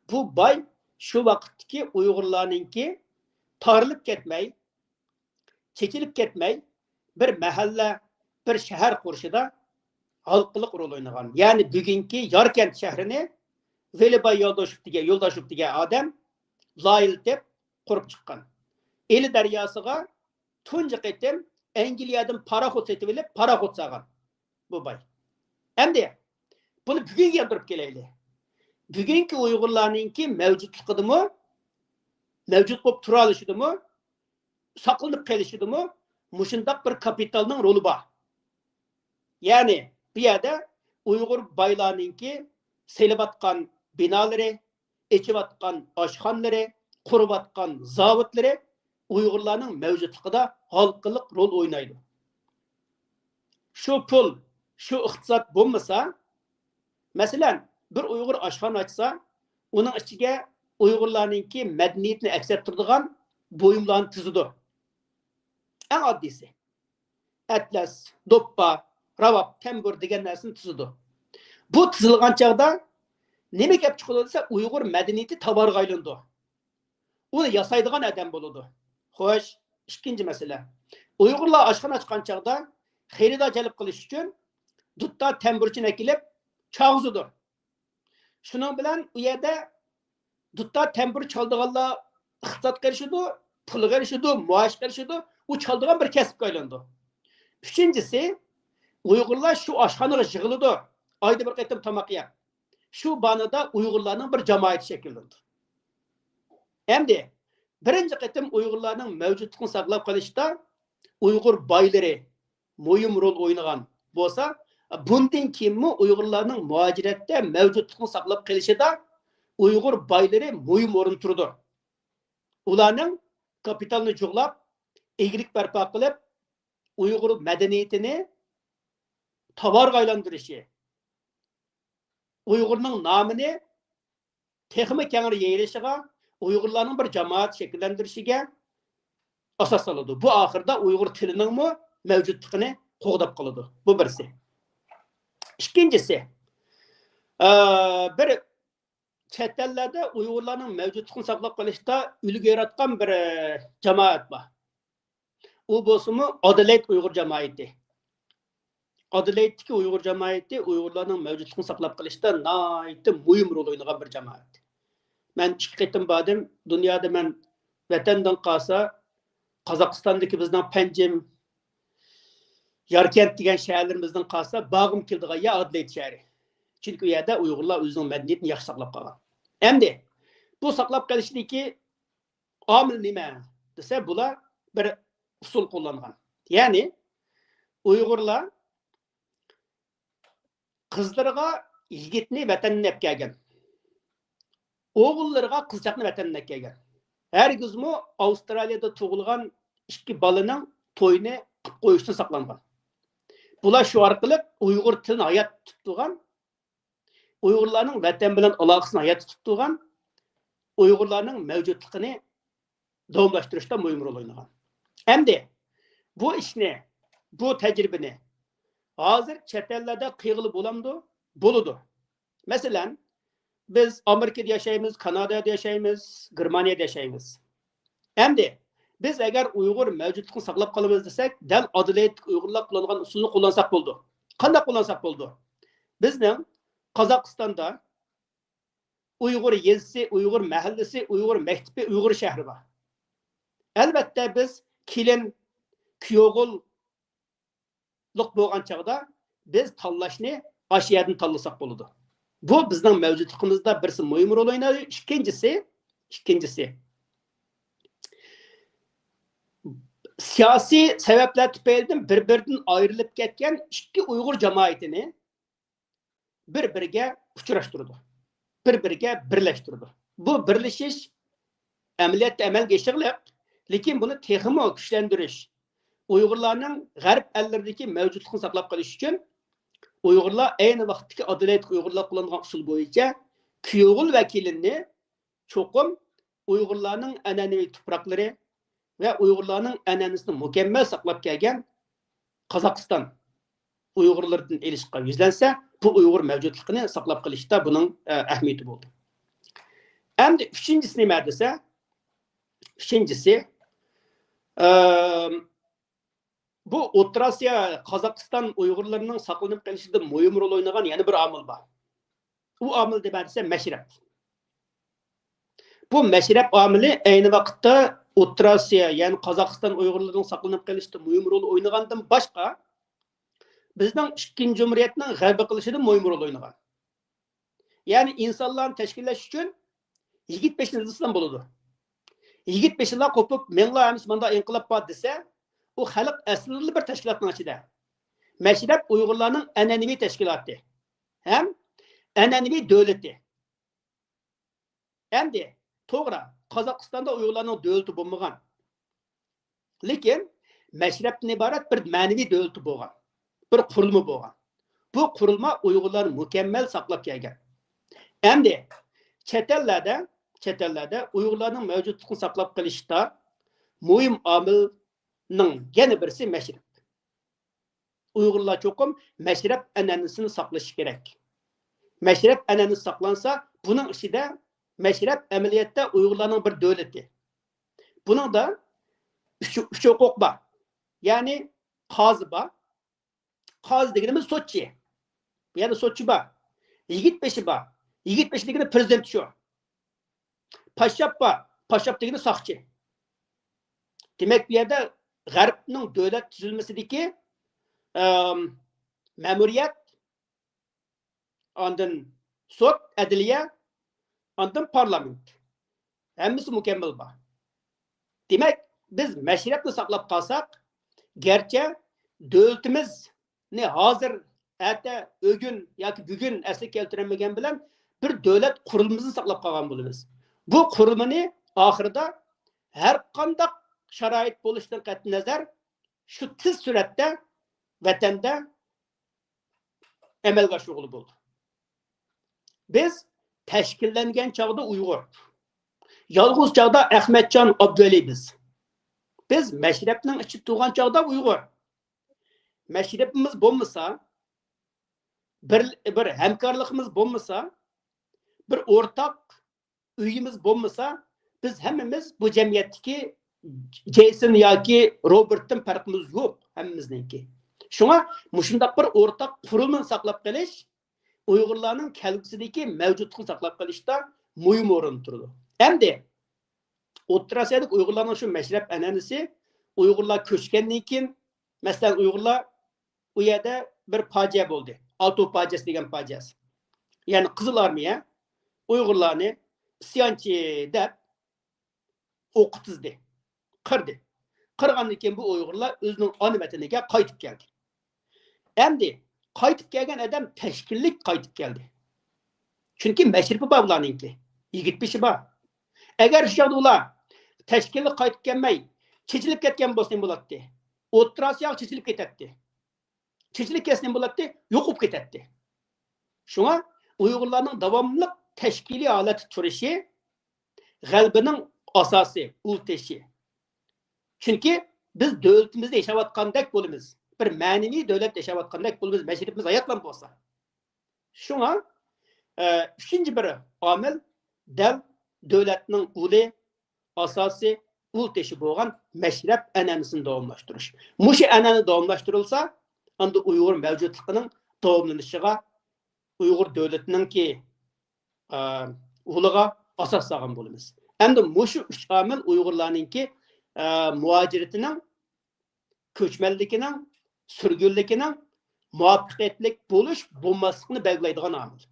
بۇ باي شۇ ۋاقىتتىكى ئۇيغۇرلارنىڭكى تارىلىپ كەتمەي، چېچىلىپ كەتمەي، بىر مەھەللە، بىر شەھەر قۇرۇشىدا ھالقىلىق رول ئوينىغان. يەنى بۈگۈنكى ياركەنت شەھىرىنى ۋېلىباي يولداشوف دېگەن، يولداشوف دېگەن ئادەم لايىھىلىتىپ قۇرۇپ چىققان. ئىلى دەرياسىغا تۇنجى قېتىم ئەنگلىيەدىن پاراخوت سېتىۋېلىپ، پاراخوت سالغان بۇ باي. ئەمدى بۇنى بۈگۈنگە كەلتۈرۈپ كېلەيلى. بۈگۈنكى ئۇيغۇرلارنىڭكى مەۋجۇتلۇقىدىمۇ، مەۋجۇت بولۇپ تۇرالىشىدىمۇ، ساقلىنىپ قېلىشىدىمۇ مۇشۇنداق بىر كاپىتالنىڭ رولى بار. يەنى بۇ يەردە ئۇيغۇر بايلارنىڭكى سېلىۋاتقان بىنالىرى، ئېچىۋاتقان ئاشخانىلىرى، قۇرۇۋاتقان زاۋۇتلىرى ئۇيغۇرلارنىڭ مەۋجۇتلۇقىدا ھالقىلىق رول ئوينايدۇ. شۇ پۇل، شۇ ئىقتىساد بولمىسا، مەسىلەن، بىر ئۇيغۇر ئاشخانا ئاچسا، ئۇنىڭ ئىچىگە ئۇيغۇرلارنىڭكى مەدەنىيىتىنى ئەكس ئەتتۈرىدىغان بۇيۇملارنى تىزىدۇ. ئەڭ ئاددىيسى، ئەتلەس، دوپپا، راۋاب، تەمبۇر دېگەن نەرسىنى تىزىدۇ. بۇ تىزىلغان چاغدا نېمە كەپ چىقىدۇ دېسە، ئۇيغۇر مەدەنىيىتى تاۋارغا ئايلىنىدۇ. ئۇنى ياسايدىغان ئادەم بولىدۇ. خوش، ئىككىنچى مەسىلە. ئۇيغۇرلار ئاشخانا ئاچقان چاغدا خېرىدار جەلپ قىلىش ئۈچۈن دۇتار، تەمبۇرچىنى ئەكېلىپ چالغۇزىدۇ. شۇنىڭ بىلەن ئۇ يەردە دۇتار، تەمبۇر چالىدىغانلار ئىقتىسادقا ئېرىشىدۇ، پۇلغا ئېرىشىدۇ، مائاشقا ئېرىشىدۇ. ئۇ چالىدىغان بىر كەسىپكە ئايلىنىدۇ. ئۈچىنچىسى، ئۇيغۇرلار شۇ ئاشخانىغا يىغىلىدۇ. ئايدا بىر قېتىم تاماق يەپ، شۇ بانىدا ئۇيغۇرلارنىڭ بىر جامائىتى شەكىللىنىدۇ. ئەمدى بىرىنچى قېتىم ئۇيغۇرلارنىڭ مەۋجۇتلۇقىنى ساقلاپ قېلىشتا ئۇيغۇر بايلىرى مۇھىم رول ئوينىغان بولسا، بۇندىن كېيىنمۇ ئۇيغۇرلارنىڭ مۇھاجىرەتتە مەۋجۇتلۇقىنى ساقلاپ قېلىشىدا ئۇيغۇر بايلىرى مۇھىم ئورۇن تۇرىدۇ. ئۇلارنىڭ كاپىتالنى جۇغلاپ، ئىگىلىك بەرپا قىلىپ، ئۇيغۇر مەدەنىيىتىنى تاۋارغا ئايلاندۇرۇشى، ئۇيغۇرنىڭ نامىنى تېخىمۇ كەڭرى يېيىلىشىغا، ئۇيغۇرلارنىڭ بىر جامائەت شەكىللەندۈرۈشىگە ئاساس سالىدۇ. بۇ ئاخىرىدا ئۇيغۇر تىلىنىڭمۇ مەۋجۇتلۇقىنى قوغداپ قالىدۇ. بۇ بىرسى. ئىككىنچىسى، ئە، بىر چەت ئەللەردە ئۇيغۇرلارنىڭ مەۋجۇتلۇقىنى ساقلاپ قېلىشتا ئۈلگە ياراتقان بىر، ئە، جامائەت بار. ئۇ بولسىمۇ ئادېلېيد ئۇيغۇر جامائىتى. ئادېلېيدتىكى ئۇيغۇر جامائىتى ئۇيغۇرلارنىڭ مەۋجۇتلۇقىنى ساقلاپ قېلىشتا ناھايىتى مۇھىم رول ئوينىغان بىر جامائەت. مەن ئىككى قېتىم باردىم. دۇنيادا مەن ۋەتەندىن قالسا، قازاقىستاندىكى بىزنىڭ پەنجىم، ياركەنت دېگەن شەھەرلىرىمىزدىن قالسا، بارغۇم كېلىدىغان يەر ئادېلېيد شەھىرى. چۈنكى ئۇ يەردە ئۇيغۇرلار ئۆزىنىڭ مەدەنىيىتىنى ياخشى ساقلاپ قالغان. ئەمدى بۇ ساقلاپ قېلىشتىكى ئامىل نېمە دېسە، بۇلار بىر ئۇسۇل قوللانغان. يەنى ئۇيغۇرلار قىزلىرىغا يىگىتنى ۋەتەندىن ئەپ كەلگەن، ئوغۇللىرىغا قىزچاقنى ۋەتەندىن ئەپ كەلگەن. ھەرگىزمۇ ئاۋسترالىيەدە تۇغۇلغان ئىككى بالىنىڭ تويىنى قىلىپ قويۇشتىن ساقلانغان. بۇلار شۇ ئارقىلىق ئۇيغۇر تىلىنى ھايات تۇتۇپ تۇرغان، ئۇيغۇرلارنىڭ ۋەتەن بىلەن ئالاقىسىنى ھايات تۇتۇپ تۇرغان، ئۇيغۇرلارنىڭ مەۋجۇتلۇقىنى داۋاملاشتۇرۇشتا مۇھىم رول ئوينىغان. ئەمدى بۇ ئىشنى، بۇ تەجرىبىنى ھازىر چەت ئەللەردە قىلغىلى بولامدۇ؟ بولىدۇ. مەسىلەن، بىز ئامېرىكىدا ياشايمىز، كانادادا ياشايمىز، گېرمانىيەدە ياشايمىز. ئەمدى بىز ئەگەر ئۇيغۇر مەۋجۇتلۇقىنى ساقلاپ قالىمىز دېسەك، دەل ئادېلايدتىكى ئۇيغۇرلار قوللانغان ئۇسۇلنى قوللانساق بولىدۇ. قانداق قوللانساق بولىدۇ؟ بىزنىڭ قازاقىستاندا ئۇيغۇر يېزىسى، ئۇيغۇر مەھەللىسى، ئۇيغۇر مەكتىپى، ئۇيغۇر شەھىرى بار. ئەلۋەتتە، بىز كېلىن، كۈيئوغۇل، لىق بولغان چاغدا بىز تاللاشنى ئاشۇ يەردىن تاللىساق بولىدۇ. بۇ بىزنىڭ مەۋجۇتلۇقىمىزدا بىرسى مۇھىم رول ئوينايدۇ. ئىككىنچىسى، ئىككىنچىسى، سىياسىي سەۋەبلەر تۈپەيلىدىن بىر-بىرىدىن ئايرىلىپ كەتكەن ئىككى ئۇيغۇر جامائىتىنى بىر-بىرىگە ئۇچراشتۇرىدۇ، بىر-بىرىگە بىرلەشتۈرىدۇ. بۇ بىرلىشىش ئەمەلىيەتتە ئەمەلگە ئېشىغلىق، لېكىن بۇنى تېخىمۇ كۈچلەندۈرۈش، ئۇيغۇرلارنىڭ غەرب ئەللىرىدىكى مەۋجۇتلۇقىنى ساقلاپ قېلىش ئۈچۈن، ئۇيغۇرلار ئەينى ۋاقىتتىكى ئادېلايدتىكى ئۇيغۇرلار قوللانغان ئۇسۇل بويىچە كۈيئوغۇل ۋەكىلىنى چوقۇم ئۇيغۇرلارنىڭ ئەنئەنىۋى تۇپراقلىرى ۋە ئۇيغۇرلارنىڭ ئەنئەنىسىنى مۇكەممەل ساقلاپ كەلگەن قازاقىستان ئۇيغۇرلىرىدىن ئېلىشقا يۈزلەنسە، بۇ ئۇيغۇر مەۋجۇتلۇقىنى ساقلاپ قېلىشتا بۇنىڭ، ئە، ئەھمىيىتى بولىدۇ. ئەمدى ئۈچىنچىسى نېمە دېسە، ئۈچىنچىسى، ئەم، بۇ ئوتتۇرا ئاسىيا، قازاقىستان ئۇيغۇرلىرىنىڭ ساقلىنىپ قېلىشىدا مۇھىم رول ئوينىغان يەنە بىر ئامىل بار. ئۇ ئامىل نېمە دېسە، مەشرەپ. بۇ مەشرەپ ئامىلى ئەينى ۋاقىتتا ئوتتۇرا ئاسىيا، يەنى قازاقىستان ئۇيغۇرلىرىنىڭ ساقلىنىپ قېلىشتا مۇھىم رول ئوينىغاندىن باشقا، بىزنىڭ ئىككىنچى جۇمھۇرىيەتنىڭ غەربىي قىلىشىدا مۇھىم رول ئوينىغان. يەنى ئىنسانلارنى تەشكىللەش ئۈچۈن يىگىت بېشىنى ئىزدىسىلا بولىدۇ. يىگىت بېشىلار قوپۇپ، مېڭىلا ھەممىسى ماندا ئىنقىلاب بار دېسە، ئۇ خەلق ئەسلىدىلا بىر تەشكىلاتنىڭ ئىچىدە. مەشرەپ ئۇيغۇرلارنىڭ ئەنئەنىۋى تەشكىلاتى ھەم ئەنئەنىۋى دۆلىتى. ئەمدى، توغرا، قازاقىستاندا ئۇيغۇرلارنىڭ دۆلىتى بولمىغان. لېكىن مەشرەپتىن ئىبارەت بىر مەنىۋى دۆلىتى بولغان، بىر قۇرۇلما بولغان. بۇ قۇرۇلما ئۇيغۇرلارنى مۇكەممەل ساقلاپ كەلگەن. ئەمدى چەت ئەللەردە، چەت ئەللەردە ئۇيغۇرلارنىڭ مەۋجۇتلۇقىنى ساقلاپ قېلىشتا مۇھىم ئامىلنىڭ يەنە بىرسى مەشرەپ. ئۇيغۇرلار چوقۇم مەشرەپ ئەنئەنىسىنى ساقلىشى كېرەك. مەشرەپ ئەنئەنىسى ساقلانسا، بۇنىڭ ئىچىدە مەشرەپ ئەمەلىيەتتە ئۇيغۇرلارنىڭ بىر دۆلىتى. بۇنىڭدا ئۈچ، ئۈچ ھوقۇق بار. يەنى قازى بار. قازى دېگىنىمىز سوتچى. يەنى سوتچى بار. يىگىت بېشى بار. يىگىت بېشى دېگىنى پىرېزىدېنت شۇ. پاششاپ بار. پاششاپ دېگىنى ساقچى. دېمەك، بۇ يەردە غەربنىڭ دۆلەت تۈزۈلمىسىدىكى، ئەم، مەمۇرىيەت، ئاندىن سوت، ئەدلىيە، ئاندىن پارلامېنت. ھەممىسى مۇكەممەل بار. دېمەك، بىز مەشرەپنى ساقلاپ قالساق، گەرچە دۆلىتىمىزنى ھازىر، ئەتە، ئۆگۈن ياكى بۈگۈن ئەسلىگە كەلتۈرەلمىگەن بىلەن بىر دۆلەت قۇرۇلمىسىنى ساقلاپ قالغان بولىمىز. بۇ قۇرۇلمىنى ئاخىرىدا ھەر قانداق شارائىت بولۇشىدىن قەتئىينەزەر، شۇ تېز سۈرئەتتە ۋەتەندە ئەمەلگە ئاشۇرغىلى بولىدۇ. بىز تەشكىللەنگەن چاغدا ئۇيغۇر، يالغۇز چاغدا ئەخمەتجان ئابدۇۋەلى بىز. بىز مەشرەپنىڭ ئىچىدە تۇرغان چاغدا ئۇيغۇر. مەشرىپىمىز بولمىسا، بىر، بىر ھەمكارلىقىمىز بولمىسا، بىر ئورتاق ئۆيىمىز بولمىسا، بىز ھەممىمىز بۇ جەمئىيەتتىكى جېيسون ياكى روبېرتتىن پەرقىمىز يوق ھەممىمىزنىڭكى. شۇڭا مۇشۇنداق بىر ئورتاق قۇرۇلمىنى ساقلاپ قېلىش ئۇيغۇرلارنىڭ كەلگۈسىدىكى مەۋجۇتلۇقىنى ساقلاپ قېلىشتا مۇھىم ئورۇندا تۇرىدۇ. ئەمدى ئوتتۇرا ئاسىيادىكى ئۇيغۇرلارنىڭ شۇ مەشرەپ ئەنئەنىسى، ئۇيغۇرلار كۆچكەندىن كېيىن، مەسىلەن، ئۇيغۇرلار ئۇ يەردە بىر پاجىئە بولدى. ئالتو پاجىئەسى دېگەن پاجىئەسى. يەنى قىزىل ئارمىيە ئۇيغۇرلارنى ئىسيانچى دەپ ئوققا تىزدى، قىردى. قىرغاندىن كېيىن بۇ ئۇيغۇرلار ئۆزىنىڭ ئانا ۋەتىنىگە قايتىپ كەلدى. ئەمدى قايتىپ كەلگەن ئادەم تەشكىللىك قايتىپ كەلدى. چۈنكى مەشرىپى بار ئۇلارنىڭكى، يىگىت بېشى بار. ئەگەر شۇ چاغدا ئۇلار تەشكىللىك قايتىپ كەلمەي، چېچىلىپ كەتكەن بولسا نېمە بولاتتى؟ ئوتتۇرا ئاسىياغا چېچىلىپ كېتەتتى. چېچىلىپ كەتسە نېمە بولاتتى؟ يوقىلىپ كېتەتتى. شۇڭا ئۇيغۇرلارنىڭ داۋاملىق تەشكىلىي ھالەتتە تۇرۇشى غەلىبىنىڭ ئاساسى، ئۇل تېشى. چۈنكى بىز دۆلىتىمىزدە ياشاۋاتقاندەك بولىمىز. بىر مەنىۋى دۆلەتتە ياشاۋاتقاندەك بولىمىز، مەشرىپىمىز ھاياتلان بولسا. شۇڭا، ئە، ئۈچىنچى بىر ئامىل دەل دۆلەتنىڭ ئۇلى، ئاساسى، ئۇل تېشى بولغان مەشرەپ ئەنئەنىسىنى داۋاملاشتۇرۇش. مۇشۇ ئەنئەنە داۋاملاشتۇرۇلسا، ئاندىن ئۇيغۇر مەۋجۇتلۇقىنىڭ داۋاملىنىشىغا، ئۇيغۇر دۆلىتىنىڭكى، ئە، ئۇلىغا ئاساس سالغان بولىمىز. ئەمدى مۇشۇ ئۈچ ئامىل ئۇيغۇرلارنىڭكى، ئە، مۇھاجىرىتىنىڭ، كۆچمەنلىكىنىڭ، سۈرگۈنلۈكىنىڭ مۇۋەپپەقىيەتلىك بولۇش، بولماسلىقنى بەلگىلەيدىغان ئامىل.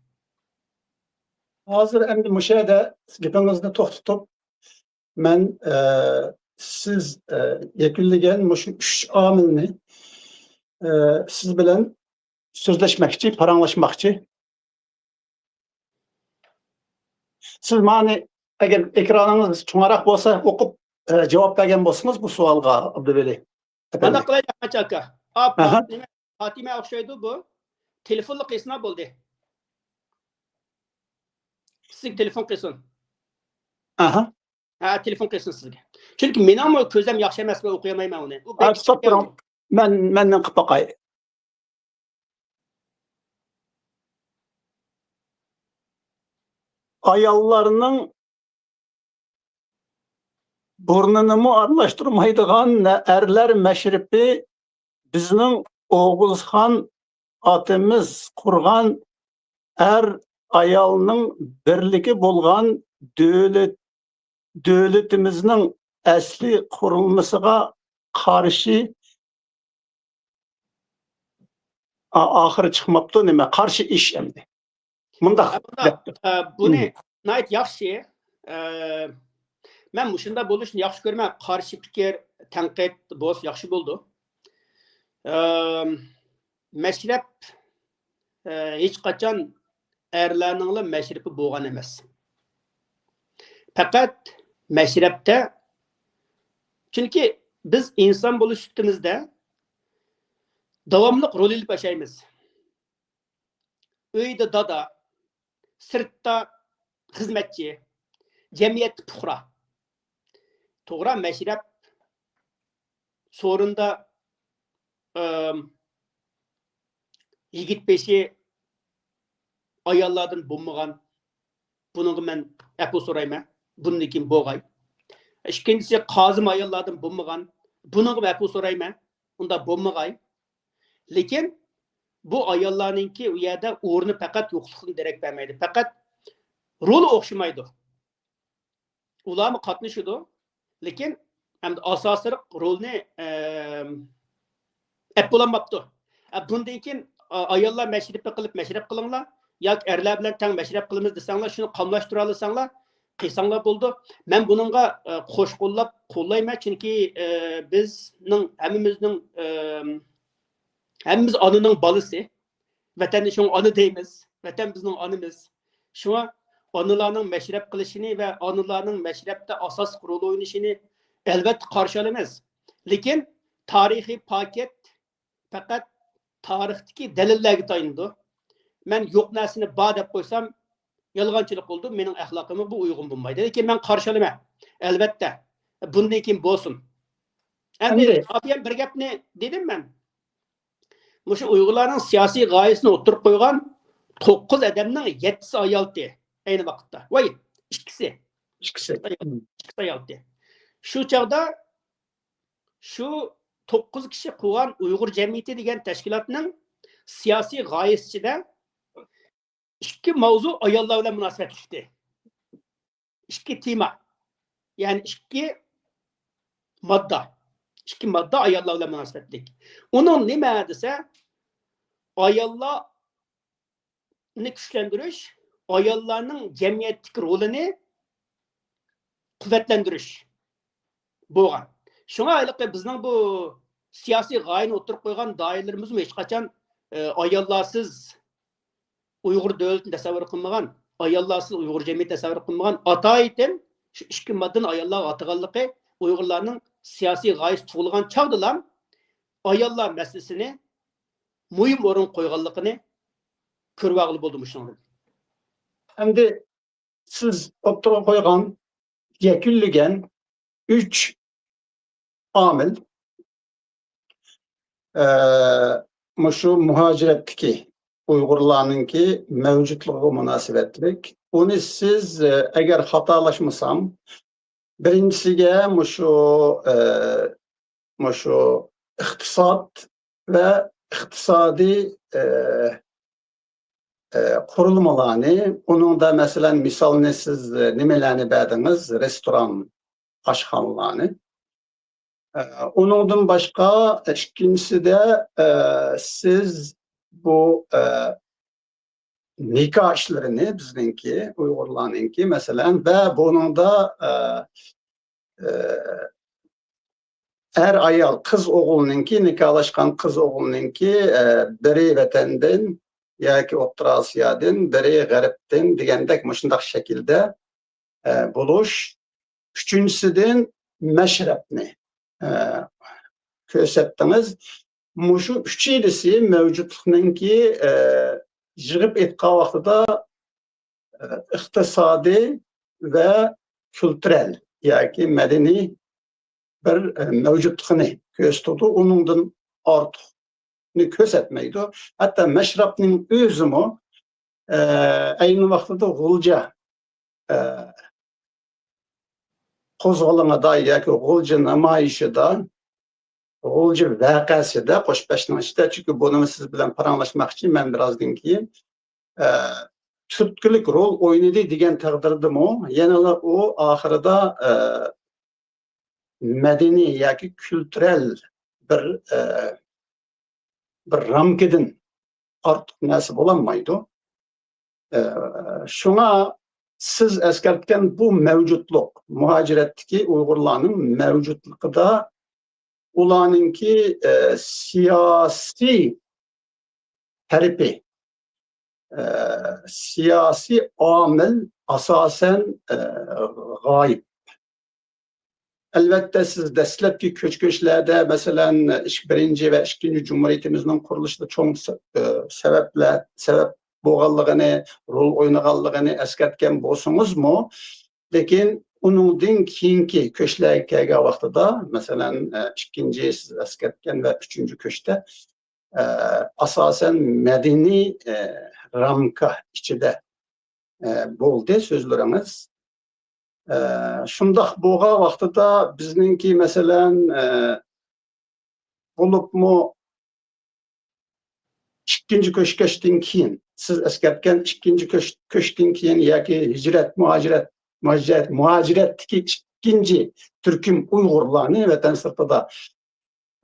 ھازىر ئەمدى مۇشۇ يەردە گېپىڭىزنى توختىتىپ، مەن، ئە، سىز، ئە، يەكۈنلىگەن مۇشۇ ئۈچ ئامىلنى، ئە، سىز بىلەن سۆزلەشمەكچى، پاراڭلاشماقچى. سىز ماڭا ئەگەر ئېكرانىڭىز چوڭراق بولسا، ئوقۇپ، ئە، جاۋاب بەرگەن بولسىڭىز بۇ سوئالغا، ئابدۇۋەلى ئەپەندى. مانداق قىلايلى، ئەخمەتجان ئاكا. ئا، پا-، ئاھا. نېمە، پاتىمە ئوخشايدۇ بۇ. تېلېفونلا قىلسىنا بولدى. سىزگە تېلېفون قىلسۇن. ئاھا. ھە، تېلېفون قىلسۇن سىزگە. چۈنكى مېنىڭمۇ كۆزۈم ياخشى ئەمەس، مەن ئوقۇيالمايمەن ئۇنى. ئۇ بەك ئا، توختاپ تۇرۇڭ. مەن، مەندىن قىلىپ باقاي. ئاياللارنىڭ بۇرنىنىمۇ ئارىلاشتۇرمايدىغان ئەرلەر مەشرىپى بىزنىڭ ئوغۇزخان ئاتىمىز قۇرغان ئەر ئايالنىڭ بىرلىكى بولغان دۆلەت، دۆلىتىمىزنىڭ ئەسلى قۇرۇلمىسىغا قارشى، ئا-، ئاخىرى چىقماپتۇ، نېمە، قارشى ئىش ئەمدى. مۇنداق ئە، مۇنداق، دەپتۇ. ئە، بۇنى مم. ناھايىتى ياخشى. ئە، مەن مۇشۇنداق بولۇشنى ياخشى كۆرىمەن. قارشى پىكىر، تەنقىد بولسا ياخشى بولىدۇ. ئە، مەشرەپ، ئە، ھېچقاچان ئەرلەرنىڭلا مەشرىپى بولغان ئەمەس. پەقەت مەشرەپتە، چۈنكى بىز ئىنسان بولۇش سۈپىتىمىزدە داۋاملىق رول ئېلىپ ياشايمىز. ئۆيدە دادا، سىرتتا خىزمەتچى، جەمئىيەتتە پۇقرا. توغرا، مەشرەپ سورۇندا، ئىم، يىگىت بېشى ئاياللاردىن بولمىغان. بۇنىڭغا مەن ئەپۇ سورايمەن. بۇندىن كېيىن بولغاي. ئىككىنچىسى، قازىمۇ ئاياللاردىن بولمىغان. بۇنىڭغىمۇ ئەپۇ سورايمەن. ئۇنداق بولمىغاي. لېكىن بۇ ئاياللارنىڭكى ئۇ يەردە ئورنى پەقەت يوقلۇقىدىن دېرەك بەرمەيدۇ. پەقەت رولى ئوخشىمايدۇ. ئۇلارمۇ قاتنىشىدۇ. لېكىن ئەمدى ئاساسلىق رولنى، ئەم، ئەپ بولالماپتۇ. ئە، بۇندىن كېيىن، ئا-، ئاياللار مەشرىپى قىلىپ مەشرەپ قىلىڭلار، ياكى ئەرلەر بىلەن تەڭ مەشرەپ قىلىمىز دېسەڭلار، شۇنى قاملاشتۇرالىساڭلار، قىلساڭلار بولىدۇ. مەن بۇنىڭغا، ئە، قوش قوللاپ قوللايمەن، چۈنكى، ئە، بىزنىڭ ھەممىمىزنىڭ، ئەم، ھەممىمىز ئانىنىڭ بالىسى. ۋەتەننى شۇڭا ئانا دەيمىز. ۋەتەن بىزنىڭ ئانىمىز. شۇڭا ئانىلارنىڭ مەشرەپ قىلىشىنى ۋە ئانىلارنىڭ مەشرەپتە ئاساسلىق رول ئوينىشىنى ئەلۋەتتە قارشى ئالىمىز. لېكىن تارىخىي پاكىت پەقەت تارىختىكى دەلىللەرگە تايىنىدۇ. مەن يوق نەرسىنى بار دەپ قويسام، يالغانچىلىق بولىدۇ، مېنىڭ ئەخلاقىمغا بۇ ئۇيغۇن بولمايدۇ. لېكىن مەن قارشى ئالىمەن، ئەلۋەتتە. بۇندىن كېيىن بولسۇن. ئەمدى ئەمدى ئابىيەم بىر گەپنى دېدىم مەن. مۇشۇ ئۇيغۇرلارنىڭ سىياسىي غايىسىنى ئوتتۇرىغا قويغان توققۇز ئادەمنىڭ يەتتىسى ئايالتى ئەينى ۋاقىتتا. ۋاي، ئىككىسى. ئىككىسى. ئىككىسى ئايالتى. شۇ چاغدا شۇ توققۇز كىشى قۇرغان ئۇيغۇر جەمئىيىتى دېگەن تەشكىلاتنىڭ سىياسىي غايىسى ئىچىدە ئىككى ماۋزۇ ئاياللار بىلەن مۇناسىۋەتلىكتى. ئىككى تېما، يەنى ئىككى ماددا. ئىككى ماددا ئاياللار بىلەن مۇناسىۋەتلىك. ئۇنىڭ نېمە دېسە، ئاياللارنى كۈچلەندۈرۈش، ئاياللارنىڭ جەمئىيەتتىكى رولىنى قۇۋۋەتلەندۈرۈش بولغان. شۇڭا ھېلىقى بىزنىڭ بۇ سىياسىي غايىنى ئوتتۇرىغا قويغان دائىرىلىرىمىزمۇ ھېچقاچان، ئە، ئاياللارسىز ئۇيغۇر دۆلىتىنى تەسەۋۋۇر قىلمىغان، ئاياللارسىز ئۇيغۇر جەمئىيىتى تەسەۋۋۇر قىلمىغان، ئاتايىتىن شۇ ئىككى ماددىنى ئاياللارغا ئاتىغانلىقى ئۇيغۇرلارنىڭ سىياسىي غايىسى تۇغۇلغان چاغدىلا ئاياللار مەسىلىسىنى مۇھىم ئورۇنغا قويغانلىقىنى كۆرۈۋالغىلى بولدى مۇشۇنىڭدىن. ئەمدى سىز ئوتتۇرىغا قويغان، يەكۈنلىگەن ئۈچ ئامىل، ئە، مۇشۇ مۇھاجىرەتتىكى ئۇيغۇرلارنىڭكى مەۋجۇتلۇقىغا مۇناسىۋەتلىك. ئۇنى سىز، ئە، ئەگەر خاتالاشمىسام، بىرىنچىسىگە مۇشۇ، ئە، مۇشۇ ئىقتىساد ۋە ئىقتىسادىي، ئە، ئە، قۇرۇلمىلارنى، ئۇنىڭدا مەسىلەن، مىسالنى سىز، ئە، نېمىلەرنى بەردىڭىز؟ رېستوران، ئاشخانىلارنى. ئە، ئۇنىڭدىن باشقا، ئىككىنچىسىدە، ئە، سىز بۇ، ئە، نىكاھ ئىشلىرىنى بىزنىڭكى، ئۇيغۇرلارنىڭكى، مەسىلەن، ۋە بۇنىڭدا، ئە، ئە، ئەر ئايال، قىز ئوغۇلنىڭكى، نىكاھلاشقان قىز ئوغۇلنىڭكى، ئە، بىرى ۋەتەندىن ياكى ئوتتۇرا ئاسىيادىن، بىرى غەربتىن دېگەندەك مۇشۇنداق شەكىلدە، ئە، بولۇش. ئۈچىنچىسىدىن مەشرەپنى، ئە، كۆرسەتتىڭىز. مۇشۇ ئۈچىلىسى مەۋجۇتلۇقنىڭكى، ئە، يىغىپ ئېيتقان ۋاقتىدا، ئە، ئىقتىسادىي ۋە كۈلتۈرەل ياكى مەدەنىي بىر، ئە، مەۋجۇتلۇقىنى كۆرسىتىدۇ. ئۇنىڭدىن ئارتۇقنى كۆرسەتمەيدۇ. ھەتتا مەشرەپنىڭ ئۆزىمۇ، ئە، ئەينى ۋاقتىدا غۇلجا، ئە، قوزغىلىڭىدا ياكى غۇلجا نامايىشىدا، غۇلجا ۋەقەسىدە، قوشۇپ بەشنىڭ ئىچىدە، چۈنكى بۇنىمۇ سىز بىلەن پاراڭلاشماقچى مەن بىرازدىن كېيىن. ئە، تۈرتكىلىك رول ئوينىدى دېگەن تەقدىردىمۇ، يەنىلا ئۇ ئاخىرىدا، ئە، مەدەنىي ياكى كۈلتۈرەل بىر، ئە، بىر رامكىدىن ئارتۇق نەرسە بولالمايدۇ. ئە، شۇڭا سىز ئەسكەرتكەن بۇ مەۋجۇتلۇق، مۇھاجىرەتتىكى ئۇيغۇرلارنىڭ مەۋجۇتلۇقىدا ئۇلارنىڭكى، ئە، سىياسىي تەرىپى، ئە، سىياسىي ئامىل ئاساسەن، ئە، غايىب. ئەلۋەتتە، سىز دەسلەپكى كۆچ-كۆچلەردە، مەسىلەن، ئىك-، بىرىنچى ۋە ئىككىنچى جۇمھۇرىيىتىمىزنىڭ قۇرۇلۇشىدا چوڭ سە-، ئە، سەۋەبلەر، سەۋەب بولغانلىقىنى، رول ئوينىغانلىقىنى ئەسكەرتكەن بولسىڭىزمۇ، لېكىن ئۇنىڭدىن كېيىنكى كۆچلەرگە كەلگەن ۋاقتىدا، مەسىلەن، ئە، ئىككىنچى سىز ئەسكەرتكەن ۋە ئۈچىنچى كۆچتە، ئە، ئاساسەن مەدەنىي، ئە، رامكا ئىچىدە، ئە، بولدى سۆزلىرىڭىز. ئە، شۇنداق بولغان ۋاقتىدا بىزنىڭكى، مەسىلەن، ئە، بولۇپمۇ ئىككىنچى كۆچ-، كۆچتىن كېيىن، سىز ئەسكەرتكەن ئىككىنچى كۆچ-، كۆچتىن كېيىن ياكى ھىجرەت، مۇھاجىرەت، مۇھاجىرەت، مۇھاجىرەتتىكى ئىككىنچى تۈركۈم ئۇيغۇرلارنى ۋەتەن سىرتىدا،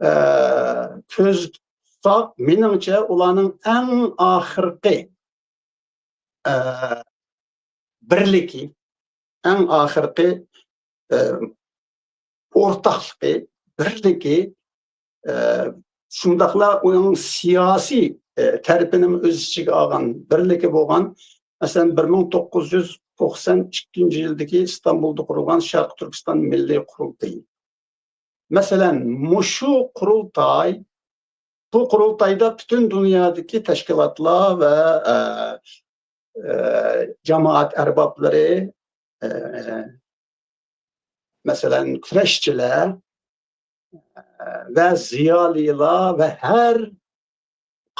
ئە، كۆزدە تۇتساق، مېنىڭچە ئۇلارنىڭ ئەڭ ئاخىرقى، ئە، بىرلىكى، ئەڭ ئاخىرقى، ئە، ئورتاقلىقى، بىرلىكى، ئە، شۇنداقلا ئۇنىڭ سىياسىي، ئە، تەرىپىنىمۇ ئۆز ئىچىگە ئالغان بىرلىكى بولغان، مەسىلەن، بىر مىڭ توققۇز يۈز توقسان ئىككىنچى يىلدىكى ئىستانبۇلدا قۇرۇلغان شەرقىي تۈركىستان مىللىي قۇرۇلتىيى. مەسىلەن، مۇشۇ قۇرۇلتاي، بۇ قۇرۇلتايدا پۈتۈن دۇنيادىكى تەشكىلاتلار ۋە، ئە، ئە، جامائەت ئەربابلىرى، ئە، مەسىلەن، كۈرەشچىلەر، ئە، ۋە زىيالىيلار ۋە ھەر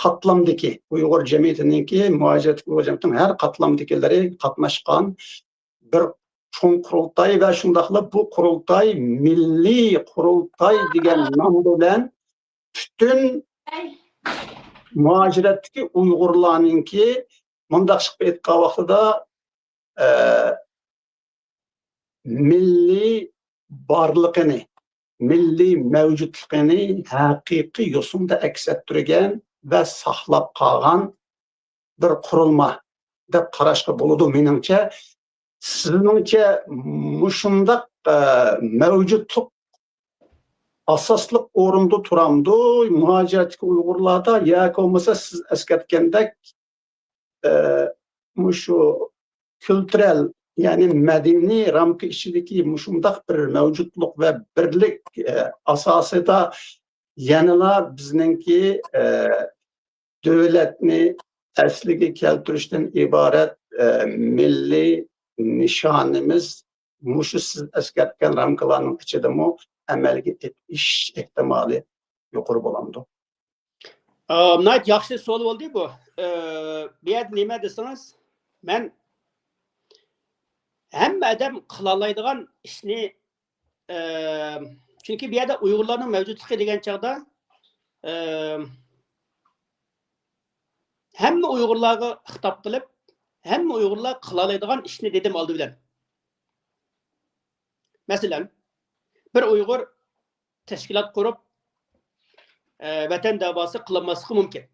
قاتلامدىكى ئۇيغۇر جەمئىيىتىنىڭكى، مۇھاجىرەتتىكى ئۇيغۇر جەمئىيىتىنىڭ ھەر قاتلامدىكىلىرى قاتناشقان بىر چوڭ قۇرۇلتاي ۋە شۇنداقلا بۇ قۇرۇلتاي مىللىي قۇرۇلتاي دېگەن نام بىلەن پۈتۈن مۇھاجىرەتتىكى ئۇيغۇرلارنىڭكى مۇنداقچە ئېيتقان ۋاقتىدا، ئە، مىللىي بارلىقىنى، مىللىي مەۋجۇتلۇقىنى ھەقىقىي يوسۇندا ئەكس ئەتتۈرگەن ۋە ساقلاپ قالغان بىر قۇرۇلما دەپ قاراشقا بولىدۇ، مېنىڭچە. سىزنىڭچە مۇشۇنداق، ئە، مەۋجۇتلۇق ئاساسلىق ئورۇندا تۇرامدۇ مۇھاجىرەتتىكى ئۇيغۇرلاردا ياكى بولمىسا سىز ئەسكەرتكەندەك، ئە، مۇشۇ كۈلتۈرەل، يەنى مەدەنىي رامكا ئىچىدىكى مۇشۇنداق بىر مەۋجۇتلۇق ۋە بىرلىك، ئە، ئاساسىدا يەنىلا بىزنىڭكى، ئە، دۆلەتنى ئەسلىگە كەلتۈرۈشتىن ئىبارەت ئە، مىللىي نىشانىمىز مۇشۇ سىز ئەسكەرتكەن رامكىلارنىڭ ئىچىدىمۇ ئەمەلگە ئېشىش ئېھتىمالى يۇقىرى بولامدۇ؟ ئا، ناھايىتى ياخشى سوئال بولدى بۇ. ئە، بۇ يەردە نېمە دېسىڭىز، مەن ھەممە ئادەم قىلالايدىغان ئىشنى، ئە، چۈنكى بۇ يەردە ئۇيغۇرلارنىڭ مەۋجۇتلۇقى دېگەن چاغدا، ئە، ھەممە ئۇيغۇرلارغا خىتاب قىلىپ، ھەممە ئۇيغۇرلار قىلالايدىغان ئىشنى دېدىم ئالدى بىلەن. مەسىلەن، بىر ئۇيغۇر تەشكىلات قۇرۇپ، ئە، ۋەتەن دەۋاسى قىلالماسلىقى مۇمكىن.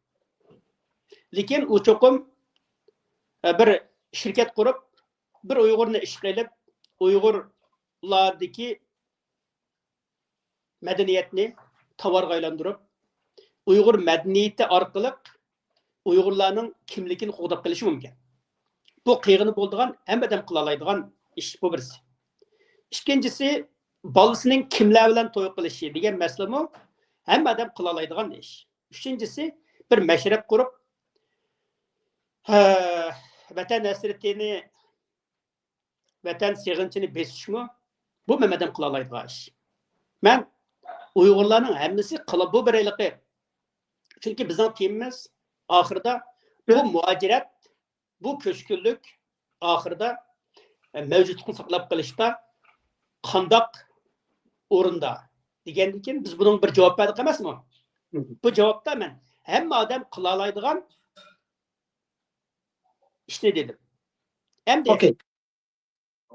لېكىن ئۇ چوقۇم، ئە، بىر شىركەت قۇرۇپ، بىر ئۇيغۇرنى ئىشقا ئېلىپ، ئۇيغۇرلاردىكى مەدەنىيەتنى تاۋارغا ئايلاندۇرۇپ، ئۇيغۇر مەدەنىيىتى ئارقىلىق ئۇيغۇرلارنىڭ كىملىكىنى قوغداپ قېلىشى مۇمكىن. بۇ قىلغىلى بولىدىغان، ھەممە ئادەم قىلالايدىغان ئىش، بۇ بىرسى. ئىككىنچىسى، بالىسىنىڭ كىملەر بىلەن توي قىلىشى دېگەن مەسىلىمۇ ھەممە ئادەم قىلالايدىغان ئىش. ئۈچىنچىسى، بىر مەشرەپ قۇرۇپ، ھە، ۋەتەن ھەسرىتىنى، ۋەتەن سېغىنچىنى بېسىشمۇ، بۇ ھەممە ئادەم قىلالايدىغان ئىش. مەن ئۇيغۇرلارنىڭ ھەممىسى قىلا-، بۇ بىر ھېلىقى. چۈنكى بىزنىڭ تېمىمىز ئاخىرىدا بۇ مۇھاجىرەت، بۇ كۆچكۈنلۈك ئاخىرىدا، ئە، مەۋجۇتلۇقنى ساقلاپ قېلىشتا قانداق ئورۇندا دېگەندىن كېيىن، بىز بۇنىڭ بىر جاۋاب بەردۇق ئەمەسمۇ؟ بۇ جاۋابتا مەن ھەممە ئادەم قىلالايدىغان ئىشنى دېدىم. ئەمدى ئوكەي.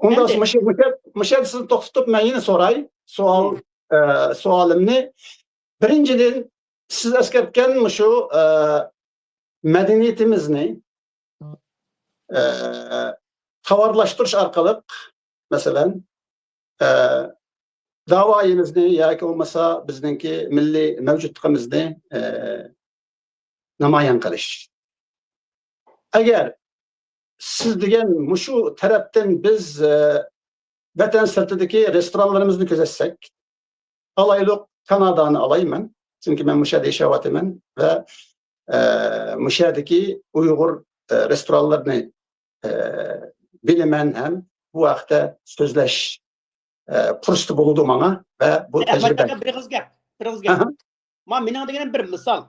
ئۇنداق ئەمدى مۇشۇ، مۇشۇ، مۇشۇ يەردە سىزنى توختىتىپ، مەن يەنە سوراي. سوئال، ئە، سوئالىمنى، بىرىنچىدىن، سىز ئەسكەرتكەن مۇشۇ، ئە، مەدەنىيىتىمىزنى، ئە، تاۋارلاشتۇرۇش ئارقىلىق، مەسىلەن، ئە، داۋايىمىزنى ياكى بولمىسا بىزنىڭكى مىللىي مەۋجۇتلۇقىمىزنى، ئە، نامايان قىلىش. ئەگەر سىز دېگەن مۇشۇ تەرەپتىن بىز، ئە، ۋەتەن سىرتىدىكى رېستورانلىرىمىزنى كۆزەتسەك، ئالايلۇق، كانادانى ئالايمەن. چۈنكى مەن مۇشۇ يەردە ياشاۋاتىمەن ۋە، ئە، مۇشۇ يەردىكى ئۇيغۇر، ئە، رېستورانلىرىنى، ئە، بىلىمەن ھەم بۇ ھەقتە سۆزلەش، ئە، پۇرسىتى بولىدۇ ماڭا ۋە بۇ ئەھمەت تەجرىبە. ئاكا، بىر ئېغىز گەپ، بىر ئېغىز گەپ. ئەھە. ما مېنىڭ دېگىنىم بىر مىسال.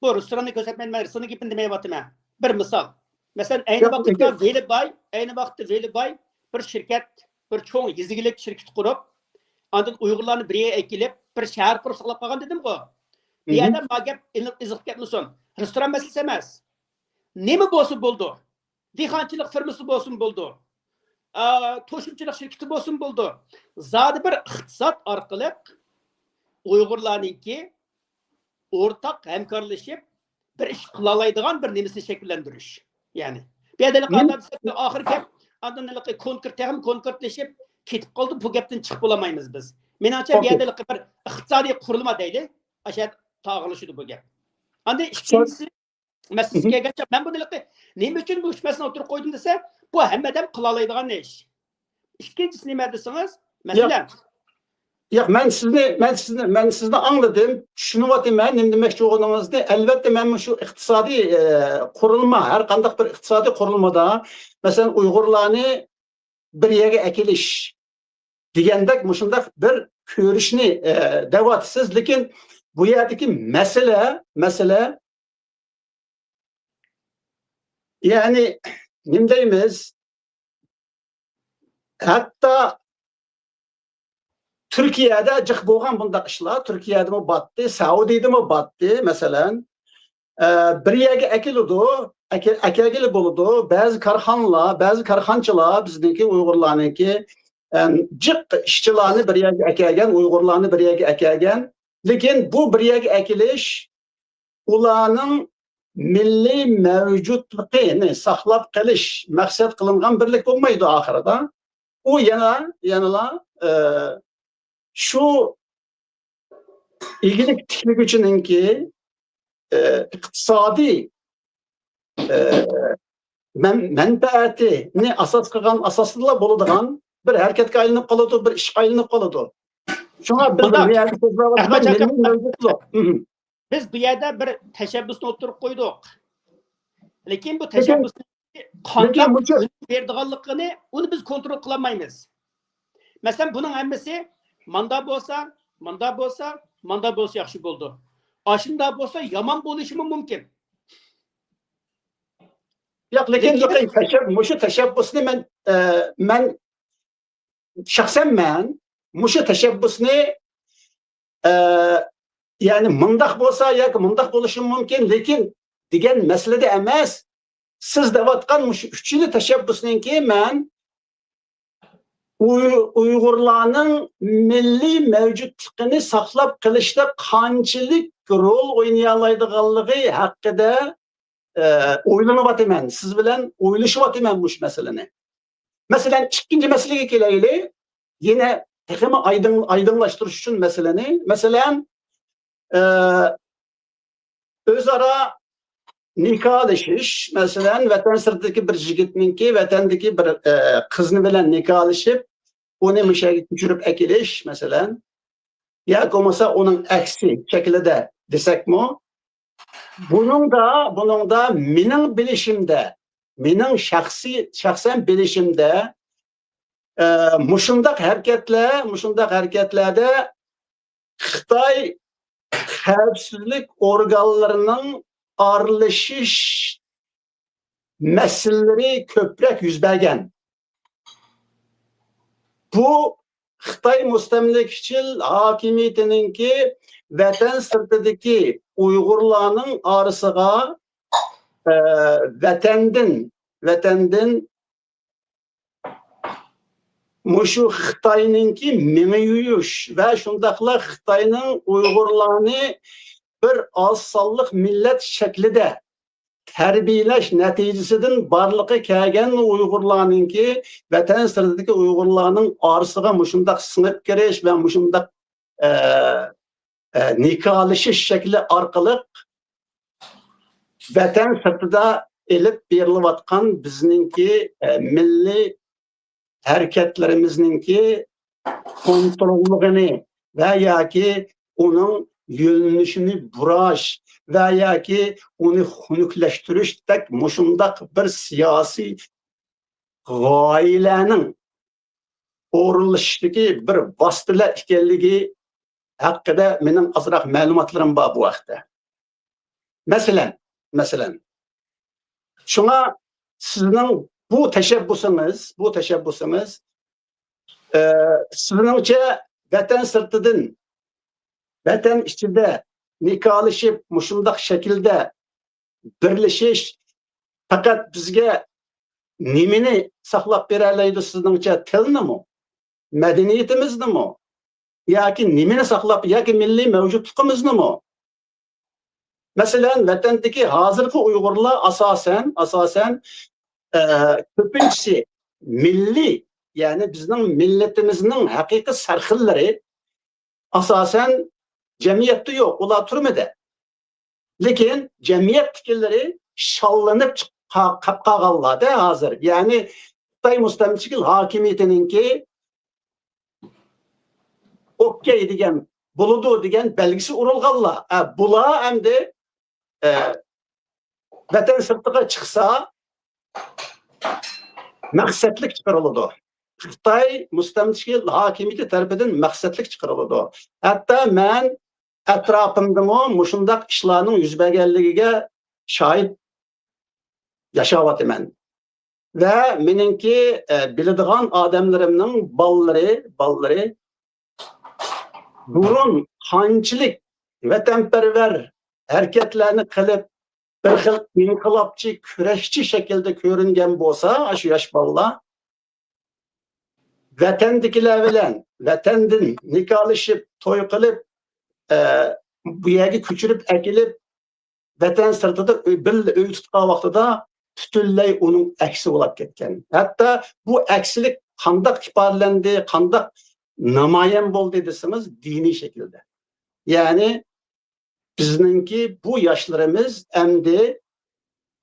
بۇ رېستوراننى كۆرسەتمەيمەن، مەن رېستوراننىڭ گېپىنى دېمەيۋاتىمەن. بىر مىسال. مەسىلەن، ئەينى ياق، ۋاقىتتا ئۆزى ۋېلى باي، ئەينى ۋاقىتتا ۋېلى باي بىر شىركەت، بىر چوڭ يېزا ئىگىلىك شىركىتى قۇرۇپ، ئاندىن ئۇيغۇرلارنى بىر يەرگە ئەكېلىپ، بىر شەھەر قۇرۇپ ساقلاپ قالغان دېدىمغۇ. بۇ مھم. يەردە ما گەپ ئېنىق ئېزىقىپ كەتمىسۇن. رېستوران مەسىلىسى ئەمەس. نېمە بولسا بولىدۇ. دېھقانچىلىق فېرمىسى بولسۇن بولىدۇ. ئا، توشۇمچىلىق شىركىتى بولسۇن بولىدۇ. زادى بىر ئىقتىساد ئارقىلىق ئۇيغۇرلارنىڭكى ئورتاق ھەمكارلىشىپ بىر ئىش قىلالايدىغان بىر نېمىسىنى شەكىللەندۈرۈش. يەنى، بۇ يەردە ھېلىقى مم. ئادەم دېسەك، ئاخىر گەپ، ئاندىن ھېلىقى كونكرېت، تېخىمۇ كونكرېتلىشىپ كېتىپ قالدى، بۇ گەپتىن چىقىپ بولالمايمىز بىز. مېنىڭچە، بۇ ئوكەي. يەردە ھېلىقى بىر ئىقتىسادىي قۇرۇلما دەيلى، ئاشۇ يەردە تاغىلىشىدۇ بۇ گەپ. ئاندىن ئىقتىساد- ئىككىنچىسى، مەسىلىسى مم. كەلگەن چاغ، مەن بۇنى ھېلىقى نېمە ئۈچۈن بۇ ئۈچ مەسىلىنى ئوتتۇرىغا قويدۇم دېسە، بۇ ھەممە ئادەم قىلالايدىغان ئىش. ئىككىنچىسى نېمە دېسىڭىز، ياق. مەسىلەن، ياق، مەن سىزنى، مەن سىزنى، مەن سىزنى ئاڭلىدىم، چۈشىنىۋاتىمەن، نېمە دېمەكچى بولغىنىڭىزنى. ئەلۋەتتە، مەن مۇشۇ ئىقتىسادىي، ئە، قۇرۇلما، ھەر قانداق بىر ئىقتىسادىي قۇرۇلمىدا، مەسىلەن، ئۇيغۇرلارنى بىر يەرگە ئەكېلىش دېگەندەك مۇشۇنداق بىر كۆرۈشنى، ئە، دەۋاتىسىز. لېكىن بۇ يەردىكى مەسىلە، مەسىلە، يەنى، نېمە دەيمىز؟ ھەتتا تۈركىيەدە جىق بولغان بۇنداق ئىشلار، تۈركىيەدىمۇ باتتى، سەئۇدىدىمۇ باتتى، مەسىلەن. ئە، بىر يەرگە ئەكېلىدۇ، ئەكە-، ئەكەلگىلى بولىدۇ. بەزى كارخانىلار، بەزى كارخانىچىلار بىزنىڭكى ئۇيغۇرلارنىڭكى، ئەم، جىق ئىشچىلارنى بىر يەرگە ئەكەلگەن، ئۇيغۇرلارنى بىر يەرگە ئەكەلگەن. لېكىن بۇ بىر يەرگە ئەكېلىش ئۇلارنىڭ مىللىي مەۋجۇتلۇقىنى ساقلاپ قېلىش مەقسەت قىلىنغان بىرلىك بولمايدۇ ئاخىرىدا. ئۇ يەنە، يەنىلا، ئە، شۇ ئىگىلىك تىكلىگۈچىنىڭكى، ئە، ئىقتىسادىي، ئە، مەن-، مەنپەئەتىنى ئاساس قىلغان ئاساسىدىلا بولىدىغان بىر ھەرىكەتكە ئايلىنىپ قالىدۇ، بىر ئىشقا ئايلىنىپ قالىدۇ. شۇڭا بىز بۇ يەردە سۆزلەۋاتقان مىللىي مەۋجۇتلۇق. مھم. بىز بۇ يەردە بىر تەشەببۇسنى ئوتتۇرىغا قويدۇق. لېكىن بۇ تەشەببۇسنى قانداق ئۈنۈم بېرىدىغانلىقىنى، ئۇنى بىز كونترول قىلالمايمىز. مەسىلەن، بۇنىڭ ھەممىسى ماندا بولسا، ماندا بولسا، ماندا بولسا ياخشى بولىدۇ. ئاشۇنداق بولسا يامان بولۇشىمۇ مۇمكىن. ياق، لېكىن، لېكىن، لېكىن تەشەب-، مۇشۇ تەشەببۇسنى مەن، ئە، مەن، شەخسەن مەن مۇشۇ تەشەببۇسنى، ئە، يەنى مۇنداق بولسا ياكى مۇنداق بولۇشى مۇمكىن، لېكىن دېگەن مەسىلىدە ئەمەس. سىز دەۋاتقان مۇشۇ ئۈچىلا تەشەببۇسنىڭكى مەن ئۇي-، ئۇيغۇرلارنىڭ مىللىي مەۋجۇتلۇقىنى ساقلاپ قېلىشتا قانچىلىك رول ئوينىيالايدىغانلىقى ھەققىدە، ئە، ئويلىنىۋاتىمەن. سىز بىلەن ئويلىشىۋاتىمەن مۇشۇ مەسىلىنى. مەسىلەن، ئىككىنچى مەسىلىگە كېلەيلى. يەنە تېخىمۇ ئايدىڭ-، ئايدىڭلاشتۇرۇش ئۈچۈن مەسىلىنى. مەسىلەن، ئە، ئۆزئارا نىكاھلىشىش، مەسىلەن، ۋەتەن سىرتىدىكى بىر يىگىتنىڭكى ۋەتەندىكى بىر، ئە، قىزنى بىلەن نىكاھلىشىپ، ئۇنى مۇشۇ يەرگە كۆچۈرۈپ ئەكېلىش، مەسىلەن، ياكى بولمىسا ئۇنىڭ ئەكسى شەكلىدە دېسەكمۇ، بۇنىڭدا، بۇنىڭدا مېنىڭ بىلىشىمدە، مېنىڭ شەخسىي، شەخسەن بىلىشىمدە، ئە، مۇشۇنداق ھەرىكەتلەر، مۇشۇنداق ھەرىكەتلەردە خىتاي خەۋپسىزلىك ئورگانلىرىنىڭ ئارىلىشىش مەسىلىلىرى كۆپرەك يۈز بەرگەن. بۇ خىتاي مۇستەملىكىچىل ھاكىمىيىتىنىڭكى ۋەتەن سىرتىدىكى ئۇيغۇرلارنىڭ ئارىسىغا، ئە، ۋەتەندىن، ۋەتەندىن مۇشۇ خىتاينىڭكى مېڭە يۇيۇش ۋە شۇنداقلا خىتاينىڭ ئۇيغۇرلارنى بىر ئاز سانلىق مىللەت شەكلىدە تەربىيەلەش نەتىجىسىدىن بارلىققا كەلگەن ئۇيغۇرلارنىڭكى، ۋەتەن سىرتىدىكى ئۇيغۇرلارنىڭ ئارىسىغا مۇشۇنداق سىڭىپ كىرىش ۋە مۇشۇنداق، ئە، ئە، نىكاھلىشىش شەكلى ئارقىلىق ۋەتەن سىرتىدا ئېلىپ بېرىلىۋاتقان بىزنىڭكى، ئە، مىللىي ھەرىكەتلىرىمىزنىڭكى كونتروللۇقىنى ۋە ياكى ئۇنىڭ يۆنىلىشىنى بۇراش ۋە ياكى ئۇنى خۇنۈكلەشتۈرۈشتەك مۇشۇنداق بىر سىياسىي غايىلەرنىڭ ئورۇنلىشىشتىكى بىر ۋاسىتىلەر ئىكەنلىكى ھەققىدە مېنىڭ ئازراق مەلۇماتلىرىم بار بۇ ھەقتە. مەسىلەن، مەسىلەن، شۇڭا سىزنىڭ بۇ تەشەببۇسىڭىز، بۇ تەشەببۇسىڭىز، ئە، سىزنىڭچە ۋەتەن سىرتىدىن ۋەتەن ئىچىدە نىكاھلىشىپ، مۇشۇنداق شەكىلدە بىرلىشىش پەقەت بىزگە نېمىنى ساقلاپ بېرەلەيدۇ سىزنىڭچە؟ تىلنىمۇ؟ مەدەنىيىتىمىزنىمۇ؟ ياكى نېمىنى ساقلاپ، ياكى مىللىي مەۋجۇتلۇقىمىزنىمۇ؟ مەسىلەن، ۋەتەندىكى ھازىرقى ئۇيغۇرلار ئاساسەن، ئاساسەن، ئە، كۆپىنچىسى مىللىي، يەنى بىزنىڭ مىللىتىمىزنىڭ ھەقىقىي سەرخىللىرى ئاساسەن جەمئىيەتتە يوق، ئۇلار تۈرمىدە. لېكىن جەمئىيەتتىكىلىرى شاللىنىپ چىق-، قا-، قاپ قالغانلار-دە ھازىر. يەنى خىتاي مۇستەملىكىچىلىك ھاكىمىيىتىنىڭكى ئوككەي دېگەن، بولىدۇ دېگەن بەلگىسى ئۇرۇلغانلار. ئە، بۇلار ئەمدى، ئە، ۋەتەن سىرتىغا چىقسا، مەقسەتلىك چىقىرىلىدۇ. خىتاي مۇستەملىكىچىلىك ھاكىمىيىتى تەرىپىدىن مەقسەتلىك چىقىرىلىدۇ. ھەتتا مەن ئەتراپىمدىمۇ مۇشۇنداق ئىشلارنىڭ يۈز بەرگەنلىكىگە شاھىت ياشاۋاتىمەن. ۋە مېنىڭكى، ئە، بىلىدىغان ئادەملىرىمنىڭ بالىلىرى، بالىلىرى بۇرۇن قانچىلىك ۋەتەنپەرۋەر ھەرىكەتلەرنى قىلىپ، بىر خىل ئىنقىلابچى، كۈرەشچى شەكىلدە كۆرۈنگەن بولسا، ئاشۇ ياش بالىلار ۋەتەندىكىلەر بىلەن، ۋەتەندىن نىكاھلىشىپ، توي قىلىپ، ئە، بۇ يەرگە كۆچۈرۈپ ئەكېلىپ، ۋەتەن سىرتىدا ئۆي، بىللە ئۆي تۇتقان ۋاقتىدا پۈتۈنلەي ئۇنىڭ ئەكسى بولاپ كەتكەن. ھەتتا بۇ ئەكسىلىك قانداق ئىپادىلەندى، قانداق نامايان بولدى دېسىڭىز، دىنىي شەكىلدە. يەنى بىزنىڭكى بۇ ياشلىرىمىز ئەمدى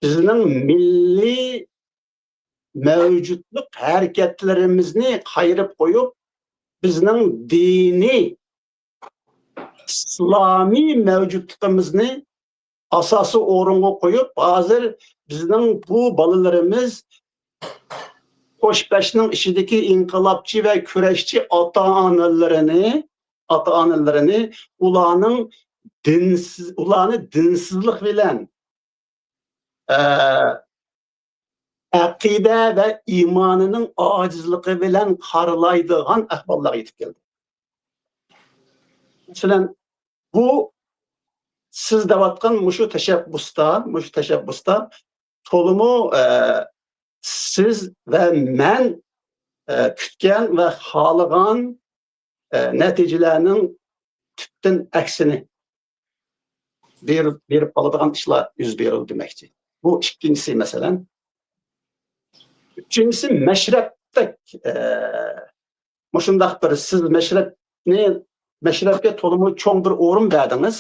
بىزنىڭ مىللىي مەۋجۇتلۇق ھەرىكەتلىرىمىزنى قايرىپ قويۇپ، بىزنىڭ دىنىي، ئىسلامىي مەۋجۇتلۇقىمىزنى ئاساسىي ئورۇنغا قويۇپ، ھازىر بىزنىڭ بۇ بالىلىرىمىز قوش بەشنىڭ ئىچىدىكى ئىنقىلابچى ۋە كۈرەشچى ئاتا-ئانىلىرىنى، ئاتا-ئانىلىرىنى ئۇلارنىڭ دىنسىز، ئۇلارنى دىنسىزلىق بىلەن، ئە، ئەقىدە ۋە ئىمانىنىڭ ئاجىزلىقى بىلەن قارىلايدىغان ئەھۋاللارغا يېتىپ كەلدى. مەسىلەن، بۇ سىز دەۋاتقان مۇشۇ تەشەببۇستا، مۇشۇ تەشەببۇستا تولىمۇ، ئە، سىز ۋە مەن، ئە، كۈتكەن ۋە خالىغان، ئە، نەتىجىلەرنىڭ تۈپتىن ئەكسىنى بېرىپ، بېرىپ قالىدىغان ئىشلار يۈز بېرىدۇ دېمەكچى. بۇ ئىككىنچىسى مەسىلەن. ئۈچىنچىسى مەشرەپتەك، ئە، مۇشۇنداق بىر سىز مەشرەپنى، مەشرەپكە تولىمۇ چوڭ بىر ئورۇن بەردىڭىز.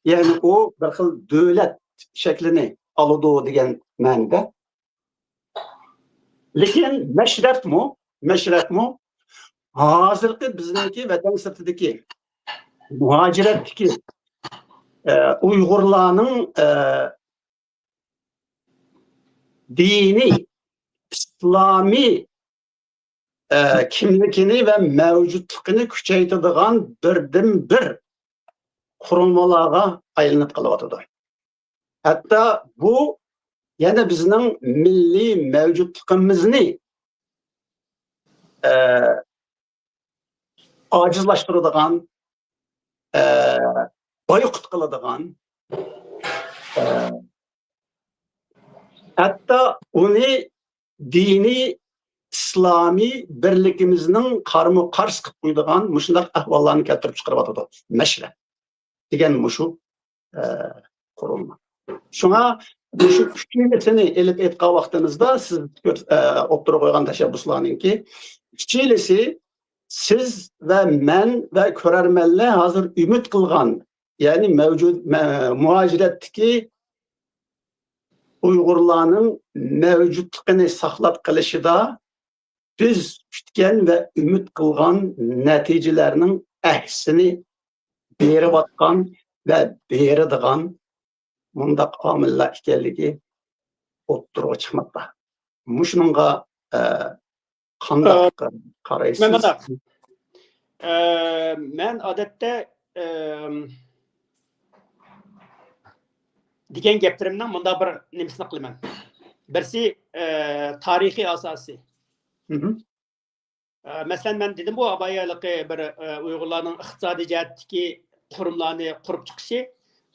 يەنى ئۇ بىر خىل دۆلەت شەكلىنى ئالىدۇ دېگەن مەنىدە. لېكىن مەشرەپمۇ، مەشرەپمۇ ھازىرقى بىزنىڭكى ۋەتەن سىرتىدىكى، مۇھاجىرەتتىكى، ئە، ئۇيغۇرلارنىڭ، ئە، دىنىي، ئىسلامىي، ئە، كىملىكىنى ۋە مەۋجۇتلۇقىنى كۈچەيتىدىغان بىردىنبىر قۇرۇلمىلارغا ئايلىنىپ قېلىۋاتىدۇ. ھەتتا بۇ يەنە بىزنىڭ مىللىي مەۋجۇتلۇقىمىزنى، ئە، ئاجىزلاشتۇرىدىغان، ئە، بايقۇت قىلىدىغان، ئە، ھەتتا ئۇنى دىنىي ئىسلامىي بىرلىكىمىزنىڭ قارمۇ قارشى قىلىپ قويىدىغان مۇشۇنداق ئەھۋاللارنى كەلتۈرۈپ چىقىرىۋاتىدۇ مەشرەپ دېگەن مۇشۇ، ئە، قۇرۇلما. شۇڭا مۇشۇ ئۈچىنچىسىنى ئېلىپ ئېيتقان ۋاقتىمىزدا سىز، ئە، ئوتتۇرىغا قويغان تەشەببۇسلارنىڭكى ئۈچىنچىسى سىز ۋە مەن ۋە كۆرەرمەنلەر ھازىر ئۈمىد قىلغان، يەنى مەۋجۇت، مە-، مۇھاجىرەتتىكى ئۇيغۇرلارنىڭ مەۋجۇتلۇقىنى ساقلاپ قېلىشىدا بىز كۈتكەن ۋە ئۈمىد قىلغان نەتىجىلەرنىڭ ئەكسىنى بېرىۋاتقان ۋە بېرىدىغان مۇنداق ئامىللار ئىكەنلىكى ئوتتۇرىغا چىقماقتا. مۇشۇنىڭغا، ئە، قانداق، ئە، قارايسىز؟ مەن مۇنداق، ئە، مەن ئادەتتە، ئە، دېگەن گەپلىرىمنىڭ مۇنداق بىر نېمىسىنى قىلىمەن. بىرسى، ئە، تارىخىي ئاساسى. مھم. ئە، مەسىلەن، مەن دېدىمغۇ، ئابايا ھېلىقى بىر، ئە، ئۇيغۇرلارنىڭ ئىقتىسادىي جەھەتتىكى قۇرۇملارنى قۇرۇپ چىقىشى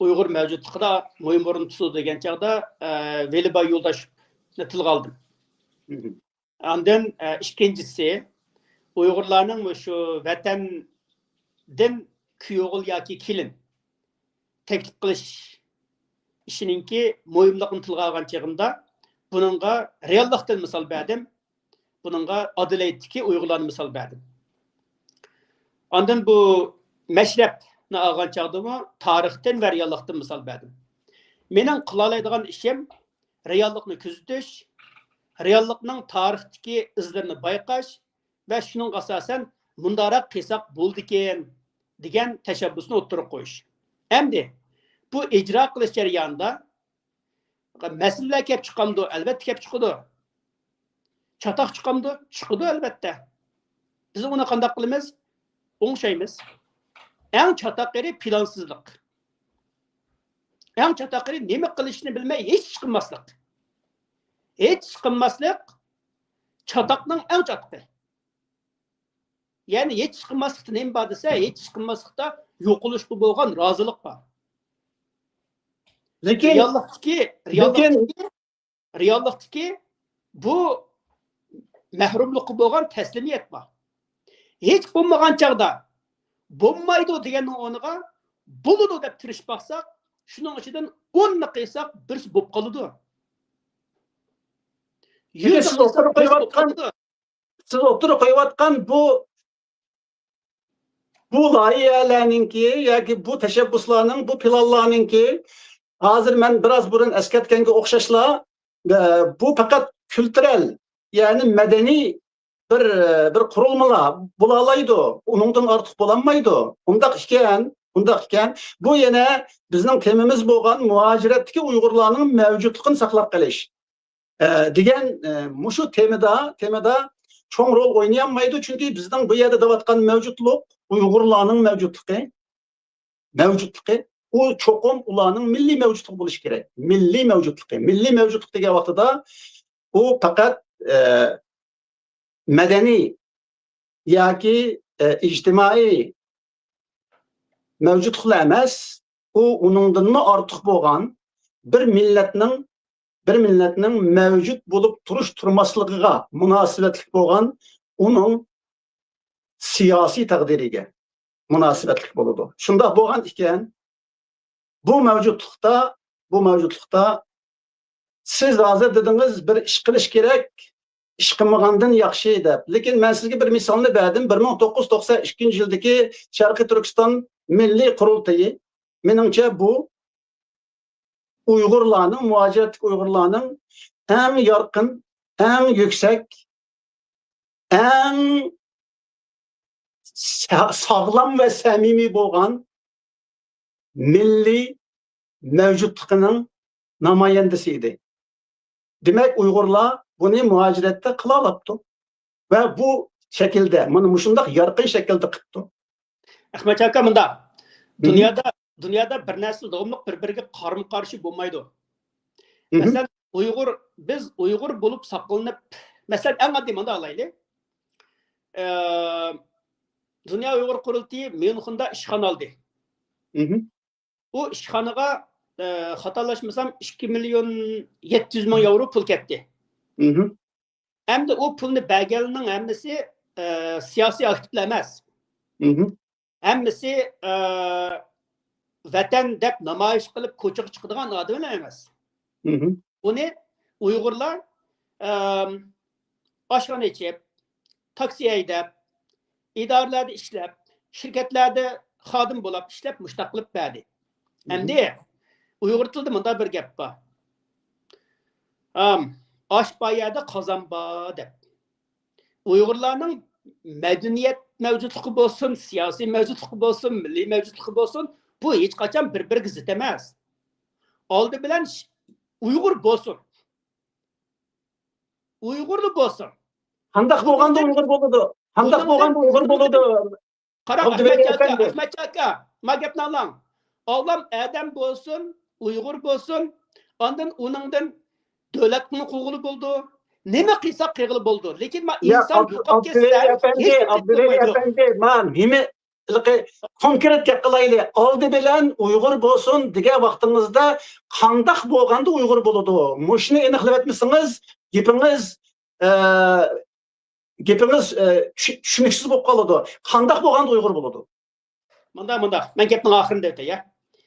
ئۇيغۇر مەۋجۇتلۇقىدا مۇھىم ئورۇن تۇتىدۇ دېگەن چاغدا، ئە، ۋېلىباي يولداشنى تىلغا ئالدىم. مھم. ئاندىن، ئە، ئىككىنچىسى، ئۇيغۇرلارنىڭ مۇشۇ ۋەتەندىن كۈيئوغۇل ياكى كېلىن تەكلىپ قىلىش ئىشىنىڭكى مۇھىملىقىنى تىلغا ئالغان چېغىمدا، بۇنىڭغا رېئاللىقتىن مىسال بەردىم، بۇنىڭغا ئادېلېيدتىكى ئۇيغۇرلارنى مىسال بەردىم. ئاندىن بۇ مەشرەپنى ئالغان چاغدىمۇ تارىختىن ۋە رېئاللىقتىن مىسال بەردىم. مېنىڭ قىلالايدىغان ئىشىم رېئاللىقنى كۆزىتىش، رېئاللىقنىڭ تارىختىكى ئىزلىرىنى بايقاش ۋە شۇنىڭغا ئاساسەن مۇنداقراق قىلساق بولىدىكەن دېگەن تەشەببۇسنى ئوتتۇرىغا قويۇش. ئەمدى بۇ ئىجرا قىلىش جەريانىدا مەسىلىلەر كەپ چىقامدۇ؟ ئەلۋەتتە كەپ چىقىدۇ. چاتاق چىقامدۇ؟ چىقىدۇ ئەلۋەتتە. بىز ئۇنى قانداق قىلىمىز؟ ئوڭشايمىز. ئەڭ چاتاق يېرى پىلانسىزلىق. ئەڭ چاتاق يېرى نېمە قىلىشنى بىلمەي ھېچ ئىش قىلماسلىق. ھېچ ئىش قىلماسلىق چاتاقنىڭ ئەڭ چاتىقى. يەنى ھېچ ئىش قىلماسلىقتا نېمە بار دېسە، ھېچ ئىش قىلماسلىقتا يوقىلىشقا بولغان رازىلىق بار. لېكىن، رېئاللىقتىكى، لېكىن رېئاللىقتىكى، رېئاللىقتىكى بۇ مەھرۇملۇققا بولغان تەسلىمىيەت بار. ھېچ بولمىغان چاغدا بولمايدۇ دېگەننىڭ ئورنىغا بولىدۇ دەپ تىرىشىپ باقساق، شۇنىڭ ئىچىدىن ئوننى قىلساق، بىرسى بولۇپ قالىدۇ. لېكىن يۈزنى سىز قىلساق، ئوتتۇرىغا بىرسى بولۇپ قويۇۋاتقان قالىدۇ. سىز ئوتتۇرىغا قويۇۋاتقان بۇ، بۇ لايىھەلەرنىڭكى ياكى بۇ تەشەببۇسلارنىڭ، بۇ پىلانلارنىڭكى، ھازىر مەن بىراز بۇرۇن ئەسكەرتكەنگە ئوخشاشلا، ئە، بۇ پەقەت كۈلتۈرەل، يەنى مەدەنىي بىر، بىر قۇرۇلمىلا بولالايدۇ، ئۇنىڭدىن ئارتۇق بولالمايدۇ. ئۇنداق ئىكەن، ئۇنداق ئىكەن، بۇ يەنە بىزنىڭ تېمىمىز بولغان مۇھاجىرەتتىكى ئۇيغۇرلارنىڭ مەۋجۇتلۇقىنى ساقلاپ قېلىش، ئە، دېگەن، ئە، مۇشۇ تېمىدا، تېمىدا چوڭ رول ئوينىيالمايدۇ. چۈنكى بىزنىڭ بۇ يەردە دەۋاتقان مەۋجۇتلۇق، ئۇيغۇرلارنىڭ مەۋجۇتلۇقى، مەۋجۇتلۇقى، ئۇ چوقۇم ئۇلارنىڭ مىللىي مەۋجۇتلۇقى بولۇشى كېرەك. مىللىي مەۋجۇتلۇقى. مىللىي مەۋجۇتلۇق دېگەن ۋاقتىدا ئۇ پەقەت، ئە، مەدەنىي ياكى، ئە، ئىجتىمائىي مەۋجۇتلۇقلا ئەمەس، ئۇ ئۇنىڭدىنمۇ ئارتۇق بولغان بىر مىللەتنىڭ، بىر مىللەتنىڭ مەۋجۇت بولۇپ تۇرۇش تۇرماسلىقىغا مۇناسىۋەتلىك بولغان ئۇنىڭ سىياسىي تەقدىرىگە مۇناسىۋەتلىك بولىدۇ. شۇنداق بولغان ئىكەن، بۇ مەۋجۇتلۇقتا، بۇ مەۋجۇتلۇقتا سىز ھازىر دېدىڭىز، بىر ئىش قىلىش كېرەك، ئىش قىلمىغاندىن ياخشى دەپ. لېكىن مەن سىزگە بىر مىسالنى بەردىم. بىر مىڭ توققۇز يۈز توقسەن ئىككىنچى يىلدىكى شەرقىي تۈركىستان مىللىي قۇرۇلتىيى، مېنىڭچە، بۇ ئۇيغۇرلارنىڭ، مۇھاجىرەتتىكى ئۇيغۇرلارنىڭ ئەڭ يارقىن، ئەڭ يۈكسەك، ئەڭ سا-، ساغلام ۋە سەمىمىي بولغان مىللىي مەۋجۇتلۇقىنىڭ نامايەندىسى ئىدى. دېمەك، ئۇيغۇرلار بۇنى مۇھاجىرەتتە قىلالاپتۇ ۋە بۇ شەكىلدە، مانا مۇشۇنداق يارقىن شەكىلدە قىپتۇ. ئەخمەتجان ئاكا، مۇنداق. مم. دۇنيادا، دۇنيادا بىر نەرسە داۋاملىق بىر-بىرىگە قارىمۇ-قارشى بولمايدۇ. مم. مەسىلەن، ئۇيغۇر، بىز ئۇيغۇر بولۇپ ساقلىنىپ، مەسىلەن، ئەڭ ئاددىي مۇنداق ئالايلى. ئە، دۇنيا ئۇيغۇر قۇرۇلتىيى ميۇنخېندا ئىشخانا ئالدى. مم. ئۇ ئىشخانىغا، ئە، خاتالاشمىسام، ئىككى مىليون يەتتە يۈز مىڭ ياۋرو پۇل كەتتى. مم. ئەمدى ئۇ پۇلنى بەرگەنلەرنىڭ ھەممىسى، ئە، سىياسىي ئاكتىپلار ئەمەس. مم. ھەممىسى، ئە، ۋەتەن دەپ نامايىش قىلىپ كوچىغا چىقىدىغان ئادەملەر ئەمەس. مم. ئۇنى ئۇيغۇرلار، ئەم، ئاشخانا ئېچىپ، تاكسى ھەيدەپ، ئىدارىلەردە ئىشلەپ، شىركەتلەردە خادىم بولاپ ئىشلەپ، مۇشۇنداق قىلىپ بەردى. مم. ئەمدى ئۇيغۇر تىلىدا مۇنداق بىر گەپ بار. ئام، «ئاش بار يەردە قازان بار» دەپ. ئۇيغۇرلارنىڭ مەدەنىيەت مەۋجۇتلۇقى بولسۇن، سىياسىي مەۋجۇتلۇقى بولسۇن، مىللىي مەۋجۇتلۇقى بولسۇن، بۇ ھېچقاچان بىر-بىرىگە زىت ئەمەس. ئالدى بىلەن ش-، ئۇيغۇر بولسۇن. ئۇيغۇرلا بولسۇن. قانداق بولغاندا ئۇنىڭدىن، ئۇيغۇر بولىدۇ؟ قانداق ئۇنىڭدىن بولغاندا ئۇيغۇر بولىدۇ؟ قاراڭ، ئابدۇۋەلى ئەخمەتجان ئاكا، ئەپەندى. ئەخمەتجان ئاكا، ما گەپنى ئاڭلاڭ. ئاۋۋال ئادەم بولسۇن، ئۇيغۇر بولسۇن، ئاندىن ئۇنىڭدىن دۆلەتنى قۇرغىلى بولىدۇ. نېمە قىلساق قىلغىلى بولىدۇ. لېكىن ما ياق، ئىنسان ئابدۇ-، يوقاپ كەتسە، ئابدۇۋەلى ئەپەندى، ھېچ ئابدۇۋەلى ئەپەندى، ما نېمە ھېلىقى كونكرېت گەپ قىلايلى. ئالدى بىلەن ئۇيغۇر بولسۇن دېگەن ۋاقتىڭىزدا قانداق بولغاندا ئۇيغۇر بولىدۇ؟ مۇشۇنى ئېنىقلىۋەتمىسىڭىز، گېپىڭىز، ئە، گېپىڭىز، ئە، چۈ-، چۈشىنىكسىز بولۇپ قالىدۇ. قانداق بولغاندا ئۇيغۇر بولىدۇ؟ مۇنداق، مۇنداق. مەن گەپنىڭ ئاخىرىنى دەۋېتەي، يا.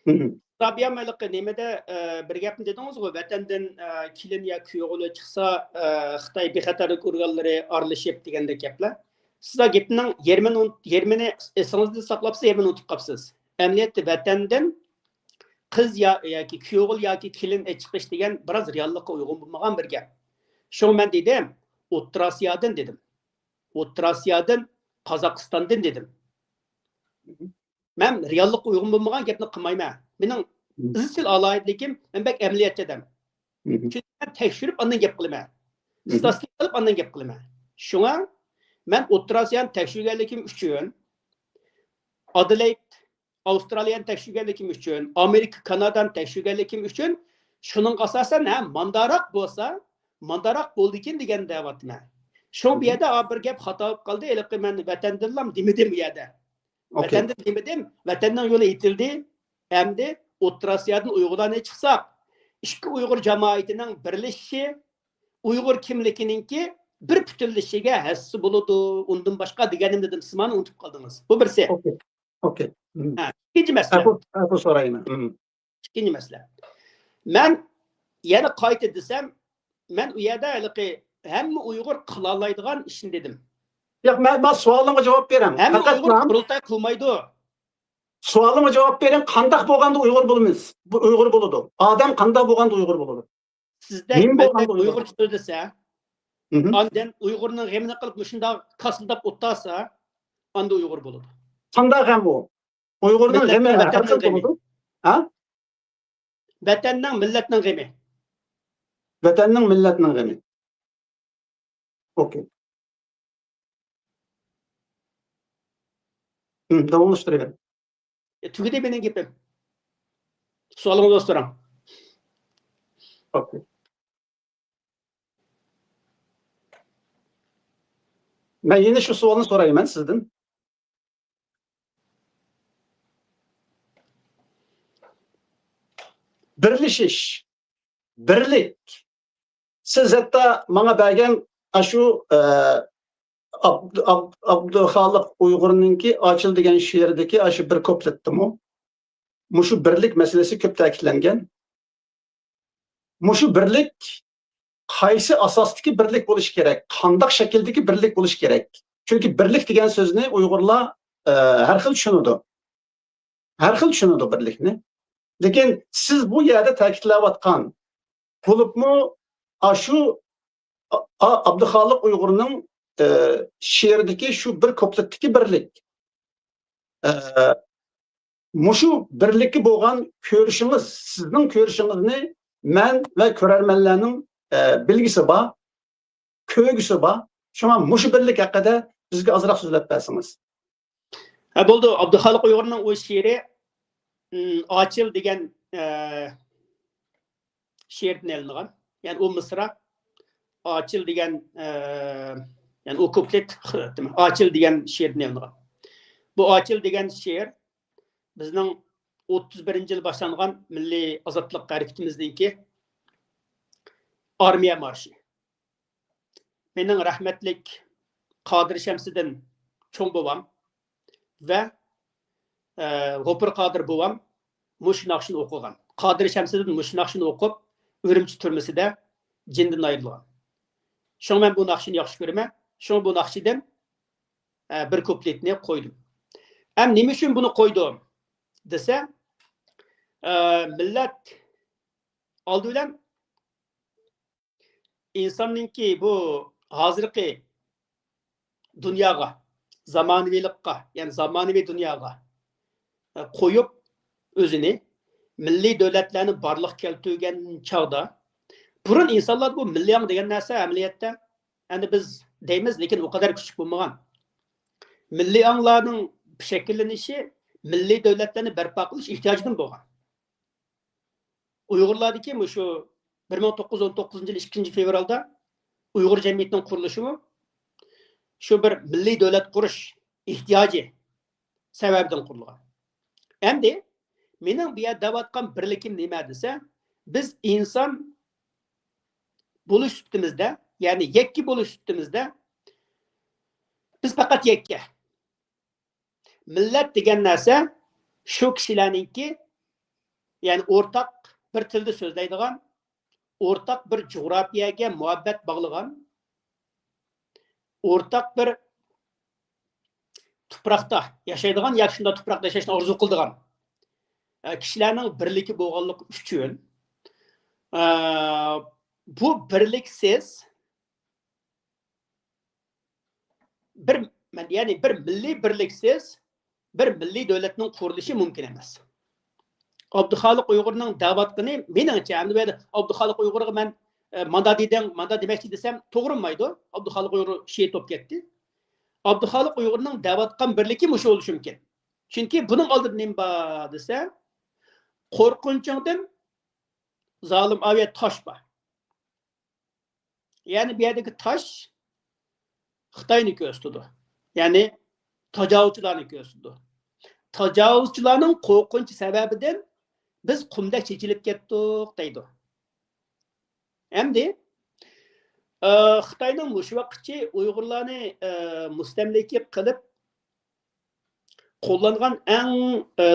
مم. رابىيە مايلىقى نېمىدە، ئە، بىر گەپنى دېدىڭىزغۇ، ۋەتەندىن، ئە، كېلىن يا كۈيئوغلى چىقسا، ئە، خىتاي بىخەتەرلىك ئورگانلىرى ئارىلىشىپ دېگەندەك گەپلەر. سىز گېپنىڭ يېرىمىنى ئۇنت-، يېرىمىنى ئېسىڭىزدە ساقلاپسىز، يېرىمىنى ئۇنتۇپ قاپسىز. ئەمەلىيەتتە ۋەتەندىن قىز يا-، ياكى كۈيئوغۇل ياكى كېلىن ئېچىقىش دېگەن بىراز رېئاللىققا ئۇيغۇن بولمىغان بىر گەپ. شۇڭا مەن دېدىم، ئوتتۇرا ئاسىيادىن دېدىم. ئوتتۇرا ئاسىيادىن، قازاقىستاندىن دېدىم. مەن رېئاللىققا ئۇيغۇن بولمىغان گەپنى قىلمايمەن. مېنىڭ مم. ئىزچىل ئالاھىدىلىكىم، مەن بەك ئەمەلىيەتچى ئادەم. مم. چۈنكى مەن تەكشۈرۈپ ئاندىن گەپ قىلىمەن. مم. ئىستاتىستىكا قىلىپ ئاندىن گەپ قىلىمەن. شۇڭا مەن ئوتتۇرا ئاسىيانى تەكشۈرگەنلىكىم ئۈچۈن، ئادېلېيد، ئاۋسترالىيەنى تەكشۈرگەنلىكىم ئۈچۈن، ئامېرىكا، كانادانى تەكشۈرگەنلىكىم ئۈچۈن، شۇنىڭغا ئاساسەن، ھە، مانداراق بولسا، مانداراق بولىدىكەن دېگەن دەۋاتىمەن. شۇڭا بۇ مم. يەردە، ئا، بىر گەپ خاتا بولۇپ قالدى. ھېلىقى مەن ۋەتەندىنلام دېمىدىم بۇ يەردە. ئوكەي. ۋەتەندىن دېمىدىم، ۋەتەننىڭ يولى ئېتىلدى. ئەمدى ئوتتۇرا ئاسىيادىن ئۇيغۇرلارنى چىقساق، ئىككى ئۇيغۇر جامائىتىنىڭ بىرلىشىشى، ئۇيغۇر كىملىكىنىڭكى بىر پۈتۈنلىشىگە ھەسسە بولىدۇ. ئۇندىن باشقا دېگەننى دېدىم، سىز مانا ئۇنتۇپ قالدىڭىز. بۇ بىرسى. ئوكەي. ئوكەي. مم. ھە، ئىككىنچى مەسىلە. ئەپۇ، ئەپۇ سورايمەن. مم. ئىككىنچى مەسىلە. مەن يەنە قايتا دېسەم، مەن ئۇ يەردە ھېلىقى ھەممە ئۇيغۇر قىلالايدىغان ئىشنى دېدىم. ياق، مەن، مەن سوئالىمغا جاۋاب بېرىڭ. ھەممە پەقەت ئۇيغۇر مەن قۇرۇلتاي قىلمايدۇ. سوئالىمغا جاۋاب بېرىڭ، قانداق بولغاندا ئۇيغۇر بولىمىز؟ بۇ ئۇيغۇر بولىدۇ. ئادەم قانداق بولغاندا ئۇيغۇر بولىدۇ؟ سىزدەك نېمە بولغاندا مەندەك ئۇيغۇر؟ ئۇيغۇرچە سۆزلىسە، مھم. ئاندىن ئۇيغۇرنىڭ غېمىنى قىلىپ مۇشۇنداق كاسىلداپ ئولتۇرسا، ئاندا ئۇيغۇر بولىدۇ. قانداق غەم ئۇ؟ ئۇيغۇرنىڭ غېمى مىللەتنىڭ، ھەر خىل ۋەتەننىڭ غېمى. بولىدۇ. ھە؟ ۋەتەننىڭ، مىللەتنىڭ غېمى. ۋەتەننىڭ، مىللەتنىڭ غېمى. ئوكەي. ھم، داۋاملاشتۇرۇۋېرىڭ. ئە، تۈگىدى مېنىڭ گېپىم. سوئالىڭىزنى سوراڭ. ئوكەي. مەن يەنە شۇ سوئالنى سورايمەن سىزدىن. بىرلىشىش، بىرلىك. سىز ھەتتا ماڭا بەرگەن ئاشۇ، ئە، ئابد-، ئاب-، ئابدۇخالىق ئۇيغۇرنىڭكى ئاچىل دېگەن شېئىرىدىكى ئاشۇ بىر كۇپلېتتىمۇ مۇشۇ بىرلىك مەسىلىسى كۆپ تەكىتلەنگەن. مۇشۇ بىرلىك قايسى ئاساستىكى بىرلىك بولۇشى كېرەك؟ قانداق شەكىلدىكى بىرلىك بولۇشى كېرەك؟ چۈنكى بىرلىك دېگەن سۆزنى ئۇيغۇرلار، ئە، ھەر خىل چۈشىنىدۇ. ھەر خىل چۈشىنىدۇ بىرلىكنى. لېكىن سىز بۇ يەردە تەكىتلەۋاتقان، بولۇپمۇ ئاشۇ ئا-، ئا-، ئابدۇخالىق ئۇيغۇرنىڭ، ئە، شېئىرىدىكى شۇ بىر كۇپلېتتىكى بىرلىك. ئە، مۇشۇ بىرلىككە بولغان كۆرۈشىڭىز، سىزنىڭ كۆرۈشىڭىزنى مەن ۋە كۆرەرمەنلەرنىڭ، ئە، بىلگۈسى بار، كۆرگۈسى بار. شۇڭا مۇشۇ بىرلىك ھەققىدە بىزگە ئازراق سۆزلەپ بەرسىڭىز. ھە، بولدى. ئابدۇخالىق ئۇيغۇرنىڭ ئۇ شېئىرى، ئىم، ئاچىل دېگەن، ئە، شېئىردىن ئېلىنغان. يەنى ئۇ مىسرا ئاچىل دېگەن، ئە، يەنى ئۇ كۇپلېت ئاچىل دېگەن شېئىردىن ئېلىنغان. بۇ ئاچىل دېگەن شېئىر بىزنىڭ ئوتتۇز بىرىنچى يىل باشلانغان مىللىي ئازادلىق ھەرىكىتىمىزنىڭكى ئارمىيە مارشى. مېنىڭ رەھمەتلىك قادىر شەمسىدىن چوڭ بوۋام ۋە، ئە، غوپۇر قادىر بوۋام مۇشۇ ناخشىنى ئوقۇغان. قادىر شەمسىدىن مۇشۇ ناخشىنى ئوقۇپ، ئۈرۈمچى تۈرمىسىدە جېنىدىن ئايرىلغان. شۇڭا مەن بۇ ناخشىنى ياخشى كۆرىمەن. شۇڭا بۇ ناخشىدىن، ئە، بىر كۇپلېتنى قويدۇم. ھەم نېمە ئۈچۈن بۇنى قويدۇم دېسە، ئە، مىللەت ئالدى بىلەن ئىنساننىڭكى بۇ ھازىرقى دۇنياغا، زامانىۋىلىققا، يەنى زامانىۋى دۇنياغا، ئە، قويۇپ ئۆزىنى، مىللىي دۆلەتلەرنى بارلىققا كەلتۈرگەن چاغدا، بۇرۇن ئىنسانلاردا بۇ مىللىي ئاڭ دېگەن نەرسە ئەمەلىيەتتە، ئەمدى بىز دەيمىز، لېكىن ئۇ قەدەر كۈچلۈك بولمىغان. مىللىي ئاڭلارنىڭ شەكىللىنىشى مىللىي دۆلەتلەرنى بەرپا قىلىش ئېھتىياجىدىن بولغان. ئۇيغۇرلاردىكى مۇشۇ بىر مىڭ توققۇز يۈز ئون توققۇزىنچى يىل ئىككىنچى فېۋرالدا ئۇيغۇر جەمئىيىتىنىڭ قۇرۇلۇشىمۇ شۇ بىر مىللىي دۆلەت قۇرۇش ئېھتىياجى سەۋەبىدىن قۇرۇلغان. ئەمدى مېنىڭ بۇ يەردە دەۋاتقان بىرلىكىم نېمە دېسە، بىز ئىنسان بولۇش سۈپىتىمىزدە، يەنى يەككە بولۇش سۈپىتىمىزدە، بىز پەقەت يەككە. مىللەت دېگەن نەرسە شۇ كىشىلەرنىڭكى، يەنى ئورتاق بىر تىلدا سۆزلەيدىغان، ئورتاق بىر جۇغراپىيەگە مۇھەببەت باغلىغان، ئورتاق بىر تۇپراقتا ياشايدىغان ياكى شۇنداق تۇپراقتا ياشاشنى ئارزۇ قىلىدىغان، ئە، كىشىلەرنىڭ بىرلىكى بولغانلىقى ئۈچۈن، ئە، بۇ بىرلىكسىز بىر، يەنى بىر مىللىي بىرلىكسىز بىر مىللىي دۆلەتنىڭ قۇرۇلۇشى مۇمكىن ئەمەس. ئابدۇخالىق ئۇيغۇرنىڭ دەۋاتقىنى، مېنىڭچە، ئەمدى بۇ يەردە ئابدۇخالىق ئۇيغۇرغا مەن، ئە، ماندا دېدىڭ، ماندا دېمەكچى دېسەم توغرىمايدۇ. ئابدۇخالىق ئۇيغۇر شېھىت بولۇپ كەتتى. ئابدۇخالىق ئۇيغۇرنىڭ دەۋاتقان بىرلىكى مۇشۇ بولۇشى مۇمكىن. چۈنكى بۇنىڭ ئالدىدا نېمە بار دېسە، قورقۇنچۇڭدىن زالىم ئاۋۇ يەردە تاش بار. يەنى بۇ يەردىكى تاش خىتاينى كۆرسىتىدۇ. يەنى تاجاۋۇزچىلارنى كۆرسىتىدۇ. تاجاۋۇزچىلارنىڭ قورقۇنچى سەۋەبىدىن بىز قۇمدەك چېچىلىپ كەتتۇق دەيدۇ. ئەمدى، ئە، خىتاينىڭ مۇشۇ ۋاقىتچى ئۇيغۇرلارنى، ئە، مۇستەملىكە قىلىپ قوللانغان ئەڭ، ئە،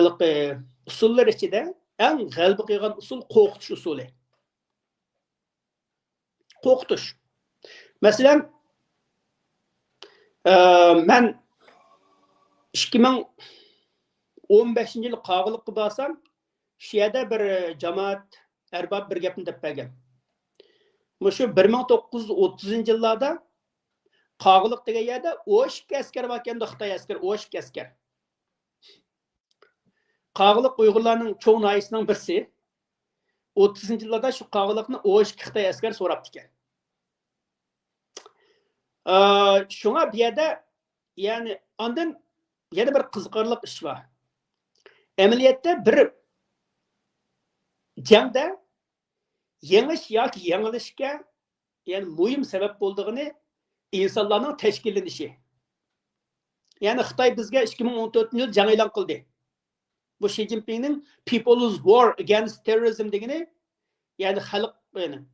ئۇسۇللىرى ئىچىدە ئەڭ غەلىبە قىلغان ئۇسۇل قورقۇتۇش ئۇسۇلى. قورقۇتۇش. مەسىلەن، ئە، مەن ئىككى مىڭ ئون بەشىنچى يىلى قاغىلىققا بارسام، شۇ يەردە بىر جامائەت ئەربابى بىر گەپنى دەپ بەرگەن. مۇشۇ بىر مىڭ توققۇز يۈز ئوتتۇزىنچى يىللاردا قاغىلىق دېگەن يەردە ئون ئىككى ئەسكەر باركەن، خىتاي ئەسكەر، ئون ئىككى ئەسكەر. قاغىلىق ئۇيغۇرلارنىڭ چوڭ ناھىيەسىنىڭ بىرسى. ئوتتۇزىنچى يىللاردا شۇ قاغىلىقنى ئون ئىككى خىتاي ئەسكەر سوراپتىكەن. ئە، شۇڭا بۇ يەردە، يەنى ئاندىن يەنە بىر قىزىقارلىق ئىش بار. ئەمەلىيەتتە بىر جەڭدە يېڭىش ياكى يېڭىلىشكە، يەنى مۇھىم سەۋەب بولىدىغىنى ئىنسانلارنىڭ تەشكىللىنىشى. يەنى خىتاي بىزگە ئىككى مىڭ ئون تۆتىنچى يىل جەڭ ئېلان قىلدى. بۇ شى جىنپىڭنىڭ People's War Against Terrorism دېگىنى، يەنى خەلق، يەنى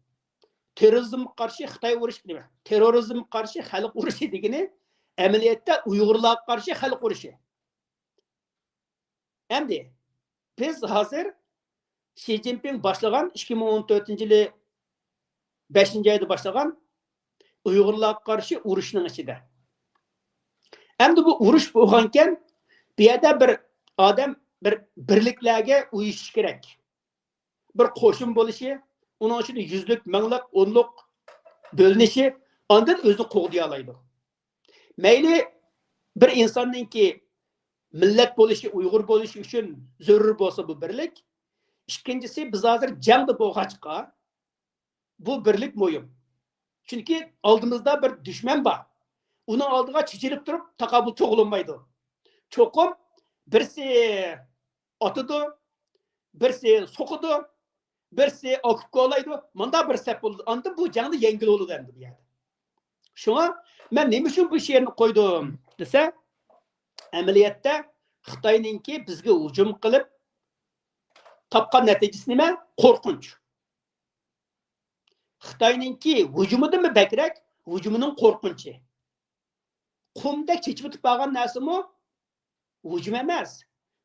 تېررورىزمغا قارشى خىتاي ئۇرۇشى، نېمە، تېررورىزمغا قارشى خەلق ئۇرۇشى دېگىنى ئەمەلىيەتتە ئۇيغۇرلارغا قارشى خەلق ئۇرۇشى. ئەمدى بىز ھازىر شى جىنپىڭ باشلىغان، ئىككى مىڭ ئون تۆتىنچى يىلى بەشىنچى ئايدا باشلىغان ئۇيغۇرلارغا قارشى ئۇرۇشنىڭ ئىچىدە. ئەمدى بۇ ئۇرۇش بولغانكەن، بۇ يەردە بىر ئادەم بىر بىرلىكلەرگە ئۇيۇشۇش كېرەك. بىر قوشۇن بولۇشى، ئۇنىڭ ئىچىدە يۈزلۈك، مىڭلىق، ئونلۇق بۆلۈنۈشى، ئاندىن ئۆزىنى قوغدىيالايدۇ. مەيلى بىر ئىنساننىڭكى مىللەت بولۇشى، ئۇيغۇر بولۇشى ئۈچۈن زۆرۈر بولسا بۇ بىرلىك. ئىككىنچىسى، بىز ھازىر جەڭدە بولغاچقا، بۇ بىرلىك مۇھىم. چۈنكى ئالدىمىزدا بىر دۈشمەن بار. ئۇنىڭ ئالدىغا چېچىلىپ تۇرۇپ تاقابىل تۇغۇلۇنمايدۇ. چوقۇم بىرسى ئاتىدۇ، بىرسى سوقىدۇ، بىرسى ئاكۇپ كولايدۇ. مۇنداق بىر سەپ بولىدۇ. ئاندىن بۇ جەڭدە يەڭگىلى بولىدۇ ئەمدى بۇ يەردە. شۇڭا مەن نېمە ئۈچۈن بۇ شېئىرنى قويدۇم دېسە، ئەمەلىيەتتە خىتاينىڭكى بىزگە ھۇجۇم قىلىپ تاپقان نەتىجىسى نېمە؟ قورقۇنچ. خىتاينىڭكى ھۇجۇمىدىنمۇ بەكرەك ھۇجۇمىنىڭ قورقۇنچى. قۇمدەك چېچىۋېتىپ بارغان نەرسىمۇ ھۇجۇم ئەمەس.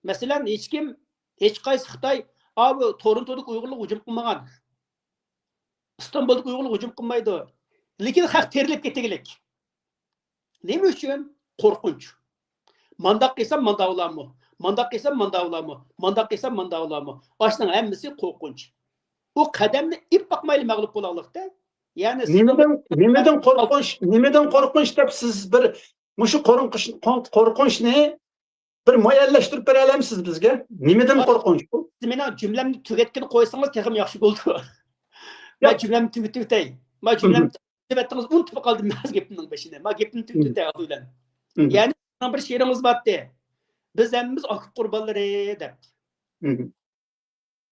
مەسىلەن، ھېچكىم، ھېچقايسى خىتاي، ئاۋۇ تورونتودىكى ئۇيغۇرلارغا ھۇجۇم قىلمىغان. ئىستانبۇلدىكى ئۇيغۇرلارغا ھۇجۇم قىلمايدۇ. لېكىن خەق تېرىلىپ كېتىگلىك. نېمە ئۈچۈن؟ قورقۇنچ. مانداق قىلسام مانداق بولارمۇ؟ مانداق قىلسام مانداق بولارمۇ؟ مانداق قىلسام مانداق بولارمۇ؟ ئاشۇنىڭ ھەممىسى قورقۇنچ. ئۇ قەدەمنى ئېلىپ باقمايلا مەغلۇپ بولاغلىقتا. يەنى نېمىدىن، نېمىدىن قورقۇنچ، نېمىدىن قورقۇنچ دەپ سىز بىر مۇشۇ قورقۇنچ، قورقۇنچنى بىر مۇئەييەنلەشتۈرۈپ بېرەلەمسىز بىزگە؟ نېمىدىن قورقۇنچ بۇ؟ سىز مېنىڭ جۈملەمنى تۈگەتكىلى قويسىڭىز تېخىمۇ ياخشى بولىدۇ. مەن جۈملەمنى تۈگىتىۋېتەي. مەن جۈملەمنى تۈگىتىۋەتتىڭىز، ئۇنتۇپ قالدىم مەن گېپىمنىڭ بېشىنى. مەن گېپىمنى تۈگىتىۋېتەي ئالدى بىلەن. يەنى سىزنىڭ بىر شېئىرىڭىز بارتتى. بىز ھەممىمىز ئاكۇپ قۇربانلىرى دەپ.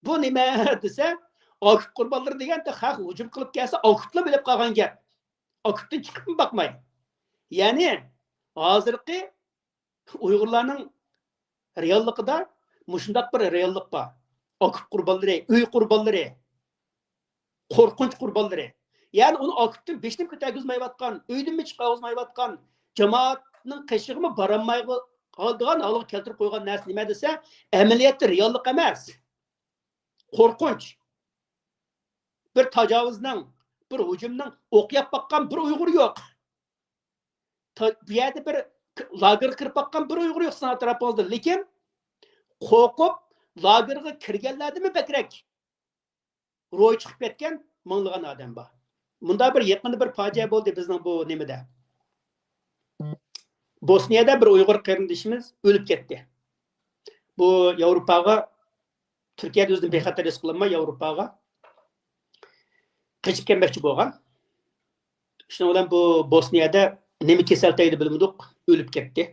بۇ نېمە دېسە، ئاكۇپ قۇربانلىرى دېگەندە خەق ھۇجۇم قىلىپ كەلسە ئاكۇپلا بىلىپ قالغان گەپ. ئاكۇپتىن چىقىپمۇ باقماي. يەنى ھازىرقى ئۇيغۇرلارنىڭ رېئاللىقىدا مۇشۇنداق بىر رېئاللىق بار. ئاكۇپ قۇربانلىرى، ئۆي قۇربانلىرى، قورقۇنچ قۇربانلىرى. يەنى ئۇنى ئاكۇپتىن بېشىنىمۇ كۆتەرگۈزمەيۋاتقان، ئۆيدىنمۇ چىقارغۇزمايۋاتقان، جامائەتنىڭ قېشىغىمۇ بارالماي قالىدىغان ھالغا كەلتۈرۈپ قويغان نەرسە نېمە دېسە، ئەمەلىيەتتە رېئاللىق ئەمەس. قورقۇنچ. بىر تاجاۋۇزنىڭ، بىر ھۇجۇمنىڭ ئوق يەپ باققان بىر ئۇيغۇر يوق. تا-، بۇ يەردە بىر ك-، لاگېرغا كىرىپ باققان بىر ئۇيغۇر يوق سىزنىڭ ئەتراپىڭىزدا. لېكىن قورقۇپ، لاگېرغا كىرگەنلەردىنمۇ بەكرەك روھى چىقىپ كەتكەن مىڭلىغان ئادەم بار. مۇنداق بىر يېقىندا بىر پاجىئە بولدى بىزنىڭ بۇ نېمىدە. بوسنىيەدە بىر ئۇيغۇر قېرىندىشىمىز ئۆلۈپ كەتتى. بۇ ياۋروپاغا، تۈركىيەدە ئۆزىنى بىخەتەر ھېس قىلالماي ياۋروپاغا قېچىپ كەلمەكچى بولغان. شۇنىڭ بىلەن بۇ بوسنىيەدە نېمە كېسەل تەگدى بىلمىدۇق، ئۆلۈپ كەتتى.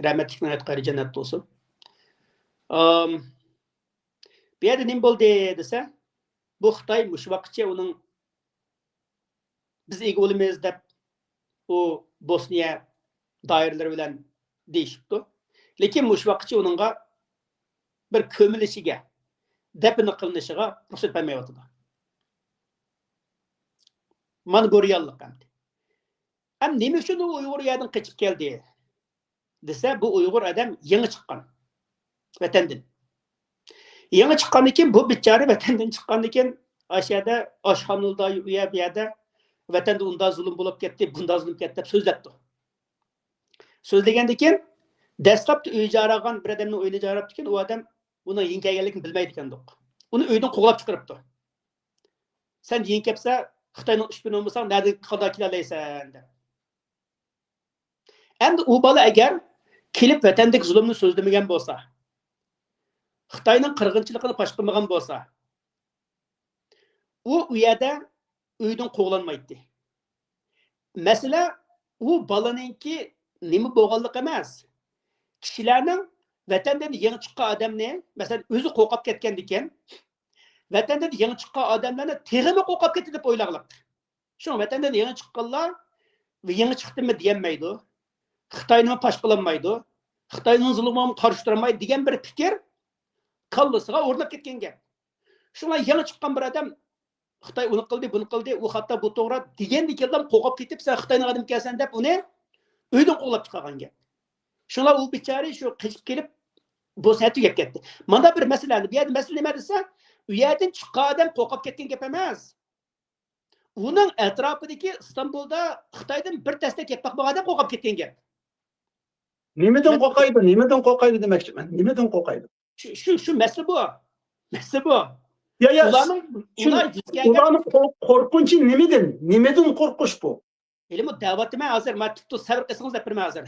رەھمەتلىكنىڭ ياتقان يېرى جەننەتتە بولسۇن. ئام، بۇ يەردە نېمە بولدى دېسە، بۇ خىتاي مۇشۇ ۋاقىتچە ئۇنىڭ بىز ئىگە بولىمىز دەپ ئۇ بوسنىيە دائىرىلىرى بىلەن دېيىشىپتۇ. لېكىن مۇشۇ ۋاقىتچە ئۇنىڭغا بىر كۆمۈلۈشىگە، دەپنە قىلىنىشىغا رۇخسەت بەرمەيۋاتىدۇ. مانا بۇ رېئاللىق ئەمدى. ئەمدى نېمە ئۈچۈن ئۇ ئۇيغۇر يەردىن قېچىپ كەلدى دېسە، بۇ ئۇيغۇر ئادەم يېڭى چىققان ۋەتەندىن. يېڭى چىققاندىن كېيىن، بۇ بىچارە ۋەتەندىن چىققاندىن كېيىن، ئاشۇ يەردە ئاشخانىدا، ئۇ يەر، بۇ يەردە ۋەتەندە ئۇنداق زۇلۇم بولۇپ كەتتى، بۇنداق زۇلۇم كەتتى دەپ سۆزلەپتۇ. سۆزلىگەندىن كېيىن، دەسلەپتە ئۆي ئىجارە ئالغان بىر ئادەمنىڭ ئۆيىنى ئىجارە ئاپتىكەن، ئۇ ئادەم ئۇنىڭ يېڭى كەلگەنلىكىنى بىلمەيدىكەندۇق. ئۇنى ئۆيدىن قوغلاپ چىقىرىپتۇ. سەن يېڭى كەپسە، خىتاينىڭ ئىشپىنى بولمىساڭ، نەدىن قانداق كېلەلەيسەن دەپ. ئەمدى ئۇ بالا ئەگەر كېلىپ ۋەتەندىكى زۇلۇمنى سۆزلىمىگەن بولسا، خىتاينىڭ قىرغىنچىلىقىنى پاش قىلمىغان بولسا، ئۇ، ئۇ يەردە ئۆيدىن قوغلانمايتتى. مەسىلە، ئۇ بالىنىڭكى نېمە بولغانلىقى ئەمەس. كىشىلەرنىڭ ۋەتەندىن يېڭى چىققان ئادەمنى، مەسىلەن، ئۆزى قورقۇپ كەتكەندىكىن، ۋەتەندىن يېڭى چىققان ئادەملەرنى تېخىمۇ قورقۇپ كەتتى دەپ ئويلاغلىق. شۇڭا ۋەتەندىن يېڭى چىققانلار يېڭى چىقتىممۇ دېيەلمەيدۇ. خىتاينىمۇ پاش قىلالمايدۇ. خىتاينىڭ زۇلمىغا قارشى تۇرالمايدۇ دېگەن بىر پىكىر كاللىسىغا ئورناپ كەتكەن گەپ. شۇڭا يېڭى چىققان بىر ئادەم خىتاي ئۇنى قىلدى، بۇنى قىلدى، ئۇ خاتا، بۇ توغرا دېگەندىكىنلا قورقۇپ كېتىپ، سەن خىتاينىڭ ئادىمىكەنسەن دەپ ئۇنى ئۆيدىن قوغلاپ چىقارغان گەپ. شۇڭا ئۇ بىچارە شۇ قېچىپ كېلىپ بوسنىيە تۈگەپ كەتتى. مانا بىر مەسىلە، بۇ يەردە مەسىلە نېمە دېسە، ئۇ يەردىن چىققان ئادەم قورقۇپ كەتكەن گەپ ئەمەس. ئۇنىڭ ئەتراپىدىكى ئىستانبۇلدا خىتايدىن بىر تەستە گەپ باقمىغان ئادەم قورقۇپ كەتكەن گەپ. نېمىدىن قورقايدۇ؟ نېمىدىن قورقايدۇ دېمەكچىمەن. نېمىدىن قورقايدۇ؟ شۇ، شۇ، شۇ مەسىلە بۇ. مەسىلە بۇ. يا، يا، ئۇلارنىڭ، شۇ، ئۇلار يۈز كەلگەن ئۇلارنىڭ قور-، قورقۇنچى نېمىدىن؟ نېمىدىن قورقۇش بۇ؟ ھېلىمۇ دەۋاتىمەن ھازىر، مانا تۇپتۇ سەۋر قىلسىڭىز دەپ بېرىمەن ھازىر.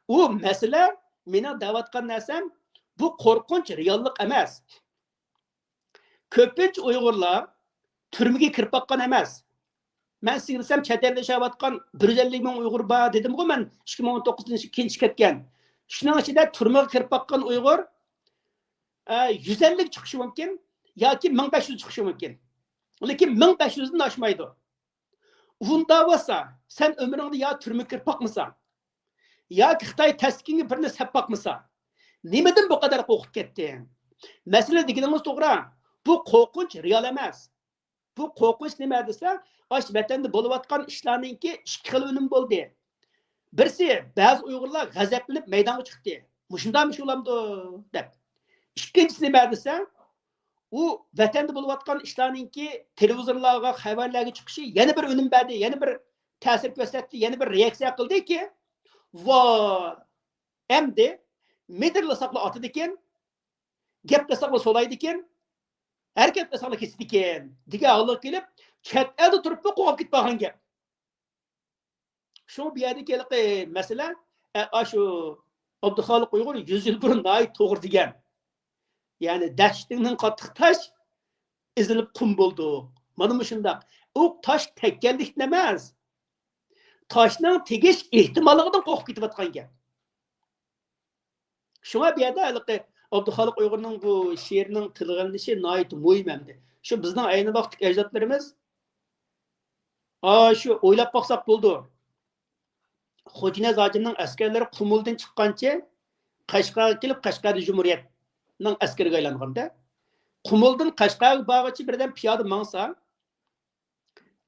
ئۇ مەسىلە، مېنىڭ دەۋاتقان نەرسەم، بۇ قورقۇنچ رېئاللىق ئەمەس. كۆپىنچە ئۇيغۇرلار تۈرمىگە كىرىپ باققان ئەمەس. مەن سىزگە دېسەم، چەت ئەلدە ياشاۋاتقان بىر يۈز ئەللىك مىڭ ئۇيغۇر بار دېدىمغۇ مەن، ئىككى مىڭ ئون توققۇزىنچى يىلى كېيىن چىقىپ كەتكەن. شۇنىڭ ئىچىدە تۈرمىگە كىرىپ باققان ئۇيغۇر، ئە، يۈز ئەللىك چىقىشى مۇمكىن ياكى مىڭ بەش يۈز چىقىشى مۇمكىن. لېكىن مىڭ بەش يۈزدىن ئاشمايدۇ. ئۇنداق بولسا، سەن ئۆمرۈڭدە يا تۈرمىگە كىرىپ باقمىساڭ، ياكى خىتاي تەستىكىڭگە بىرنى سەپ باقمىسا، نېمىدىن بۇ قەدەر قورقۇپ كەتتىڭ؟ مەسىلە دېگىنىڭىز توغرا، بۇ قورقۇنچ رېئال ئەمەس. بۇ قورقۇنچ نېمە دېسە، ئاشۇ ۋەتەندە بولۇۋاتقان ئىشلارنىڭكى ئىككى خىل ئۈنۈم بولدى. بىرسى، بەزى ئۇيغۇرلار غەزەپلىنىپ مەيدانغا چىقتى. مۇشۇنداقمۇ شۇ بولامدۇ دەپ. ئىككىنچىسى نېمە دېسە، ئۇ ۋەتەندە بولۇۋاتقان ئىشلارنىڭكى تېلېۋىزورلارغا، خەۋەرلەرگە چىقىشى يەنە بىر ئۈنۈم بەردى، يەنە بىر تەسىر كۆرسەتتى، يەنە بىر رېئاكسىيە قىلدىكى، ۋا، ئەمدى مىدىرلىساقلا ئاتىدىكەن، گەپلىسەڭلار سولايدىكەن، ھەرىكەتلىسەڭلار كېسىدىكەن دېگەن ھالغا كېلىپ، چەت ئەلدە تۇرۇپمۇ قوغلاپ كېتىپ قالغان گەپ. شۇڭا بۇ يەردىكى ھېلىقى مەسىلە، ئە، ئاشۇ ئابدۇخالىق ئۇيغۇر يۈز يىل بۇرۇن ناھايىتى توغرا دېگەن. يەنى دەشتىڭدىن قاتتىق تاش ئېزىلىپ قۇم بولدۇق. مانا مۇشۇنداق. ئۇ تاش تەگكەنلىكتىن ئەمەس، تاشنىڭ تېگىش ئېھتىماللىقىدىن قورقۇپ كېتىۋاتقان گەپ. شۇڭا بۇ يەردە ھېلىقى ئابدۇخالىق ئۇيغۇرنىڭ بۇ شېئىرىنىڭ تىلغا ئېلىنىشى ناھايىتى مۇھىم ئەمدى. شۇ بىزنىڭ ئەينى ۋاقىتتىكى ئەجدادلىرىمىز، ئا، شۇ ئويلاپ باقساق بولىدۇ. خوجانىياز ھاجىمنىڭ ئەسكەرلىرى قۇمۇلدىن چىققانچە قەشقەرگە كېلىپ، قەشقەردە جۇمھۇرىيەتنىڭ ئەسكىرىگە ئايلانغاندا، قۇمۇلدىن قەشقەرگە بارغۇچە بىردەم پىيادە ماڭسا،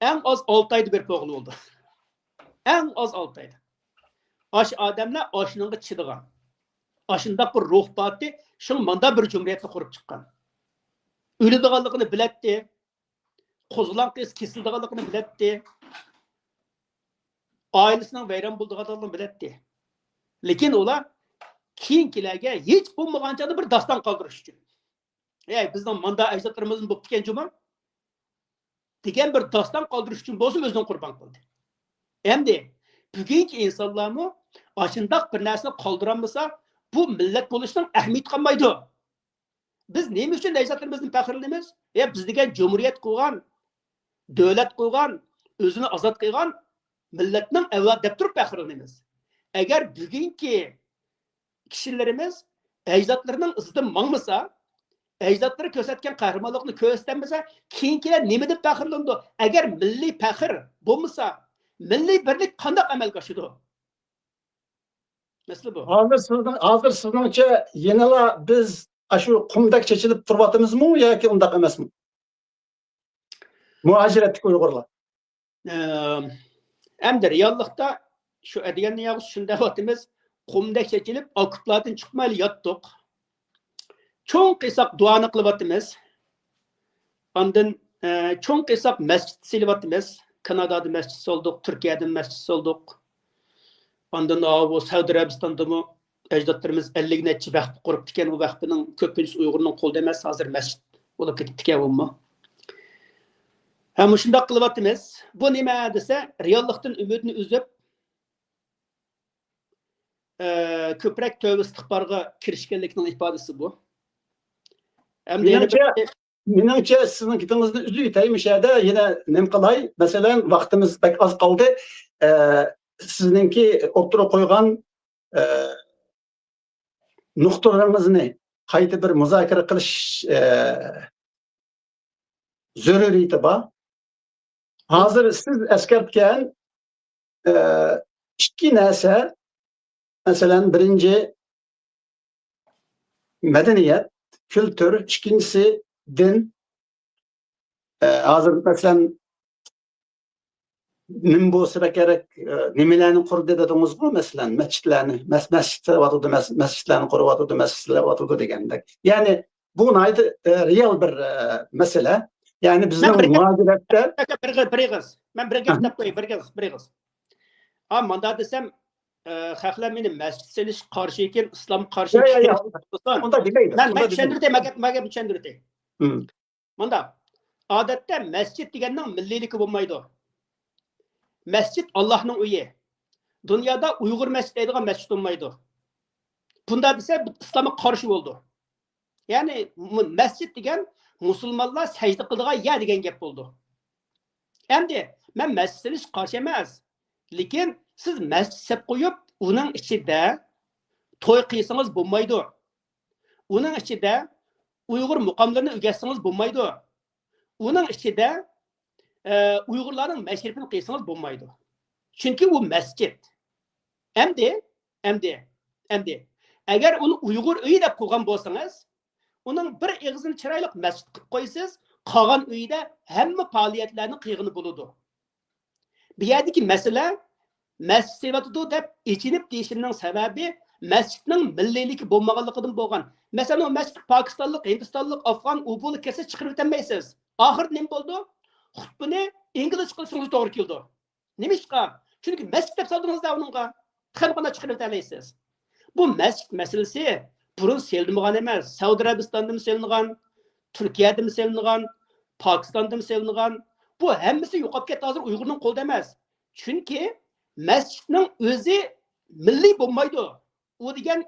ئەڭ ئاز ئالتە ئايدا بېرىپ بولغىلى بولىدۇ. ئەڭ ئاز ئالتە ئايدا. ئاشۇ ئادەملەر ئاشۇنىڭغا چىدىغان. ئاشۇنداق بىر روھ بارتى، شۇڭا ماندا بىر جۇمھۇرىيەتنى قۇرۇپ چىققان. ئۆلىدىغانلىقىنى بىلەتتى، قوزغىلاڭ قىز كېسىلىدىغانلىقىنى بىلەتتى، ئائىلىسىنىڭ ۋەيران بولىدىغانلىقىنى بىلەتتى. لېكىن ئۇلار كېيىنكىلەرگە ھېچ بولمىغان چاغدا بىر داستان قالدۇرۇش ئۈچۈن، ئەي، بىزنىڭ ماندا ئەجدادلىرىمىزمۇ بوپتىكەن جۇما دېگەن بىر داستان قالدۇرۇش ئۈچۈن بولسىمۇ ئۆزىنى قۇربان قىلدى. ئەمدى بۈگۈنكى ئىنسانلارمۇ ئاشۇنداق بىر نەرسىنى قالدۇرالمىسا، بۇ مىللەت بولۇشنىڭ ئەھمىيىتى قالمايدۇ. بىز نېمە ئۈچۈن ئەجدادلىرىمىزدىن پەخىرلىنىمىز؟ يا بىز دېگەن جۇمھۇرىيەت قۇرغان، دۆلەت قۇرغان، ئۆزىنى ئازاد قىلغان مىللەتنىڭ ئەۋلادى دەپ تۇرۇپ پەخىرلىنىمىز. ئەگەر بۈگۈنكى كىشىلىرىمىز ئەجدادلىرىنىڭ ئىزىدىن ماڭمىسا، ئەجدادلىرى كۆرسەتكەن قەھرىمانلىقنى كۆرسىتەلمىسە، كېيىنكىلەر نېمىدىن پەخىرلىنىدۇ؟ ئەگەر مىللىي پەخىر بولمىسا، مىللىي بىرلىك قانداق ئەمەلگە ئاشىدۇ؟ مەسىلە بۇ. ھازىر سىزنىڭ، ھازىر سىزنىڭچە يەنىلا بىز ئاشۇ قۇمدەك چېچىلىپ تۇرۇۋاتىمىزمۇ ياكى ئۇنداق ئەمەسمۇ؟ مۇھاجىرەتتىكى ئۇيغۇرلار. ئەم، ئەمدى رېئاللىقتا شۇ ئەدىگەننى ياغۇز شۇنى دەۋاتىمىز، قۇمدەك چېچىلىپ، ئاكوپلاردىن چىقمايلا ياتتۇق. چوڭ قىساق دۇئانى قىلىۋاتىمىز. ئاندىن، ئە، چوڭ قىساق مەسچىت سېلىۋاتىمىز. كانادادا مەسچىت سالدۇق، تۈركىيەدە مەسچىت سالدۇق. ئاندىن ئاۋۇ سەئۇدى ئەرەبىستاندىمۇ ئەجدادلىرىمىز ئەللىك نەچچە ۋەخپە قۇرۇپتىكەن. ئۇ ۋەخپىنىڭ كۆپىنچىسى ئۇيغۇرنىڭ قولىدا ئەمەس، ھازىر مەسچىت بولۇپ كېتىپتىكەن ئۇمۇ. ھە، مۇشۇنداق قىلىۋاتىمىز. بۇ نېمە دېسە، رېئاللىقتىن ئۈمىدنى ئۈزۈپ، ئە، كۆپرەك تۆۋە ئىستىغپارغا كىرىشكەنلىكىنىڭ ئىپادىسى بۇ. ئەمدى يەنە مېنىڭچە، بىر مېنىڭچە سىزنىڭ گېپىڭىزنى ئۈزۈپ ئۆتەي، مۇشۇ يەردە يەنە نېمە قىلاي؟ مەسىلەن، ۋاقتىمىز بەك ئاز قالدى. ئە، سىزنىڭكى ئوتتۇرىغا قويغان، ئە، نۇقتىلىرىڭىزنى قايتا بىر مۇزاكىرە قىلىش، ئە، زۆرۈرىيىتى بار. ھازىر سىز ئەسكەرتكەن، ئە، ئىككى نەرسە، مەسىلەن، بىرىنچى، مەدەنىيەت، كۈلتۈر، ئىككىنچىسى، دىن. ئە، ھازىر، مەسىلەن، نېمە بولسا كېرەك، ئە، نېمىلەرنى قۇردى دېدىڭىزغۇ، مەسىلەن، مەسچىتلەرنى، مەس-، مەسچىت سېلىۋاتىدۇ، مەس-، مەسچىتلەرنى قۇرۇۋاتىدۇ، مەسچىت سېلىۋاتىدۇ دېگەندەك. يەنى بۇ ناھايىتى، ئە، رېئال بىر، ئە، مەسىلە. يەنى مەن بىزنىڭ بىر گەپ، مۇھاجىرەتتە بىر، بىر، بىر ئېغىز. مەن بىر گەپ ھە. دەپ قوياي، بىر ئېغىز، بىر ئېغىز. ئا، ماندا دېسەم، ئە، خەقلەر مېنى مەسچىت سېلىش قارشى ئىكەن، ئىسلام قارشى ياق، ياق، ئىكەن. ياق. ئۇنداق دېمەيدۇ، مەن، ئۇنداق مەن دېمەيدۇ. چۈشەندۈرتەي، مەن گەپ، مەن گەپنى چۈشەندۈرتەي. ھىم. ماندا، ئادەتتە مەسچىت دېگەننىڭ مىللىيلىكى بولمايدۇ. مەسچىت ئاللاھنىڭ ئۆيى. دۇنيادا ئۇيغۇر مەسچىت دەيدىغان مەسچىت بولمايدۇ. بۇنداق دېسە، ئىسلامغا قارشى بولىدۇ. يەنى، مۇ-، مەسچىت دېگەن مۇسۇلمانلار سەجدە قىلىدىغان يەر دېگەن گەپ بولىدۇ. ئەمدى، مەن مەسچىت سېلىش قارشى ئەمەس. لېكىن سىز مەسچىت سېلىپ قويۇپ، ئۇنىڭ ئىچىدە توي قىلسىڭىز بولمايدۇ. ئۇنىڭ ئىچىدە ئۇيغۇر مۇقاملىرىنى ئۆگەتسىڭىز بولمايدۇ. ئۇنىڭ ئىچىدە، ئە، ئۇيغۇرلارنىڭ مەشرىپىنى قىلسىڭىز بولمايدۇ. چۈنكى ئۇ مەسچىت. ئەمدى، ئەمدى، ئەمدى، ئەگەر ئۇنى ئۇيغۇر ئۆيى دەپ قىلغان بولسىڭىز، ئۇنىڭ بىر ئېغىزىنى چىرايلىق مەسچىت قىلىپ قويىسىز، قالغان ئۆيىدە ھەممە پائالىيەتلەرنى قىلغىلى بولىدۇ. بۇ يەردىكى مەسىلە، مەسچىت سېلىۋاتىدۇ دەپ ئېچىنىپ دېيىشىمنىڭ سەۋەبى، مەسچىتنىڭ مىللىيلىكى بولمىغانلىقىدىن بولغان. مەسىلەن، ئۇ مەسچىتكە پاكىستانلىق، ھىندىستانلىق، ئافغان، ئۇ بۇ كەلسە چىقىرىۋېتەلمەيسىز. ئاخىرىدا نېمە بولىدۇ؟ خۇتبىنى ئىنگلىزچە قىلىشىڭىز توغرا كېلىدۇ. نېمىشقا؟ چۈنكى مەسچىت دەپ سالدىڭىز-دە ئۇنىڭغا. تېخىمۇ قانداق چىقىرىۋېتەلەيسىز؟ بۇ مەسچىت مەسىلىسى بۇرۇن سېلىنمىغان ئەمەس. سەئۇدى ئەرەبىستاندىمۇ سېلىنغان، تۈركىيەدىمۇ سېلىنغان، پاكىستاندىمۇ سېلىنغان. بۇ ھەممىسى يوقاپ كەتتى، ھازىر ئۇيغۇرنىڭ قولىدا ئەمەس. چۈنكى مەسچىتنىڭ ئۆزى مىللىي بولمايدۇ. ئۇ دېگەن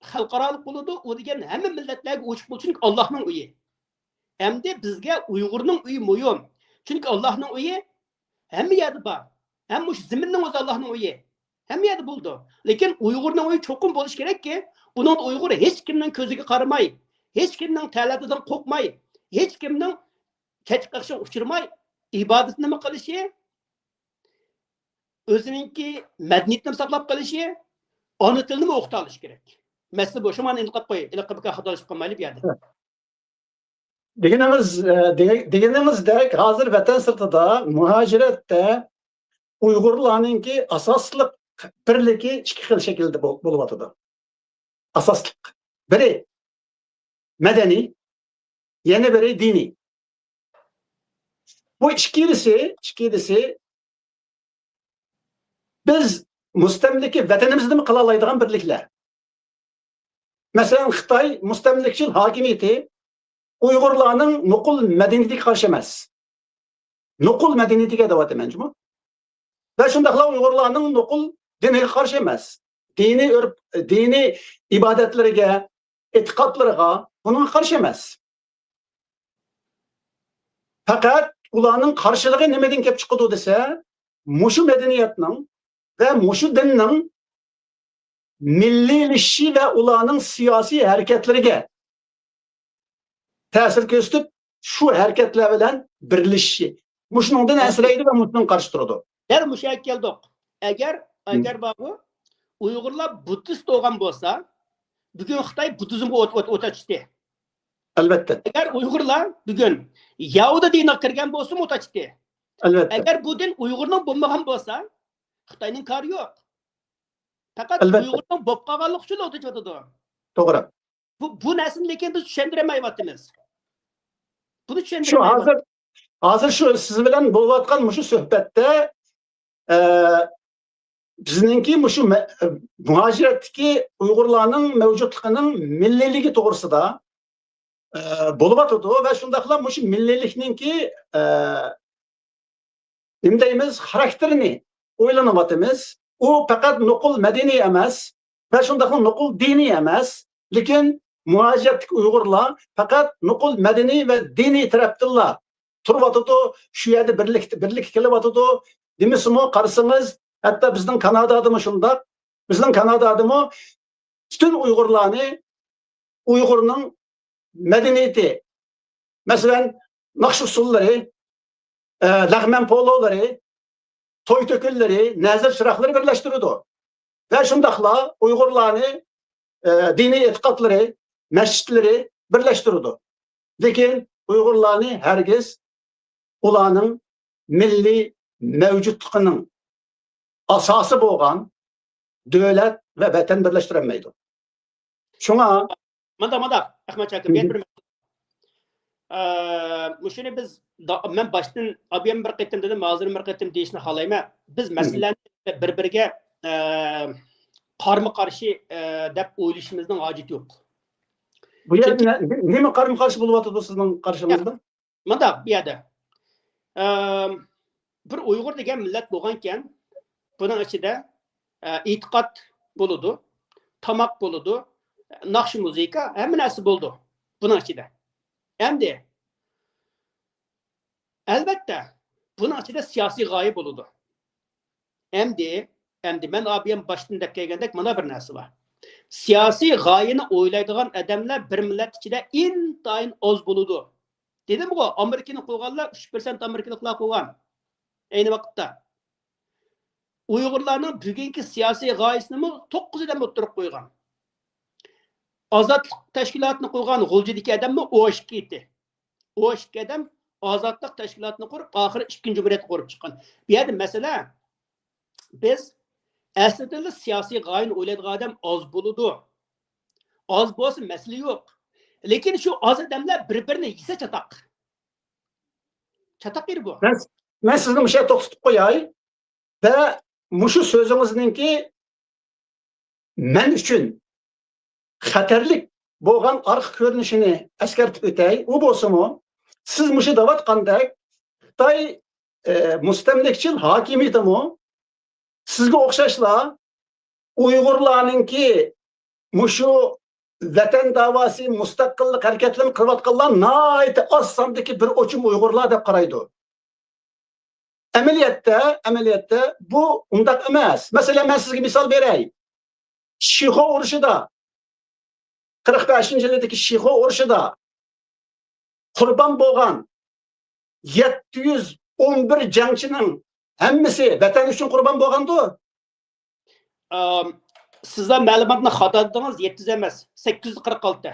خەلقئارالىق بولىدۇ، ئۇ دېگەن ھەممە مىللەتلەرگە ئوچۇق بولىدۇ، چۈنكى ئاللاھنىڭ ئۆيى. ئەمدى بىزگە ئۇيغۇرنىڭ ئۆيى مۇھىم. چۈنكى ئاللاھنىڭ ئۆيى ھەممە يەردە بار. ھەم مۇشۇ زېمىننىڭ ئۆزى ئاللاھنىڭ ئۆيى. ھەممە يەردە بولىدۇ. لېكىن ئۇيغۇرنىڭ ئۆيى چوقۇم بولۇشى كېرەككى، ئۇنىڭدا ئۇيغۇر ھېچكىمنىڭ كۆزىگە قارىماي، ھېچكىمنىڭ تەلەتىدىن قورقماي، ھېچكىمنىڭ چەتكە قېقىشىغا ئۇچرىماي، ئىبادىتىنىمۇ قىلىشى، ئۆزىنىڭكى مەدەنىيىتىنىمۇ ساقلاپ قېلىشى، ئانا تىلىنىمۇ ئوقۇتالىشى كېرەك. مەسىلە بۇ. شۇ مانا ئېنىقلاپ قوياي، ھېلىقى بىر خاتالىشىپ قالمايلى بۇ يەردە. دېگىنىڭىز، ئە، دېگە-، دېگىنىڭىزدەك، ھازىر ۋەتەن سىرتىدا، مۇھاجىرەتتە ئۇيغۇرلارنىڭكى ئاساسلىق بىرلىكى ئىككى خىل شەكىلدە بول-، بولۇۋاتىدۇ. ئاساسلىق. بىرى مەدەنىي، يەنە بىرى دىنىي. بۇ ئىككىلىسى، ئىككىلىسى بىز مۇستەملىكە ۋەتىنىمىزدىمۇ قىلالايدىغان بىرلىكلەر. مەسىلەن، خىتاي مۇستەملىكىچىل ھاكىمىيىتى ئۇيغۇرلارنىڭ نوقۇل مەدەنىيىتىگە قارشى ئەمەس. نوقۇل مەدەنىيىتىگە دەۋاتىمەن جۇمۇ. ۋە شۇنداقلا ئۇيغۇرلارنىڭ نوقۇل دىنىغا قارشى ئەمەس. دىنىي ئۆرپ، دىنىي ئىبادەتلىرىگە، ئېتىقادلىرىغا، بۇنىڭغا قارشى ئەمەس. پەقەت ئۇلارنىڭ قارشىلىقى نېمىدىن كېلىپ چىقىدۇ دېسە، مۇشۇ مەدەنىيەتنىڭ ۋە مۇشۇ دىننىڭ مىللىيلىشىشى ۋە ئۇلارنىڭ سىياسىي ھەرىكەتلىرىگە تەسىر كۆرسىتىپ، شۇ ھەرىكەتلەر بىلەن بىرلىشىشى. مۇشۇنىڭدىن ئەنسىرەيدۇ ۋە مۇشۇنىڭغا قارشى تۇرىدۇ. دەل مۇشۇ يەرگە كەلدۇق. ئەگەر، ھىم. ئەگەر بارغۇ، ئۇيغۇرلار بۇددىست بولغان بولسا، بۈگۈن خىتاي بۇددىزمغا ئوت، ئوت، ئوت ئاچتى. ئەلۋەتتە. ئەگەر ئۇيغۇرلار بۈگۈن يەھۇدىي دىنىغا كىرگەن بولسىمۇ ئوت ئاچتى. ئەلۋەتتە. ئەگەر بۇ دىن ئۇيغۇرنىڭ بولمىغان بولسا، خىتاينىڭ كارى يوق. پەقەت ئەلۋەتتە. ئۇيغۇرنىڭ بولۇپ قالغانلىقى ئۈچۈن ئوت ئاچىۋاتىدۇ. توغرا. بۇ، بۇ نەرسىنى لېكىن بىز چۈشەندۈرەلمەيۋاتىمىز. بۇنى شۇ چۈشەندۈرەلمەيۋاتىمىز. ھازىر، ھازىر شۇ سىز بىلەن بولۇۋاتقان مۇشۇ سۆھبەتتە، ئە، بىزنىڭكى مۇشۇ مە-، مۇھاجىرەتتىكى ئۇيغۇرلارنىڭ مەۋجۇتلۇقىنىڭ مىللىيلىكى توغرىسىدا، ئە، بولۇۋاتىدۇ ۋە شۇنداقلا مۇشۇ مىللىيلىكنىڭكى، ئە، نېمە دەيمىز، خاراكتېرىنى ئويلىنىۋاتىمىز. ئۇ پەقەت نوقۇل مەدەنىي ئەمەس ۋە شۇنداقلا نوقۇل دىنىي ئەمەس، لېكىن مۇھاجىرەتتىكى ئۇيغۇرلار پەقەت نوقۇل مەدەنىي ۋە دىنىي تەرەپتىنلا تۇرۇۋاتىدۇ، شۇ يەردە بىرلىكتە، بىرلىككە كېلىۋاتىدۇ دېمىسىمۇ، قارىسىڭىز، ھەتتا بىزنىڭ كانادادىمۇ شۇنداق. بىزنىڭ كانادادىمۇ پۈتۈن ئۇيغۇرلارنى، ئۇيغۇرنىڭ مەدەنىيىتى، مەسىلەن، ناخشا ئۇسسۇللىرى، ئە، لەغمەن پولولىرى، توي تۆكۈنلىرى، نەزىر چىراغلىرى بىرلەشتۈرىدۇ. ۋە شۇنداقلا ئۇيغۇرلارنى، ئە، دىنىي ئېتىقادلىرى، مەسچىتلىرى بىرلەشتۈرىدۇ. لېكىن ئۇيغۇرلارنى ھەرگىز ئۇلارنىڭ مىللىي مەۋجۇتلۇقىنىڭ ئاساسى بولغان دۆلەت ۋە ۋەتەن بىرلەشتۈرەلمەيدۇ. شۇڭا مانداق، مانداق، ئەخمەت شاكىر، بۇ يەردە بىر، ئە، مۇشۇنى بىز دا-، مەن باشتىن ئابىيەم بىر قېتىم دېدىم، ھازىر بىر قېتىم دېيىشنى خالايمەن. بىز مەسىلىنى بىر-بىرىگە، ئە، قارمۇ قارشى، ئە، دەپ ئويلىشىمىزنىڭ ھاجىتى يوق. بۇ يەردە چۈنكى نە-، نېمە قارمۇ قارشى بولۇۋاتىدۇ سىزنىڭ قارىشىڭىزدا؟ مانداق، بۇ يەردە، ئەم، بىر ئۇيغۇر دېگەن مىللەت بولغانكەن، بۇنىڭ ئىچىدە، ئە، ئېتىقاد بولىدۇ، تاماق بولىدۇ، ناخشا، مۇزىكا، ھەممە نەرسە بولىدۇ بۇنىڭ ئىچىدە. ئەمدى، ئەلۋەتتە، بۇنىڭ ئىچىدە سىياسىي غايە بولىدۇ. ئەمدى، ئەمدى مەن ئابىيەم باشتىن دەپ كەلگەندەك مانا بىر نەرسە بار. سىياسىي غايىنى ئويلايدىغان ئادەملەر بىر مىللەت ئىچىدە ئىنتايىن ئاز بولىدۇ. دېدىمغۇ، ئامېرىكىنى قوغانلار ئۈچ پىرسەنت ئامېرىكىلىقلار قوغان. ئەينى ۋاقىتتا. ئۇيغۇرلارنىڭ بۈگۈنكى سىياسىي غايىسىنىمۇ توققۇز ئادەم ئوتتۇرىغا قويغان. ئازادلىق تەشكىلاتىنى قۇرغان غۇلجىدىكى ئادەممۇ ئون ئىككى ئىدى. ئون ئىككى ئادەم ئازادلىق تەشكىلاتىنى قۇرۇپ، ئاخىرى ئىككىنچى جۇمھۇرىيەتنى قۇرۇپ چىققان. بۇ يەردە مەسىلە، بىز ئەسلىدىنلا سىياسىي غايىنى ئويلايدىغان ئادەم ئاز بولىدۇ. ئاز بولسا مەسىلە يوق. لېكىن شۇ ئاز ئادەملەر بىر-بىرىنى يېسە چاتاق. چاتاق يېرى بۇ. مەن، مەن سىزنى مۇشۇ يەردە توختىتىپ قوياي. ۋە مۇشۇ سۆزىڭىزنىڭكى مەن ئۈچۈن خەتەرلىك بولغان ئارقا كۆرۈنۈشىنى ئەسكەرتىپ ئۆتەي. ئۇ بولسىمۇ، سىز مۇشۇ دەۋاتقاندەك، خىتاي، ئە، مۇستەملىكىچىل ھاكىمىيىتىمۇ سىزگە ئوخشاشلا ئۇيغۇرلارنىڭكى مۇشۇ ۋەتەن داۋاسى، مۇستەقىللىق ھەرىكەتلىرىنى قىلىۋاتقانلار ناھايىتى ئاز ساندىكى بىر ئوچۇم ئۇيغۇرلار دەپ قارايدۇ. ئەمەلىيەتتە، ئەمەلىيەتتە بۇ ئۇنداق ئەمەس. مەسىلەن، مەن سىزگە مىسال بېرەي. شىخۇ ئۇرۇشىدا، قىرىق بەشىنچى يىلىدىكى شىخۇ ئۇرۇشىدا قۇربان بولغان يەتتە يۈز ئون بىر جەڭچىنىڭ ھەممىسى ۋەتەن ئۈچۈن قۇربان بولغاندۇ؟ ئام، سىزلەر مەلۇماتنى خاتا دېدىڭىز، يەتتە يۈز ئەمەس، سەككىز يۈز قىرىق ئالتە.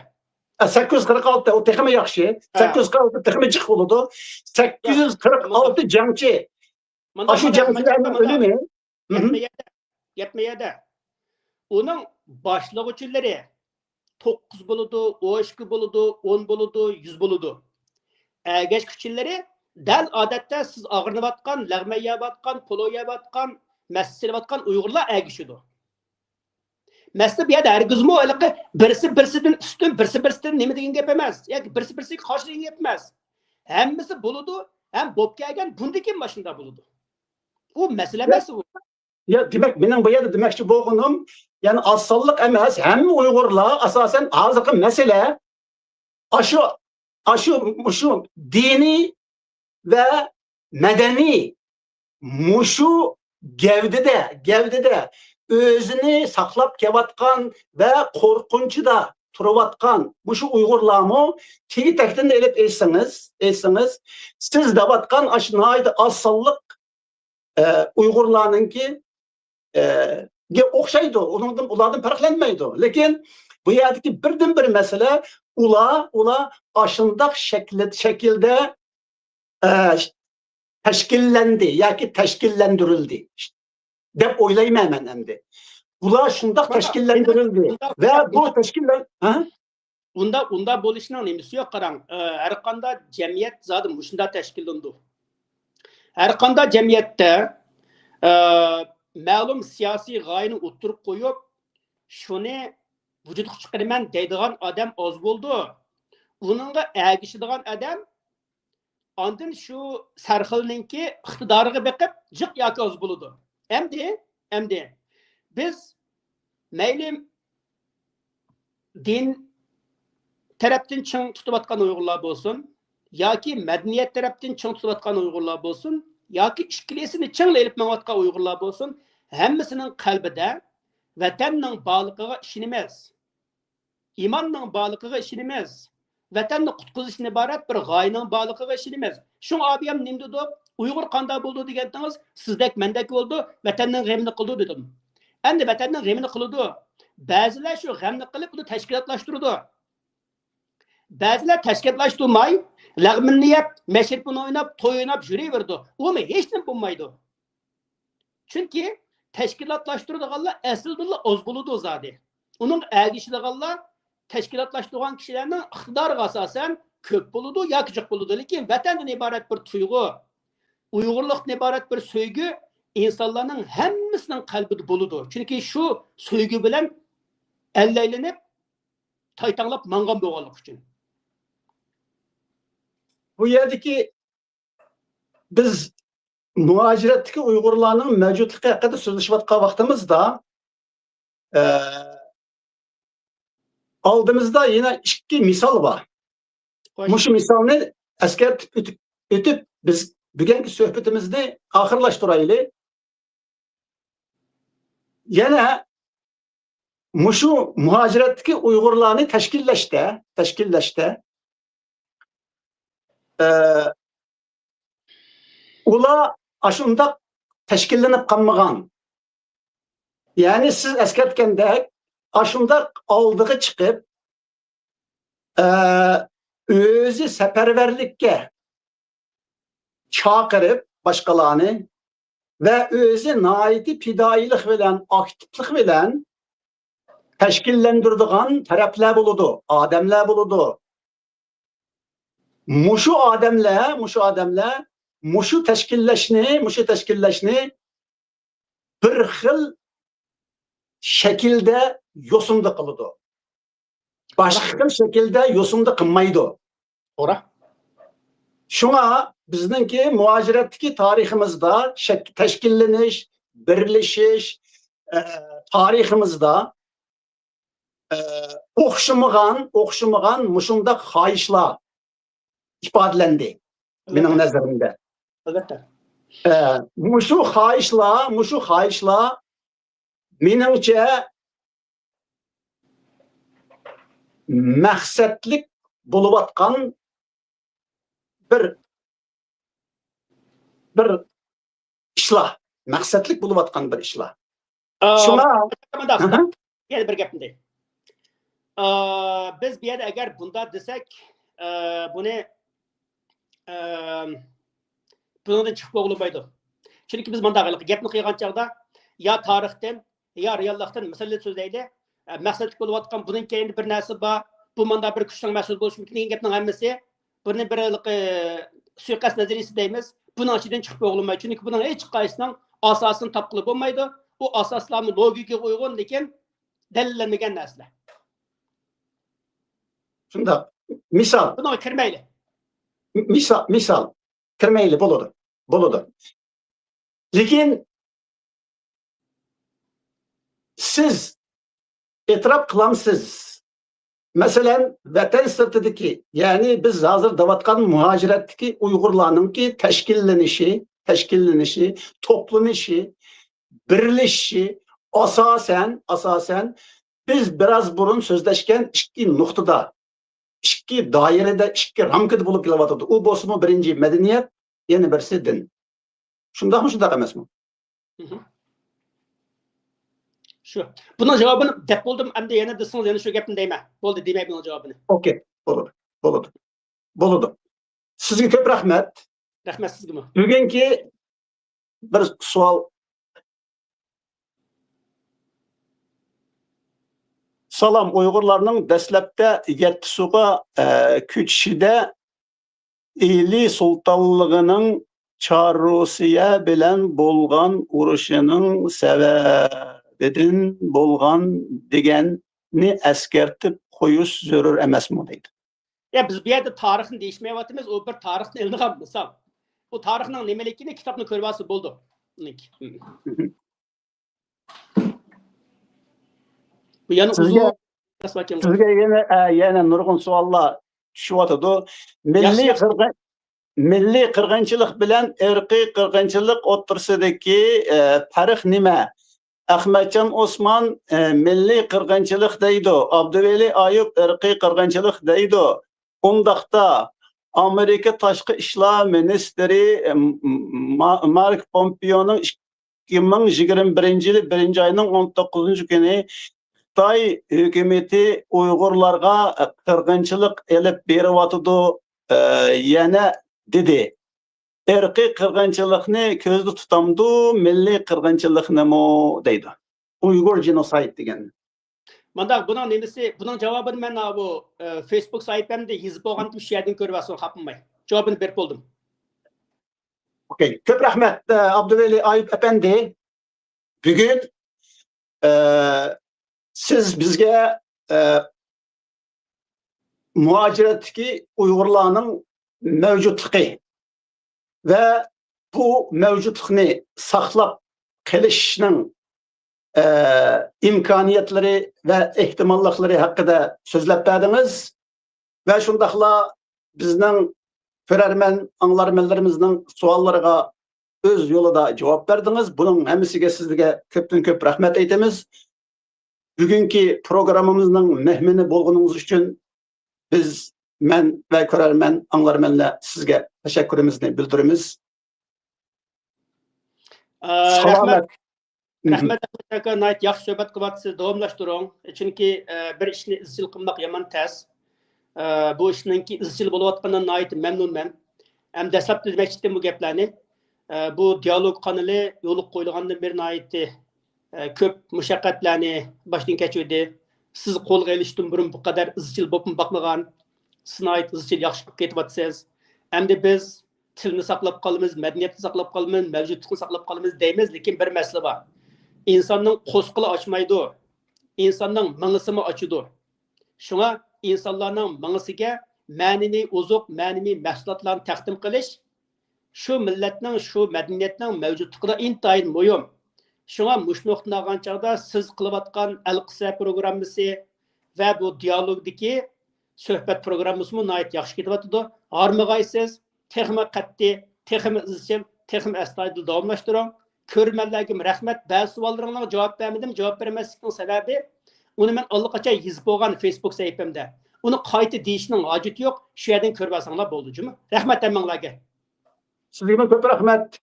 ئە، سەككىز يۈز قىرىق ئالتە، ئۇ تېخىمۇ ياخشى. ھە. سەككىز يۈز قىرىق ئالتە تېخىمۇ جىق بولىدۇ. ياق، سەككىز يۈز قىرىق ئالتە جەڭچى. مانا، ئاشۇ مانا، جەڭچىلەرنىڭ مانا، ئۆلۈمى. مانا. مھم. يەتمە يەتتە. يەتمە يەتتە. ئۇنىڭ باشلىغۇچىلىرى توققۇز بولىدۇ، ئون ئىككى بولىدۇ، ئون بولىدۇ، يۈز بولىدۇ. ئەگەشكۈچىلىرى دەل ئادەتتە سىز ئاغرىنىۋاتقان، لەغمەن يەۋاتقان، پولو يەۋاتقان، مەسچىت سېلىۋاتقان ئۇيغۇرلار ئەگىشىدۇ. مەسىلە، بۇ يەردە ھەرگىزمۇ ھېلىقى بىرسى بىرسىدىن ئۈستۈن، بىرسى بىرسىدىن نېمە دېگەن گەپ ئەمەس، ياكى بىرسى بىرسىگە قارشى دېگەن گەپ ئەمەس. ھەممىسى بولىدۇ، ھەم بولۇپ كەلگەن، بۇندىن كېيىن ماشۇنداق بولىدۇ. ئۇ مەسىلە يا، ئەمەس ئۇ. يا، دېمەك، مېنىڭ بۇ يەردە دېمەكچى بولغىنىم، يەنى ئاز سانلىق ئەمەس، ھەممە ئۇيغۇرلار ئاساسەن ھازىرقى مەسىلە ئاشۇ، ئاشۇ، مۇشۇ دىنىي ۋە مەدەنىي مۇشۇ گەۋدىدە، گەۋدىدە ئۆزىنى ساقلاپ كېلىۋاتقان ۋە قورقۇنچىدا تۇرۇۋاتقان مۇشۇ ئۇيغۇرلارمۇ تېگى-تەكتىنى ئېلىپ ئېيتسىڭىز، ئېيتسىڭىز، سىز دەۋاتقان ئاشۇ ناھايىتى ئاز سانلىق، ئە، ئۇيغۇرلارنىڭكى، ئە، گە ئوخشايدۇ. ئۇنىڭدىن، ئۇلاردىن پەرقلەنمەيدۇ. لېكىن بۇ يەردىكى بىردىنبىر مەسىلە، ئۇلار، ئۇلار ئاشۇنداق شەكلى-، شەكىلدە ئە، تەشكىللەندى ياكى تەشكىللەندۈرۈلدى دەپ ئويلايمەن مەن ئەمدى. بۇلار شۇنداق تەشكىللەندۈرۈلدى ۋە بۇ تەشكىللەن-، ھە؟ ئۇندا، ئۇندا بولۇشنىڭ نېمىسى يوق، قاراڭ. ئە، ھەر قانداق جەمئىيەت زادى مۇشۇنداق تەشكىللىنىدۇ. ھەر قانداق جەمئىيەتتە، ئە، مەلۇم سىياسىي غايىنى ئوتتۇرىغا قويۇپ، شۇنى ۋۇجۇدقا چىقىرىمەن دەيدىغان ئادەم ئاز بولىدۇ. ئۇنىڭغا ئەگىشىدىغان ئادەم ئاندىن شۇ سەرخىلنىڭكى ئىقتىدارىغا بېقىپ جىق ياكى ئاز بولىدۇ. ئەمدى، ئەمدى بىز مەيلى دىن، تەرەپتىن چىڭ تۇتۇۋاتقان ئۇيغۇرلار بولسۇن، ياكى مەدەنىيەت تەرەپتىن چىڭ تۇتۇۋاتقان ئۇيغۇرلار بولسۇن، ياكى ئىككىلىسىنى چىڭلا ئېلىپ مېڭىۋاتقان ئۇيغۇرلار بولسۇن، ھەممىسىنىڭ قەلبىدە ۋەتەننىڭ بارلىقىغا ئىشىنىمىز. ئىماننىڭ بارلىقىغا ئىشىنىمىز. ۋەتەننى قۇتقۇزۇشتىن ئىبارەت بىر غايىنىڭ بارلىقىغا ئىشىنىمىز. شۇڭا ئابىيام نېمە دېدۇق؟ ئۇيغۇر قانداق بولىدۇ دېگەنتىڭىز، سىزدەك مەندەك بولىدۇ، ۋەتەننىڭ غېمىنى قىلىدۇ دېدىم. ئەمدى ۋەتەننىڭ غېمىنى قىلىدۇ. بەزىلەر شۇ غەمنى قىلىپ، بۇنى تەشكىلاتلاشتۇرىدۇ. بەزىلەر تەشكىلاتلاشتۇرماي، لەغمىننى يەپ، مەشرىپىنى ئويناپ، توي ئويناپ يۈرۈۋېرىدۇ. ئۇمۇ ھېچنېمە بولمايدۇ. چۈنكى تەشكىلاتلاشتۇرىدىغانلار ئەسلىدىنلا ئاز بولىدۇ زادى. ئۇنىڭغا ئەگىشىدىغانلار تەشكىلاتلاشتۇرغان كىشىلەرنىڭ ئىقتىدارىغا ئاساسەن كۆپ بولىدۇ ياكى جىق بولىدۇ. لېكىن ۋەتەندىن ئىبارەت بىر تۇيغۇ، ئۇيغۇرلۇقتىن ئىبارەت بىر سۆيگۈ ئىنسانلارنىڭ ھەممىسىنىڭ قەلبىدە بولىدۇ. چۈنكى شۇ سۆيگۈ بىلەن ئەللەيلىنىپ، تايتاڭلاپ ماڭغان بولغانلىقى ئۈچۈن. بۇ يەردىكى بىز مۇھاجىرەتتىكى ئۇيغۇرلارنىڭ مەۋجۇتلۇقى ھەققىدە سۆزلىشىۋاتقان ۋاقتىمىزدا، ئە، ئالدىمىزدا يەنە ئىككى مىسال بار. مۇشۇ مىسالنى ئەسكەرتىپ ئۆتۈپ، ئۆتۈپ بىز بۈگۈنكى سۆھبىتىمىزنى ئاخىرلاشتۇرايلى. يەنە مۇشۇ مۇھاجىرەتتىكى ئۇيغۇرلارنى تەشكىللەشتە، تەشكىللەشتە، ئە، ئۇلار ئاشۇنداق تەشكىللىنىپ قالمىغان. يەنى سىز ئەسكەرتكەندەك، ئاشۇنداق ئالدىغا چىقىپ، ئە، ئۆزى سەپەرۋەرلىككە چاقىرىپ باشقىلارنى ۋە ئۆزى ناھايىتى پىدائىيلىق بىلەن، ئاكتىپلىق بىلەن تەشكىللەندۈرىدىغان تەرەپلەر بولىدۇ، ئادەملەر بولىدۇ. مۇشۇ ئادەملەر، مۇشۇ ئادەملەر مۇشۇ تەشكىللەشنى، مۇشۇ تەشكىللەشنى بىر خىل شەكىلدە يوسۇندا قىلىدۇ. باشقا خىل شەكىلدە يوسۇندا قىلمايدۇ. توغرا. شۇڭا بىزنىڭكى مۇھاجىرەتتىكى تارىخىمىزدا شەك-، تەشكىللىنىش، بىرلىشىش، ئە، تارىخىمىزدا، ئە، ئوخشىمىغان، ئوخشىمىغان مۇشۇنداق خاھىشلار ئىپادىلەندى مېنىڭ نەزىرىمدە. ئەلۋەتتە. ئە، مۇشۇ خاھىشلار، مۇشۇ خاھىشلار مېنىڭچە مەقسەتلىك بولۇۋاتقان بىر، بىر ئىشلار، مەقسەتلىك بولۇۋاتقان بىر ئىشلار. ئا، شۇڭا مۇنداق، يەنە بىر گەپنى دەي. ئا، بىز بۇ يەردە ئەگەر بۇنداق دېسەك، ئا، بۇنى، ئا، بۇنىڭدىن چىقىپ بولغىلى بولمايدۇ. چۈنكى بىز مۇنداق گەپنى قىلغان چاغدا يا تارىختىن، يا رېئاللىقتىن مىسالنى سۆزلەيلى. ئە، مەقسەتلىك بولۇۋاتقان بۇنىڭ كەينىدە بىر نەرسە بار، بۇ مانا بىر كۈچنىڭ مەھسۇلى بولۇشى مۇمكىن دېگەن گەپنىڭ ھەممىسى بۇنى بىر ھېلىقى سۇيىقەست نەزەرىيىسى دەيمىز. بۇنىڭ ئىچىدىن چىقىپ بولغىلى بولمايدۇ. چۈنكى بۇنىڭ ھېچقايسىسىنىڭ ئاساسىنى تاپقىلى بولمايدۇ. ئۇ ئاساسلارمۇ لوگىكىغا ئۇيغۇن، لېكىن دەلىللەنمىگەن نەرسىلەر. شۇنداق. مىسال. بۇنىڭغا كىرمەيلى. مىسال، مىسال. كىرمەيلى، بولىدۇ. بولىدۇ. لېكىن سىز ئېتىراپ قىلامسىز؟ مەسىلەن، ۋەتەن سىرتىدىكى، يەنى بىز ھازىر دەۋاتقان مۇھاجىرەتتىكى ئۇيغۇرلارنىڭكى تەشكىللىنىشى، تەشكىللىنىشى، توپلىنىشى، بىرلىشىشى ئاساسەن، ئاساسەن بىز بىراز بۇرۇن سۆزلەشكەن ئىككى نۇقتىدا، ئىككى دائىرىدە، ئىككى رامكىدا بولۇپ كېلىۋاتىدۇ. ئۇ بولسىمۇ بىرىنچى مەدەنىيەت، يەنە بىرسى دىن. شۇنداقمۇ، شۇنداق ئەمەسمۇ؟ شۇ. بۇنىڭ جاۋابىنى دەپ بولدۇم، ئەمدى يەنە دېسىڭىز، يەنە شۇ گەپنى دەيمەن. بولدى، دېمەي بۇنىڭ جاۋابىنى. ئوكەي، بولىدۇ، بولىدۇ، بولىدۇ. سىزگە كۆپ رەھمەت. رەھمەت سىزگىمۇ. بۈگۈنكى بىر سوئال. سالام، ئۇيغۇرلارنىڭ دەسلەپتە يەتتىسۇغا، ئە، كۆچۈشىدە ئىلى سۇلتانلىقىنىڭ چاررۇسىيە بىلەن بولغان ئۇرۇشىنىڭ سەۋەبىدىن بولغان دېگەننى ئەسكەرتىپ قويۇش زۆرۈر ئەمەسمۇ دەيدۇ. يا، بىز بۇ يەردە تارىخنى دېيىشمەيۋاتىمىز، ئۇ بىر تارىختىن ئېلىنغان مىسال. ئۇ تارىخنىڭ نېمىلىكىنى كىتابنى كۆرۈۋالسا بولىدۇ. ئۇنىڭكى. بۇ يەنە سىزگە ئۇزۇن. ئىخلاس ۋاكىل. سىزگە يەنە، ئە، يەنە نۇرغۇن سوئاللار چۈشۈۋاتىدۇ. مىللىي ياخشى. قىرغىن-، مىللىي قىرغىنچىلىق بىلەن ئىرقىي قىرغىنچىلىق ئوتتۇرىسىدىكى، ئە، پەرق نېمە؟ ئەخمەتجان ئوسمان، ئە، مىللىي قىرغىنچىلىق دەيدۇ، ئابدۇۋەلى ئايۇپ ئىرقىي قىرغىنچىلىق دەيدۇ. ئۇنداقتا، ئامېرىكا تاشقى ئىشلار مىنىستىرى، ئە، م-، ما-، مارك پومپېئونىڭ ئىككى مىڭ يىگىرمە بىرىنچى يىلى بىرىنچى ئاينىڭ ئون توققۇزىنچى كۈنى خىتاي ھۆكۈمىتى ئۇيغۇرلارغا قىرغىنچىلىق ئېلىپ بېرىۋاتىدۇ، ئە، يەنە دېدى. ئىرقىي قىرغىنچىلىقنى كۆزدە تۇتامدۇ، مىللىي قىرغىنچىلىقنىمۇ دەيدۇ. ئۇيغۇر جېنوسايد دېگەن. مانداق، بۇنىڭ نېمىسى، بۇنىڭ جاۋابىنى مەن بۇ، ئە، فېيسبۇك ساھىپەمدە يېزىپ بولغانتىم، شۇ يەردىن كۆرۈۋالسۇن، خاپا بولماي. جاۋابىنى بېرىپ بولدۇم. ئوكەي. كۆپ رەھمەت، ئە، ئابدۇۋەلى ئايۇپ ئەپەندى. بۈگۈن، ئە، سىز بىزگە، ئە، مۇھاجىرەتتىكى ئۇيغۇرلارنىڭ مەۋجۇتلۇقى ۋە بۇ مەۋجۇتلۇقنى ساقلاپ قېلىشنىڭ، ئە، ئىمكانىيەتلىرى ۋە ئېھتىماللىقلىرى ھەققىدە سۆزلەپ بەردىڭىز. ۋە شۇنداقلا بىزنىڭ كۆرەرمەن، ئاڭلارمەنلىرىمىزنىڭ سوئاللىرىغا ئۆز يولىدا جاۋاب بەردىڭىز. بۇنىڭ ھەممىسىگە سىزگە كۆپتىن كۆپ رەھمەت ئېيتىمىز. بۈگۈنكى پروگراممىمىزنىڭ مېھمىنى بولغىنىڭىز ئۈچۈن بىز، مەن ۋە كۆرەرمەن، ئاڭلارمەنلەر سىزگە تەشەككۈرىمىزنى بىلدۈرىمىز. ئە، رەھمەت. سالامەت. رەھمەت، ئەخمەت ئاكا، ناھايىتى ياخشى سۆھبەت قىلىۋاتىسىز، داۋاملاشتۇرۇڭ. چۈنكى، ئە، بىر ئىشنى ئىزچىل قىلماق يامان تەس. ئە، بۇ ئىشنىڭكى ئىزچىل بولۇۋاتقىنىدىن ناھايىتى مەمنۇنمەن. ھەم دەسلەپتە دېمەكچى ئىدىم بۇ گەپلەرنى. ئە، بۇ دىيالوگ قانىلى يولغا قويۇلغاندىن بېرى ناھايىتى، ئە، كۆپ مۇشەققەتلەرنى باشتىن كەچۈردى. سىز قولغا ئېلىشتىن بۇرۇن بۇ قەدەر ئىزچىل بولۇپمۇ باقمىغان. سىز ناھايىتى ئىزچىل ياخشى قىلىپ كېتىۋاتىسىز. ئەمدى بىز تىلنى ساقلاپ قالىمىز، مەدەنىيەتنى ساقلاپ قالىمىز، مەۋجۇتلۇقنى ساقلاپ قالىمىز دەيمىز، لېكىن بىر مەسىلە بار. ئىنساننىڭ قورسىقىلا ئاچمايدۇ، ئىنساننىڭ مېڭىسىمۇ ئاچىدۇ. شۇڭا ئىنسانلارنىڭ مېڭىسىگە مەنىۋى ئوزۇق، مەنىۋى مەھسۇلاتلارنى تەقدىم قىلىش شۇ مىللەتنىڭ، شۇ مەدەنىيەتنىڭ مەۋجۇتلۇقىدا ئىنتايىن مۇھىم. شۇڭا مۇشۇ نۇقتىنى ئالغان چاغدا سىز قىلىۋاتقان ئەلقىسە پروگراممىسى ۋە بۇ دىيالوگدىكى سۆھبەت پروگراممىسىمۇ ناھايىتى ياخشى كېتىۋاتىدۇ. ھارمىغايسىز، تېخىمۇ قەتئىي، تېخىمۇ ئىزچىل، تېخىمۇ ئەستايىدىل داۋاملاشتۇرۇڭ. كۆرۈرمەنلەرگىمۇ رەھمەت. بەزى سوئاللىرىڭلارغا جاۋاب بەرمىدىم. جاۋاب بەرمەسلىكنىڭ سەۋەبى، ئۇنى مەن ئاللىقاچان يېزىپ بولغان فېيسبۇك سەھىپەمدە. ئۇنى قايتا دېيىشنىڭ ھاجىتى يوق. شۇ يەردىن كۆرۈۋالساڭلار بولدى، جۇمۇ. رەھمەت ھەممىڭلارگە. سىزگىمۇ كۆپ رەھمەت.